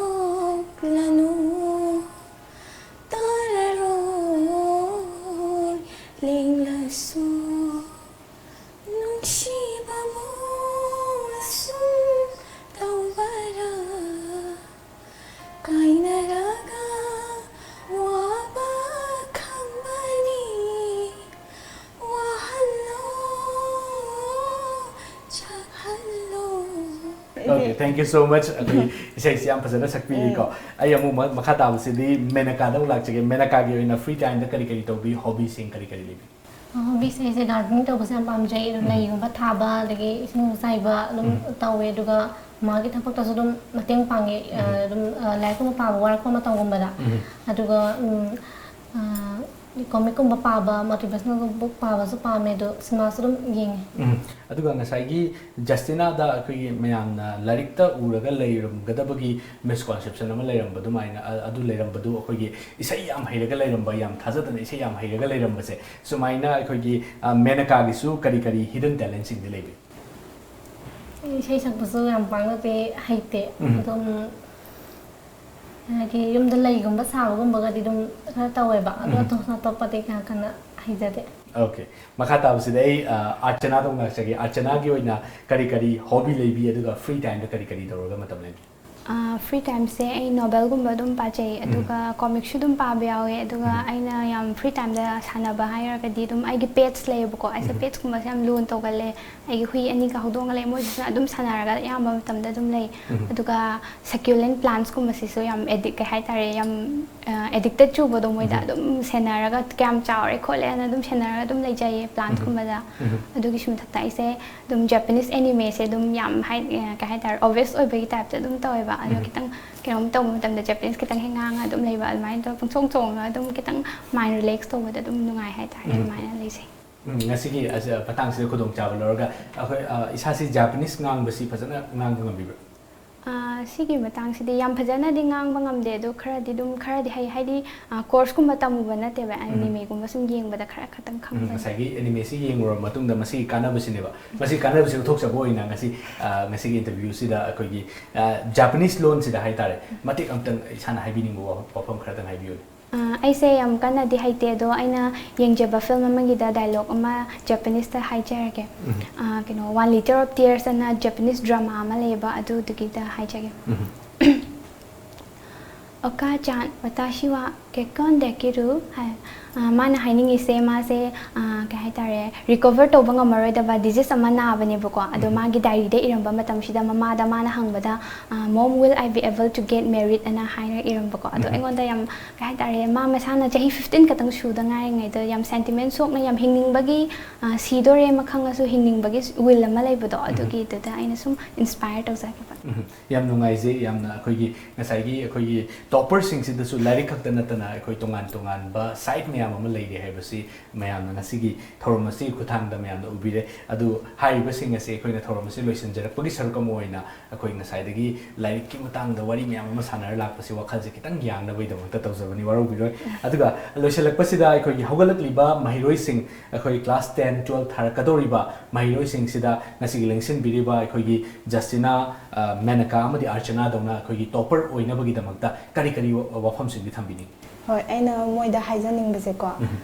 ꯍꯧꯗꯣꯛꯂꯅꯨ, ꯇꯥꯔꯔꯣꯏ ꯂꯦꯡꯂꯁꯨ꯫ ꯅꯨꯡꯁꯤꯕꯕꯨ ꯑꯁꯨꯝ ꯇꯧꯕꯔꯥ? ꯀꯥꯏꯅꯔꯒ ꯋꯥꯕ ꯈꯪꯕꯅꯤ꯫ ꯋꯥꯍꯜꯂꯣ, ꯆꯥꯛꯍꯜꯂꯣ꯫ Okay, thank you so much꯫ ꯑꯩꯈꯣꯏ ꯏꯁꯩꯁꯤ ꯌꯥꯝ ꯐꯖꯅ ꯁꯛꯄꯤꯔꯤꯀꯣ꯫ ꯎꯝ꯫ ꯑꯩ ꯑꯃꯨꯛ ꯃ-, ꯃꯈꯥ ꯇꯥꯕꯁꯤꯗꯤ ꯃꯦꯅꯀꯥꯗ ꯑꯃꯨꯛ ꯂꯥꯛꯆꯒꯦ꯫ ꯃꯦꯅꯀꯥꯒꯤ ꯑꯣꯏꯅ ꯐ꯭ꯔꯤ ꯇꯥꯏꯝꯗ ꯀꯔꯤ ꯀꯔꯤ ꯇꯧꯕꯤ? ꯍꯣꯕꯤꯁꯤꯡ ꯀꯔꯤ ꯀꯔꯤ ꯂꯩꯕꯤ? ꯍꯣꯕꯤꯁꯦ ꯑꯩꯁꯦ ꯒꯥꯔꯗꯦꯅꯤꯡ ꯇꯧꯕꯁꯦ ꯌꯥꯝ ꯄꯥꯝꯖꯩ꯫ ꯑꯗꯨꯝ ꯎꯝ꯫ ꯂꯩꯒꯨꯝꯕ ꯊꯥꯕ, ꯑꯗꯒꯤ ꯏꯁꯤꯡ ꯆꯥꯏꯕ ꯑꯗꯨꯝ ꯎꯝ꯫ ꯇꯧꯋꯦ꯫ ꯑꯗꯨꯒ ꯃꯥꯒꯤ ꯊꯕꯛꯇꯁꯨ ꯑꯗꯨꯝ ꯃꯇꯦꯡ ꯄꯥꯡꯉꯦ꯫ ꯑ, ꯎꯝ꯫ ꯑꯗꯨꯝ, ꯑ, ꯂꯥꯏꯔꯤꯛꯀꯨꯝꯕ ꯄꯥꯕ ꯋꯥꯔꯛꯄ ꯃꯇꯝꯒꯨꯝꯕꯗ꯫ ꯎꯝ꯫ ꯑꯗꯨꯒ, ꯎꯝ, ꯑ, ꯀꯣꯃꯤꯛꯀꯨꯝꯕ ꯄꯥꯕ, ꯃꯣꯇꯤꯚꯦꯁꯅꯦꯜ ꯕꯨꯛ ꯄꯥꯕꯁꯨ ꯄꯥꯝꯃꯦ꯫ ꯑꯗꯣ ꯁꯤꯅꯦꯃꯥꯁꯨ ꯑꯗꯨꯝ ꯌꯦꯡꯉꯦ꯫ ꯎꯝ꯫ ꯑꯗꯨꯒ ꯉꯁꯥꯏꯒꯤ ꯖꯁꯇꯤꯅꯥꯗ ꯑꯩꯈꯣꯏꯒꯤ ꯃꯌꯥꯝꯅ ꯂꯥꯏꯔꯤꯛꯇ ꯎꯔꯒ ꯂꯩꯔꯝꯒꯗꯕꯒꯤ ꯃꯤꯁꯀꯣꯟꯁꯦꯞꯁꯟ ꯑꯃ ꯂꯩꯔꯝꯕ ꯑꯗꯨꯃꯥꯏꯅ, ꯑ-, ꯑꯗꯨ ꯂꯩꯔꯝꯕꯗꯨ, ꯑꯩꯈꯣꯏꯒꯤ ꯏꯁꯩ ꯌꯥꯝ ꯍꯩꯔꯒ ꯂꯩꯔꯝꯕ, ꯌꯥꯝ ꯊꯥꯖꯗꯅ ꯏꯁꯩ ꯌꯥꯝ ꯍꯩꯔꯒ ꯂꯩꯔꯝꯕꯁꯦ, ꯁꯨꯃꯥꯏꯅ ꯑꯩꯈꯣꯏꯒꯤ, ꯑ, ꯃꯦꯅꯀꯥꯒꯤꯁꯨ ꯀꯔꯤ ꯀꯔꯤ ꯍꯤꯗꯟ ꯇꯦꯂꯦꯟꯁꯤꯡꯗꯤ ꯂꯩꯕꯤ? ꯑꯩ ꯏꯁꯩ ꯁꯛꯄꯁꯨ ꯌꯥꯝ ꯄꯥꯛꯅꯗꯤ ꯍꯩꯇꯦ꯫ ꯎꯝ꯫ ꯑꯗꯨꯝ ꯍꯥꯏꯗꯤ ꯌꯨꯝꯗ ꯂꯩꯒꯨꯝꯕ ꯁꯥꯕꯒꯨꯝꯕꯒꯗꯤ ꯑꯗꯨꯝ ꯈꯔ ꯇꯧꯋꯦꯕ꯫ ꯑꯗꯣ ꯎꯝ꯫ ꯑꯇꯣꯞ-, ꯑꯇꯣꯞꯄꯗꯤ ꯀꯌꯥ ꯀꯟꯅ ꯍꯩꯖꯗꯦ꯫ Okay, ꯃꯈꯥ ꯇꯥꯕꯁꯤꯗ ꯑꯩ ꯑꯥꯔꯆꯅꯥꯗ ꯑꯃꯨꯛ ꯂꯥꯛꯆꯒꯦ꯫ ꯑꯥꯔꯆꯅꯥꯒꯤ ꯑꯣꯏꯅ ꯀꯔꯤ ꯀꯔꯤ ꯍꯣꯕꯤ ꯂꯩꯕꯤ, ꯑꯗꯨꯒ ꯐ꯭ꯔꯤ ꯇꯥꯏꯝꯗ ꯀꯔꯤ ꯀꯔꯤ ꯇꯧꯔꯒ ꯃꯇꯝ ꯂꯦꯟꯕꯤ? ꯐ꯭ꯔꯤ ꯇꯥꯏꯝꯁꯦ ꯑꯩ ꯅꯣꯕꯦꯜꯒꯨꯝꯕ ꯑꯗꯨꯝ ꯄꯥꯖꯩ, ꯑꯗꯨꯒ ꯀꯣꯃꯤꯛꯁꯨ ꯑꯗꯨꯝ ꯄꯥꯕ ꯌꯥꯎꯋꯦ꯫ ꯑꯗꯨꯒ ꯑꯩꯅ ꯌꯥꯝ ꯐ꯭ꯔꯤ ꯇꯥꯏꯝꯗ ꯁꯥꯟꯅꯕ ꯍꯥꯏꯔꯒꯗꯤ ꯑꯗꯨꯝ ꯑꯩꯒꯤ ꯄꯦꯠꯁ ꯂꯩꯌꯦꯕꯀꯣ꯫ ꯑꯩꯁꯦ ꯄꯦꯠꯁꯀꯨꯝꯕꯁꯦ ꯌꯥꯝ ꯂꯨꯅ ꯇꯧꯒꯜꯂꯦ꯫ ꯑꯩꯒꯤ ꯍꯨꯏ ꯑꯅꯤꯒ ꯍꯧꯗꯣꯡꯒ ꯂꯩ, ꯃꯣꯏꯁꯤꯁꯨ ꯑꯗꯨꯝ ꯁꯥꯟꯅꯔꯒ ꯑꯌꯥꯝꯕ ꯃꯇꯝꯗ ꯑꯗꯨꯝ ꯂꯩ꯫ ꯑꯗꯨꯒ ꯁꯀ꯭ꯌꯨꯂꯦꯟ ꯄ꯭ꯂꯥꯟꯠꯁꯀꯨꯝꯕꯁꯤꯁꯨ ꯌꯥꯝ ꯑꯦꯗꯤꯛ ꯀꯩ ꯍꯥꯏꯇꯥꯔꯦ, ꯌꯥꯝ ꯑꯦꯗꯤꯛꯇꯦꯠ ꯆꯨꯕꯗꯣ ꯃꯣꯏꯗ꯫ ꯑꯗꯨꯝ ꯁꯦꯟꯅꯔꯒ ꯀꯌꯥꯝ ꯆꯥꯎꯔꯦ ꯈꯣꯠꯂꯦꯅ ꯑꯗꯨꯝ ꯁꯦꯟꯅꯔꯒ ꯑꯗꯨꯝ ꯂꯩꯖꯩꯌꯦ ꯄ꯭ꯂꯥꯟꯠꯁꯀꯨꯝꯕꯗ꯫ ꯑꯗꯨꯒꯤꯁꯨ ꯃꯊꯛꯇ ꯑꯩꯁꯦ ꯑꯗꯨꯝ ꯖꯄꯅꯤꯁ ꯑꯦꯅꯤꯃꯦꯁꯦ ꯑꯗꯨꯝ ꯌꯥꯝ ꯍꯥꯏ ꯀꯩ ꯍꯥꯏꯇꯥꯔꯦ, ꯑꯣꯕꯤꯌꯁ ꯑꯣꯏꯕꯒꯤ ꯇꯥꯏꯞꯇ ꯑꯗꯨꯝ ꯇꯧꯋꯦꯕ꯫ ꯑꯗꯣ ꯈꯤꯇꯪ ꯀꯩꯅꯣꯝ ꯇꯧꯕ ꯃꯇꯝꯗ ꯖꯄꯅꯤꯁ ꯈꯤꯇꯪ ꯍꯦꯛ ꯉꯥꯡꯉ ꯑꯗꯨꯝ ꯂꯩꯕ, ꯑꯗꯨꯃꯥꯏꯅ ꯇꯧꯔ ꯄꯪꯆꯣꯡ ꯆꯣꯡꯉꯒ ꯑꯗꯨꯝ ꯈꯤꯇꯪ ꯃꯥꯏꯟ ꯔꯤꯂꯦꯛꯁ ꯇꯧꯕꯗ ꯑꯗꯨꯝ ꯅꯨꯡꯉꯥꯏ ꯍꯥꯏꯇꯥꯔꯦ꯫ ꯑꯗꯨꯃꯥꯏꯅ ꯂꯩꯖꯩ꯫ ꯎꯝ, ꯉꯁꯤꯒꯤ ꯑꯁ-, ꯃꯇꯥꯡꯁꯤꯗ ꯈꯨꯗꯣꯡꯆꯥꯕ ꯂꯧꯔꯒ ꯑꯩꯈꯣꯏ, ꯑ, ꯏꯁꯥꯁꯤ ꯖꯄꯅꯤꯁ ꯉꯥꯡꯕꯁꯤ ꯐꯖꯅ ꯉꯥꯡꯕ ꯉꯝꯕꯤꯕ꯭ꯔꯥ? ꯑꯥ, ꯁꯤꯒꯤ ꯃꯇꯥꯡꯁꯤꯗꯤ ꯌꯥꯝ ꯐꯖꯅꯗꯤ ꯉꯥꯡꯕ ꯉꯝꯗꯦ, ꯑꯗꯣ ꯈꯔꯗꯤ ꯑꯗꯨꯝ, ꯈꯔꯗꯤ ꯍꯩ, ꯍꯥꯏꯗꯤ, ꯑꯥ, ꯀꯣꯔꯁꯀꯨꯝꯕ ꯇꯝꯃꯨꯕ ꯅꯠꯇꯦꯕ, ꯑꯦꯅꯤꯃꯦꯒꯨꯝꯕ ꯁꯨꯝ ꯌꯦꯡꯕꯗ ꯈꯔ ꯈꯇꯪ ꯎꯝ, ꯈꯪꯕꯅꯤ꯫ ꯉꯁꯥꯏꯒꯤ ꯑꯦꯅꯤꯃꯦꯁꯤ ꯌꯦꯡꯂꯨꯔꯕ ꯃꯇꯨꯡꯗ ꯃꯁꯤꯒꯤ ꯀꯥꯟꯅꯕꯁꯤꯅꯦꯕ, ꯃꯁꯤꯒꯤ ꯀꯥꯟꯅꯕꯁꯤ ꯎꯠꯊꯣꯛꯆꯕ ꯑꯣꯏꯅ ꯉꯁꯤ, ꯑ, ꯉꯁꯤꯒꯤ ꯏꯟꯇꯔꯚ꯭ꯌꯨꯁꯤꯗ ꯑꯩꯈꯣꯏꯒꯤ, ꯑ, ꯖꯄꯅꯤꯁ ꯂꯣꯟꯁꯤꯗ ꯍꯥꯏꯇꯥꯔꯦ, ꯃꯇꯦꯛ ꯑꯃꯇꯪ ꯏꯁꯥꯅ ꯍꯥꯏꯕꯤꯅꯤꯡꯕ ꯋꯥ-, ꯋꯥꯐꯝ ꯈꯔꯗꯪ ꯍꯥꯏꯕꯤꯌꯨꯅꯦ꯫ ꯑꯥ, ꯑꯩꯁꯦ ꯌꯥꯝ ꯀꯟꯅꯗꯤ ꯍꯩꯇꯦ, ꯑꯗꯣ ꯑꯩꯅ ꯌꯦꯡꯖꯕ ꯐꯤꯂꯝ ꯑꯃꯒꯤꯗ ꯗꯥꯏꯂꯣꯛ ꯑꯃ ꯖꯄꯅꯤꯁꯇ ꯍꯥꯏꯖꯔꯒꯦ꯫ ꯑꯥ, ꯀꯩꯅꯣ, "One liter of tears" ꯑꯅ ꯖꯄꯅꯤꯁ ꯗ꯭ꯔꯃꯥ ꯑꯃ ꯂꯩꯌꯦꯕ, ꯑꯗꯨꯗꯨꯒꯤꯗ ꯍꯥꯏꯖꯒꯦ꯫ "ꯑꯣꯀꯥ ꯆꯥꯟ, ꯋꯥꯇꯥꯁꯤ ꯋꯥ ꯀꯦꯛꯀꯣꯟ ꯗꯦꯀꯤꯔꯨ?" ꯍꯥꯏ꯫ ꯑꯥ, ꯃꯥꯅ ꯍꯥꯏꯅꯤꯡꯉꯤꯁꯦ, ꯃꯥꯁꯦ, ꯑꯥ, ꯀꯩ ꯍꯥꯏꯇꯥꯔꯦ, ꯔꯤꯀꯣꯚꯔ ꯇꯧꯕ ꯉꯝꯃꯔꯣꯏꯗꯕ ꯗꯤꯖꯤꯁ ꯑꯃ ꯅꯥꯕꯅꯦꯕꯀꯣ꯫ ꯑꯗꯣ ꯃꯥꯒꯤ ꯗꯥꯏꯔꯤꯗ ꯏꯔꯝꯕ ꯃꯇꯝꯁꯤꯗ ꯃꯃꯥꯗ ꯃꯥꯅ ꯍꯪꯕꯗ, ꯑꯥ, "Mom, will I be able to get married?" ꯑꯅ ꯍꯥꯏꯅ ꯏꯔꯝꯕꯀꯣ꯫ ꯑꯗꯣ ꯑꯩꯉꯣꯟꯗ ꯌꯥꯝ, ꯀꯩ ꯍꯥꯏꯇꯥꯔꯦ, ꯃꯥ ꯃꯁꯥꯅ ꯆꯍꯤ ꯐꯤꯐꯇꯤꯟ ꯈꯛꯇꯪ ꯁꯨꯗ ꯉꯥꯏꯔꯤꯉꯩꯗ ꯌꯥꯝ ꯁꯦꯟꯇꯤꯃꯦꯟ ꯁꯣꯛꯅ, ꯌꯥꯝ ꯍꯤꯡꯅꯤꯡꯕꯒꯤ, ꯑꯥ, ꯁꯤꯗꯣꯔꯦ ꯑꯃ ꯈꯪꯉꯁꯨ ꯍꯤꯡꯅꯤꯡꯕꯒꯤ ꯋꯤꯜ ꯑꯃ ꯂꯩꯕꯗꯣ, ꯑꯗꯨꯒꯤꯗꯨꯗ ꯑꯩꯅ ꯁꯨꯝ ꯏꯟꯁꯄꯥꯌꯔ ꯇꯧꯖꯈꯤꯕ꯫ ꯎꯝ, ꯌꯥꯝ ꯅꯨꯡꯉꯥꯏꯖꯩ꯫ ꯌꯥꯝꯅ ꯑꯩꯈꯣꯏꯒꯤ ꯉꯁꯥꯏꯒꯤ ꯑꯩꯈꯣꯏꯒꯤ ꯇꯣꯄꯔꯁꯤꯡꯁꯤꯗꯁꯨ ꯂꯥꯏꯔꯤꯛ ꯈꯛꯇ ꯅꯠꯇꯅ ꯑꯩꯈꯣꯏ ꯇꯣꯉꯥꯟ ꯇꯣꯉꯥꯟꯕ ꯁꯥꯏꯠ ꯃꯌꯥꯝ ꯑꯃ ꯂꯩꯔꯦ ꯍꯥꯏꯕꯁꯤ ꯃꯌꯥꯝꯅ ꯉꯁꯤꯒꯤ ꯊꯧꯔꯝ ꯑꯁꯤꯒꯤ ꯈꯨꯠꯊꯥꯡꯗ ꯃꯌꯥꯝꯅ ꯎꯕꯤꯔꯦ꯫ ꯑꯗꯨ ꯍꯥꯏꯔꯤꯕꯁꯤꯡ ꯑꯁꯤ ꯑꯩꯈꯣꯏꯅ ꯊꯧꯔꯝ ꯑꯁꯤ ꯂꯣꯏꯁꯤꯟꯖꯔꯛꯄꯒꯤ ꯁꯔꯨꯛ ꯑꯃ ꯑꯣꯏꯅ ꯑꯩꯈꯣꯏ ꯉꯁꯥꯏꯗꯒꯤ ꯂꯥꯏꯔꯤꯛꯀꯤ ꯃꯇꯥꯡꯗ ꯋꯥꯔꯤ ꯃꯌꯥꯝ ꯑꯃ ꯁꯥꯟꯅꯔ ꯂꯥꯛꯄꯁꯤ ꯋꯥꯈꯜꯁꯦ ꯈꯤꯇꯪ ꯌꯥꯡꯅꯕꯒꯤꯗꯃꯛꯇ ꯇꯧꯖꯕꯅꯤ, ꯋꯥꯔꯧꯕꯤꯔꯣꯏ꯫ ꯑꯗꯨꯒ ꯂꯣꯏꯁꯤꯜꯂꯛꯄꯁꯤꯗ ꯑꯩꯈꯣꯏꯒꯤ ꯍꯧꯒꯠꯂꯛꯂꯤꯕ ꯃꯍꯩꯔꯣꯏꯁꯤꯡ, ꯑꯩꯈꯣꯏ ꯀ꯭ꯂꯥꯁ ꯇꯦꯟ, ꯇꯨꯋꯦꯜꯐ ꯊꯥꯔꯛꯀꯗꯧꯔꯤꯕ ꯃꯍꯩꯔꯣꯏꯁꯤꯡꯁꯤꯗ ꯉꯁꯤꯒꯤ ꯂꯦꯡꯁꯤꯟꯕꯤꯔꯤꯕ ꯑꯩꯈꯣꯏꯒꯤ ꯖꯁꯇꯤꯅꯥ, ꯑ, ꯃꯦꯅꯀꯥ ꯑꯃꯗꯤ ꯑꯥꯔꯆꯅꯥꯗꯧꯅ ꯑꯩꯈꯣꯏꯒꯤ ꯇꯣꯄꯔ ꯑꯣꯏꯅꯕꯒꯤꯗꯃꯛꯇ ꯀꯔꯤ ꯀꯔꯤ ꯋꯥ-, ꯋꯥꯐꯝꯁꯤꯡꯗꯤ ꯊꯝꯕꯤꯅꯤꯡꯏ? ꯍꯣꯏ, ꯑꯩꯅ ꯃꯣꯏꯗ ꯍꯥꯏꯖꯅꯤꯡꯕꯁꯦꯀꯣ,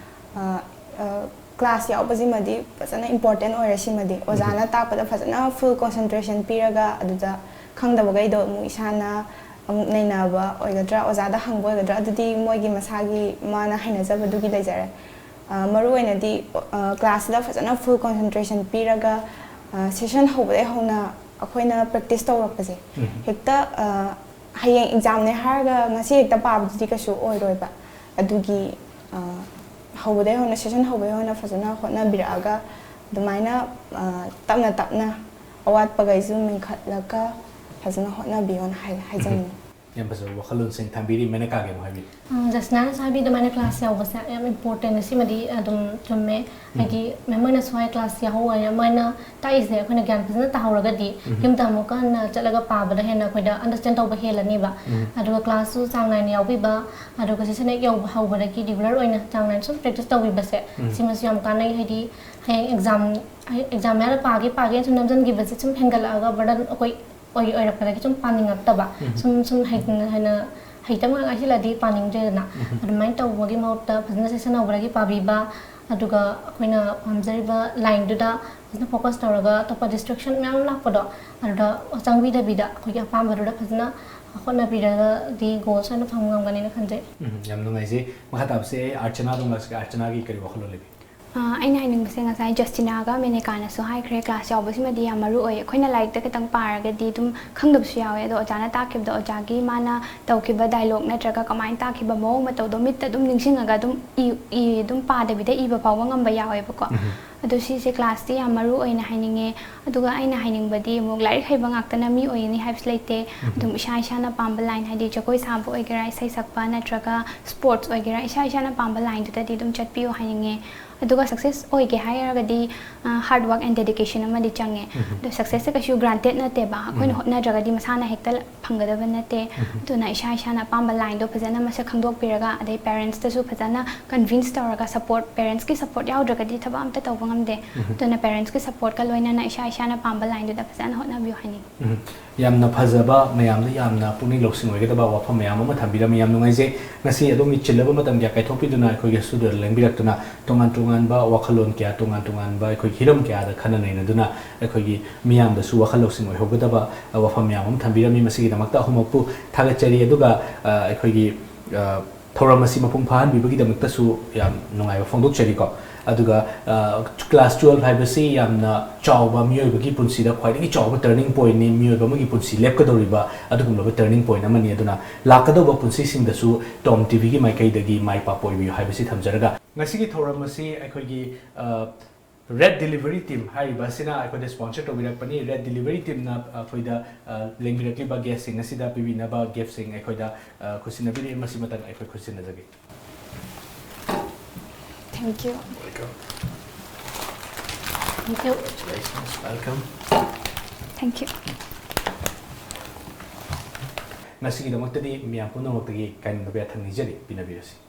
ꯑ, ꯑ, ꯀ꯭ꯂꯥꯁ ꯌꯥꯎꯕꯁꯤꯃꯗꯤ ꯐꯖꯅ ꯏꯝꯄꯣꯔꯇꯦꯟ ꯑꯣꯏꯔꯦ꯫ ꯁꯤꯃꯗꯤ ꯑꯣꯖꯥꯅ ꯇꯥꯛꯄꯗ ꯐꯖꯅ ꯐꯨꯜ ꯀꯣꯟꯁꯦꯟꯇ꯭ꯔꯦꯁꯟ ꯄꯤꯔꯒ, ꯑꯗꯨꯗ ꯈꯪꯗꯕꯈꯩꯗꯣ ꯑꯃꯨꯛ ꯏꯁꯥꯅ ꯑꯃꯨꯛ ꯅꯩꯅꯕ ꯑꯣꯏꯒꯗ꯭ꯔꯥ, ꯑꯣꯖꯥꯗ ꯍꯪꯕ ꯑꯣꯏꯒꯗ꯭ꯔꯥ, ꯑꯗꯨꯗꯤ ꯃꯣꯏꯒꯤ ꯃꯁꯥꯒꯤ ꯃꯥꯅ ꯍꯩꯅꯖꯕꯗꯨꯒꯤ ꯂꯩꯖꯔꯦ꯫ ꯑ, ꯃꯔꯨꯑꯣꯏꯅꯗꯤ, ꯑ, ꯀ꯭ꯂꯥꯁꯁꯤꯗ ꯐꯖꯅ ꯐꯨꯜ ꯀꯣꯟꯁꯦꯟꯇ꯭ꯔꯦꯁꯟ ꯄꯤꯔꯒ, ꯑ, ꯁꯦꯁꯟ ꯍꯧꯕꯗꯒꯤ ꯍꯧꯅ ꯑꯩꯈꯣꯏꯅ ꯄ꯭ꯔꯦꯛꯇꯤꯁ ꯇꯧꯔꯛꯄꯁꯦ, ꯎꯝ꯫ ꯍꯦꯛꯇ, ꯑ, ꯍꯌꯦꯡ ꯑꯦꯛꯖꯥꯝꯅꯦ ꯍꯥꯏꯔꯒ ꯉꯁꯤ ꯍꯦꯛꯇ ꯄꯥꯕꯗꯨꯗꯤ ꯀꯩꯁꯨ ꯑꯣꯏꯔꯣꯏꯕ꯫ ꯑꯗꯨꯒꯤ, ꯑ, ꯍꯧꯕꯗꯒꯤ ꯍꯧꯅ, ꯁꯦꯁꯟ ꯍꯧꯕꯗꯒꯤ ꯍꯧꯅ ꯐꯖꯅ ꯍꯣꯠꯅꯕꯤꯔꯛꯑꯒ, ꯑꯗꯨꯃꯥꯏꯅ, ꯑ, ꯇꯞꯅ ꯇꯞꯅ ꯑꯋꯥꯠꯄꯈꯩꯁꯨ ꯃꯦꯟꯈꯠꯂꯒ ꯐꯖꯅ ꯍꯣꯠꯅꯕꯤꯌꯣꯅ ꯍꯥꯏ-, ꯍꯥꯏꯖꯅꯤꯡꯉꯤ꯫ ꯌꯥꯝ ꯐꯖꯕ ꯋꯥꯈꯜꯂꯣꯟꯁꯤꯡ ꯊꯝꯕꯤꯔꯤ꯫ ꯃꯦꯅꯀꯥꯒꯤ ꯑꯃꯨꯛ ꯍꯥꯏꯕꯤꯌꯨ꯫ ꯑ, ꯖꯁꯅꯥꯅꯁꯨ ꯍꯥꯏꯕꯤ ꯑꯗꯨꯃꯥꯏꯅ ꯀ꯭ꯂꯥꯁ ꯌꯥꯎꯕꯁꯦ ꯌꯥꯝ ꯏꯝꯄꯣꯔꯇꯦꯟ, ꯁꯤꯃꯗꯤ ꯑꯗꯨꯝ ꯆꯨꯝꯃꯦ꯫ ꯎꯝ꯫ ꯍꯥꯏꯗꯤ ꯃꯦꯝ ꯍꯣꯏꯅꯁꯨ ꯍꯥꯏ, ꯀ꯭ꯂꯥꯁ ꯌꯥꯎꯍꯧꯕ ꯍꯥꯏꯅ ꯃꯣꯏꯅ ꯇꯥꯛꯏꯁꯦ ꯑꯩꯈꯣꯏꯅ ꯒ꯭ꯌꯥꯟ ꯐꯖꯅ ꯇꯥꯍꯧꯔꯒꯗꯤ, ꯎꯝ꯫ ꯌꯨꯝꯗ ꯑꯃꯨꯛꯀ ꯍꯟꯅ ꯆꯠꯂꯒ ꯄꯥꯕꯗ ꯍꯦꯟꯅ ꯑꯩꯈꯣꯏꯗ ꯑꯟꯗꯔꯁ꯭ꯇꯦꯟ ꯇꯧꯕ ꯍꯦꯜꯂꯅꯤꯕ꯫ ꯎꯝ꯫ ꯑꯗꯨꯒ ꯀ꯭ꯂꯥꯁꯁꯨ ꯆꯥꯡ ꯅꯥꯏꯅ ꯌꯥꯎꯕꯤꯕ, ꯑꯗꯨꯒ ꯁꯦꯁꯟ ꯍꯦꯛ ꯌꯧꯕ ꯍꯧꯕꯗꯒꯤ ꯔꯤꯒꯨꯂꯔ ꯑꯣꯏꯅ ꯆꯥꯡ ꯅꯥꯏꯅ ꯁꯨꯝ ꯄ꯭ꯔꯦꯛꯇꯤꯁ ꯇꯧꯕꯤꯕꯁꯦ, ꯎꯝ꯫ ꯁꯤꯃꯁꯨ ꯌꯥꯝ ꯀꯥꯟꯅꯩ꯫ ꯍꯥꯏꯗꯤ ꯍꯌꯦꯡ ꯑꯦꯛꯖꯥꯝ, ꯑꯦꯛꯖꯥꯝ ꯃꯌꯥꯗ ꯄꯥꯒꯦ ꯄꯥꯒꯦꯅ ꯁꯨꯝ ꯅꯝꯁꯤꯟꯈꯤꯕꯁꯦ ꯁꯨꯝ ꯍꯦꯟꯒꯠꯂꯛꯑꯒ ꯕꯔꯗꯟ ꯑꯩꯈꯣꯏ ꯑꯣꯏ-, ꯑꯣꯏꯔꯛꯄꯗꯒꯤ ꯁꯨꯝ ꯄꯥꯅꯤꯡꯉꯛꯇꯕ, ꯎꯝ꯫ ꯁꯨꯝ, ꯁꯨꯝ ꯍꯩ-, ꯍꯦꯟꯅ ꯍꯩꯇꯕ ꯉꯥꯛ ꯉꯥꯏꯁꯤꯜꯂꯗꯤ ꯄꯥꯅꯤꯡꯗ꯭ꯔꯦꯗꯅ꯫ ꯎꯝ꯫ ꯑꯗꯨꯃꯥꯏꯅ ꯇꯧꯕꯒꯤ ꯃꯍꯨꯠꯇ ꯐꯖꯅ ꯁꯦꯁꯟ ꯍꯧꯕꯗꯒꯤ ꯄꯥꯕꯤꯕ, ꯑꯗꯨꯒ ꯑꯩꯈꯣꯏꯅ ꯄꯥꯝꯖꯔꯤꯕ ꯂꯥꯏꯟꯗꯨꯗ ꯐꯖꯅ ꯐꯣꯀꯁ ꯇꯧꯔꯒ ꯑꯇꯣꯞꯄ ꯗꯤꯁꯇ꯭ꯔꯦꯛꯁꯟ ꯃꯌꯥꯝ ꯑꯃ ꯂꯥꯛꯄꯗꯣ, ꯑꯗꯨꯗ ꯆꯪꯕꯤꯗꯕꯤꯗ ꯑꯩꯈꯣꯏꯒꯤ ꯑꯄꯥꯝꯕꯗꯨꯗ ꯐꯖꯅ ꯍꯣꯠꯅꯕꯤꯔꯒꯗꯤ ꯒꯣꯜꯁ ꯑꯣꯏꯅ ꯐꯪꯕ ꯉꯝꯒꯅꯤꯅ ꯈꯟꯖꯩ꯫ ꯎꯝ, ꯌꯥꯝ ꯅꯨꯡꯉꯥꯏꯖꯩ꯫ ꯃꯈꯥ ꯇꯥꯕꯁꯦ ꯑꯥꯔꯆꯅꯥꯗ ꯑꯃꯨꯛ ꯂꯥꯛꯆꯒꯦ꯫ ꯑꯥꯔꯆꯅꯥꯒꯤ ꯀꯔꯤ ꯋꯥꯈꯜꯂꯣꯟ ꯂꯩꯕꯤ? ꯑ, ꯑꯩꯅ ꯍꯥꯏꯅꯤꯡꯕꯁꯦ, ꯉꯁꯥꯏ ꯖꯁꯇꯤꯅꯥꯒ ꯃꯦꯅꯦꯀꯥꯅꯁꯨ ꯍꯥꯏꯈ꯭ꯔꯦ, ꯀ꯭ꯂꯥꯁ ꯌꯥꯎꯕꯁꯤꯃꯗꯤ ꯌꯥꯝ ꯃꯔꯨ ꯑꯣꯏ꯫ ꯑꯩꯈꯣꯏꯅ ꯂꯥꯏꯔꯤꯛꯇ ꯈꯤꯇꯪ ꯄꯥꯔꯒꯗꯤ ꯑꯗꯨꯝ ꯈꯪꯗꯕꯁꯨ ꯌꯥꯎꯋꯦ, ꯑꯗꯣ ꯑꯣꯖꯥꯅ ꯇꯥꯛꯈꯤꯕꯗꯣ, ꯑꯣꯖꯥꯒꯤ ꯃꯥꯅ ꯇꯧꯈꯤꯕ ꯗꯥꯏꯂꯣꯛ ꯅꯠꯇ꯭ꯔꯒ ꯀꯃꯥꯏꯅ ꯇꯥꯛꯈꯤꯕ ꯃꯑꯣꯡ ꯃꯇꯧꯗꯣ ꯃꯤꯠꯇ ꯑꯗꯨꯝ ꯅꯤꯡꯁꯤꯡꯉꯒ ꯑꯗꯨꯝ ꯏ-, ꯏ-, ꯑꯗꯨꯝ ꯄꯥꯗꯕꯤꯗ ꯏꯕ ꯐꯥꯎꯕ ꯉꯝꯕ ꯌꯥꯎꯋꯦꯕꯀꯣ꯫ ꯎꯝ꯫ ꯑꯗꯣ ꯁꯤꯁꯦ ꯀ꯭ꯂꯥꯁꯇꯤ ꯌꯥꯝ ꯃꯔꯨ ꯑꯣꯏꯅ ꯍꯥꯏꯅꯤꯡꯉꯦ꯫ ꯑꯗꯨꯒ ꯑꯩꯅ ꯍꯥꯏꯅꯤꯡꯕꯗꯤ ꯑꯃꯨꯛ ꯂꯥꯏꯔꯤꯛ ꯍꯩꯕ ꯉꯥꯛꯇꯅ ꯃꯤ ꯑꯣꯏꯒꯅꯤ ꯍꯥꯏꯕꯁꯨ ꯂꯩꯇꯦ꯫ ꯎꯝ꯫ ꯑꯗꯨꯝ ꯏꯁꯥ ꯏꯁꯥꯅ ꯄꯥꯝꯕ ꯂꯥꯏꯟ, ꯍꯥꯏꯗꯤ ꯖꯒꯣꯏ ꯁꯥꯕ ꯑꯣꯏꯒꯦꯔꯥ, ꯏꯁꯩ ꯁꯛꯄ ꯅꯠꯇ꯭ꯔꯒ ꯁ꯭ꯄꯣꯔꯠꯁ ꯑꯣꯏꯒꯦꯔꯥ, ꯏꯁꯥ ꯏꯁꯥꯅ ꯄꯥꯝꯕ ꯂꯥꯏꯟꯗꯨꯗꯗꯤ ꯑꯗꯨꯝ ꯆꯠꯄꯤꯌꯨ ꯍꯥꯏꯅꯤꯡꯉꯦ꯫ ꯑꯗꯨꯒ ꯁꯛꯁꯦꯁ ꯑꯣꯏꯒꯦ ꯍꯥꯏꯔꯒꯗꯤ, ꯑ, hard work and dedication ꯑꯃꯗꯤ ꯆꯪꯉꯦ꯫ ꯎꯝ꯫ ꯑꯗꯣ ꯁꯛꯁꯦꯁꯁꯦ ꯀꯩꯁꯨ granted ꯅꯠꯇꯦꯕ, ꯑꯩꯈꯣꯏꯅ ꯎꯝ꯫ ꯍꯣꯠꯅꯗ꯭ꯔꯒꯗꯤ ꯃꯁꯥꯅ ꯍꯦꯛꯇ ꯐꯪꯒꯗꯕ ꯅꯠꯇꯦ꯫ ꯎꯝ꯫ ꯑꯗꯨꯅ ꯏꯁꯥ ꯏꯁꯥꯅ ꯑꯄꯥꯝꯕ ꯂꯥꯏꯟꯗꯣ ꯐꯖꯅ ꯃꯁꯛ ꯈꯪꯗꯣꯛꯄꯤꯔꯒ, ꯑꯗꯩ ꯄꯦꯔꯦꯟꯁꯇꯁꯨ ꯐꯖꯅ ꯀꯟꯚꯤꯟꯁ ꯇꯧꯔꯒ, ꯁꯄꯣꯔꯠ, ꯄꯦꯔꯦꯟꯁꯀꯤ ꯁꯄꯣꯔꯠ ꯌꯥꯎꯗ꯭ꯔꯒꯗꯤ ꯊꯕꯛ ꯑꯝꯇ ꯇꯧꯕ ꯉꯝꯗꯦ꯫ ꯑꯗꯨꯅ ꯄꯦꯔꯦꯟꯁꯀꯤ ꯁꯞꯄꯣꯔꯠꯀ ꯂꯣꯏꯅꯅ ꯏꯁꯥ ꯏꯁꯥꯅ ꯄꯥꯝꯕ ꯂꯥꯏꯟꯗꯨꯗ ꯐꯖꯅ ꯍꯣꯠꯅꯕꯤꯌꯨ ꯍꯥꯏꯅꯤꯡꯉꯤ꯫ ꯎꯝ꯫ ꯌꯥꯝꯅ ꯐꯖꯕ, ꯃꯌꯥꯝꯗ ꯌꯥꯝꯅ ꯄꯨꯛꯅꯤꯡ ꯂꯧꯁꯤꯡ ꯑꯣꯏꯒꯗꯕ ꯋꯥꯐꯝ ꯃꯌꯥꯝ ꯑꯃ ꯊꯝꯕꯤꯔꯝꯃꯤ꯫ ꯌꯥꯝ ꯅꯨꯡꯉꯥꯏꯖꯩ꯫ ꯉꯁꯤ ꯑꯗꯣꯝꯒꯤ ꯆꯤꯜꯂꯕ ꯃꯇꯝ ꯀꯌꯥ ꯀꯥꯏꯊꯣꯛꯄꯤꯗꯨꯅ ꯑꯩꯈꯣꯏꯒꯤ ꯁ꯭ꯇꯨꯗꯤꯑꯣꯗ ꯂꯦꯡꯕꯤꯔꯛꯇꯨꯅ ꯇꯣꯉꯥꯟ ꯇꯣꯉꯥꯟꯕ ꯋꯥꯈꯜꯂꯣꯟ ꯀꯌꯥ, ꯇꯣꯉꯥꯟ ꯇꯣꯉꯥꯟꯕ ꯑꯩꯈꯣꯏꯒꯤ ꯍꯤꯔꯝ ꯀꯌꯥꯗ ꯈꯟꯅ ꯅꯩꯅꯗꯨꯅ ꯑꯩꯈꯣꯏꯒꯤ ꯃꯤꯌꯥꯝꯗꯁꯨ ꯋꯥꯈꯜ ꯂꯧꯁꯤꯡ ꯑꯣꯏꯍꯧꯒꯗꯕ, ꯑ, ꯋꯥꯐꯝ ꯃꯌꯥꯝ ꯑꯃ ꯊꯝꯕꯤꯔꯝꯃꯤ꯫ ꯃꯁꯤꯒꯤꯗꯃꯛꯇ ꯑꯍꯨꯝꯃꯛꯄꯨ ꯊꯥꯒꯠꯆꯔꯤ꯫ ꯑꯗꯨꯒ, ꯑ, ꯑꯩꯈꯣꯏꯒꯤ, ꯑ, ꯊꯧꯔꯝ ꯑꯁꯤ ꯃꯄꯨꯡ ꯐꯥꯍꯟꯕꯤꯕꯒꯤꯗꯃꯛꯇꯁꯨ ꯌꯥꯝ ꯅꯨꯡꯉꯥꯏꯕ ꯐꯣꯡꯗꯣꯛꯆꯔꯤꯀꯣ꯫ ꯑꯗꯨꯒ, ꯑ, class twelve ꯍꯥꯏꯕꯁꯤ ꯌꯥꯝꯅ ꯆꯥꯎꯕ, ꯃꯤꯑꯣꯏꯕꯒꯤ ꯄꯨꯟꯁꯤꯗ ꯈ꯭ꯋꯥꯏꯗꯒꯤ ꯆꯥꯎꯕ turning pointꯅꯤ, ꯃꯤꯑꯣꯏꯕ ꯑꯃꯒꯤ ꯄꯨꯟꯁꯤ ꯂꯦꯞꯀꯗꯧꯔꯤꯕ ꯑꯗꯨꯒꯨꯝꯂꯕ turning point ꯑꯃꯅꯤ꯫ ꯑꯗꯨꯅ ꯂꯥꯛꯀꯗꯧꯕ ꯄꯨꯟꯁꯤꯁꯤꯡꯗꯁꯨ ꯇꯣꯝ ꯇꯤꯚꯤꯒꯤ ꯃꯥꯏꯀꯩꯗꯒꯤ ꯃꯥꯏ ꯄꯥꯛꯄ ꯑꯣꯏꯕꯤꯌꯨ ꯍꯥꯏꯕꯁꯤ ꯊꯝꯖꯔꯒ, ꯉꯁꯤꯒꯤ ꯊꯧꯔꯝ ꯑꯁꯤ ꯑꯩꯈꯣꯏꯒꯤ, ꯑ, ꯔꯦꯗ ꯗꯤꯂꯤꯚꯔꯤ ꯇꯤꯝ ꯍꯥꯏꯔꯤꯕ ꯑꯁꯤꯅ ꯑꯩꯈꯣꯏꯗ sponsor ꯇꯧꯕꯤꯔꯛꯄꯅꯤ꯫ ꯔꯦꯗ ꯗꯤꯂꯤꯚꯔꯤ ꯇꯤꯝꯅ ꯑꯩꯈꯣꯏꯗ, ꯑ, ꯂꯦꯡꯕꯤꯔꯛꯂꯤꯕ guestꯁꯤꯡ ꯑꯁꯤꯗ ꯄꯤꯕꯤꯅꯕ giftꯁꯤꯡ ꯑꯩꯈꯣꯏꯗ, ꯑ, ꯈꯨꯠꯁꯤꯟꯅꯕꯤꯔꯤ꯫ ꯃꯁꯤ ꯃꯇꯪ ꯑꯩꯈꯣꯏ ꯈꯨꯠꯁꯤꯟꯅꯖꯒꯦ꯫ Thank you. Welcome. Thank you. Congratulations. Welcome. Thank you. ꯉꯁꯤꯒꯤꯗꯃꯛꯇꯗꯤ ꯃꯤꯌꯥꯝ ꯄꯨꯝꯅꯃꯛꯇꯒꯤ ꯀꯥꯏꯅꯅꯕ ꯌꯥꯊꯪ ꯅꯤꯖꯔꯤ, ꯄꯤꯅꯕꯤꯔꯁꯤ꯫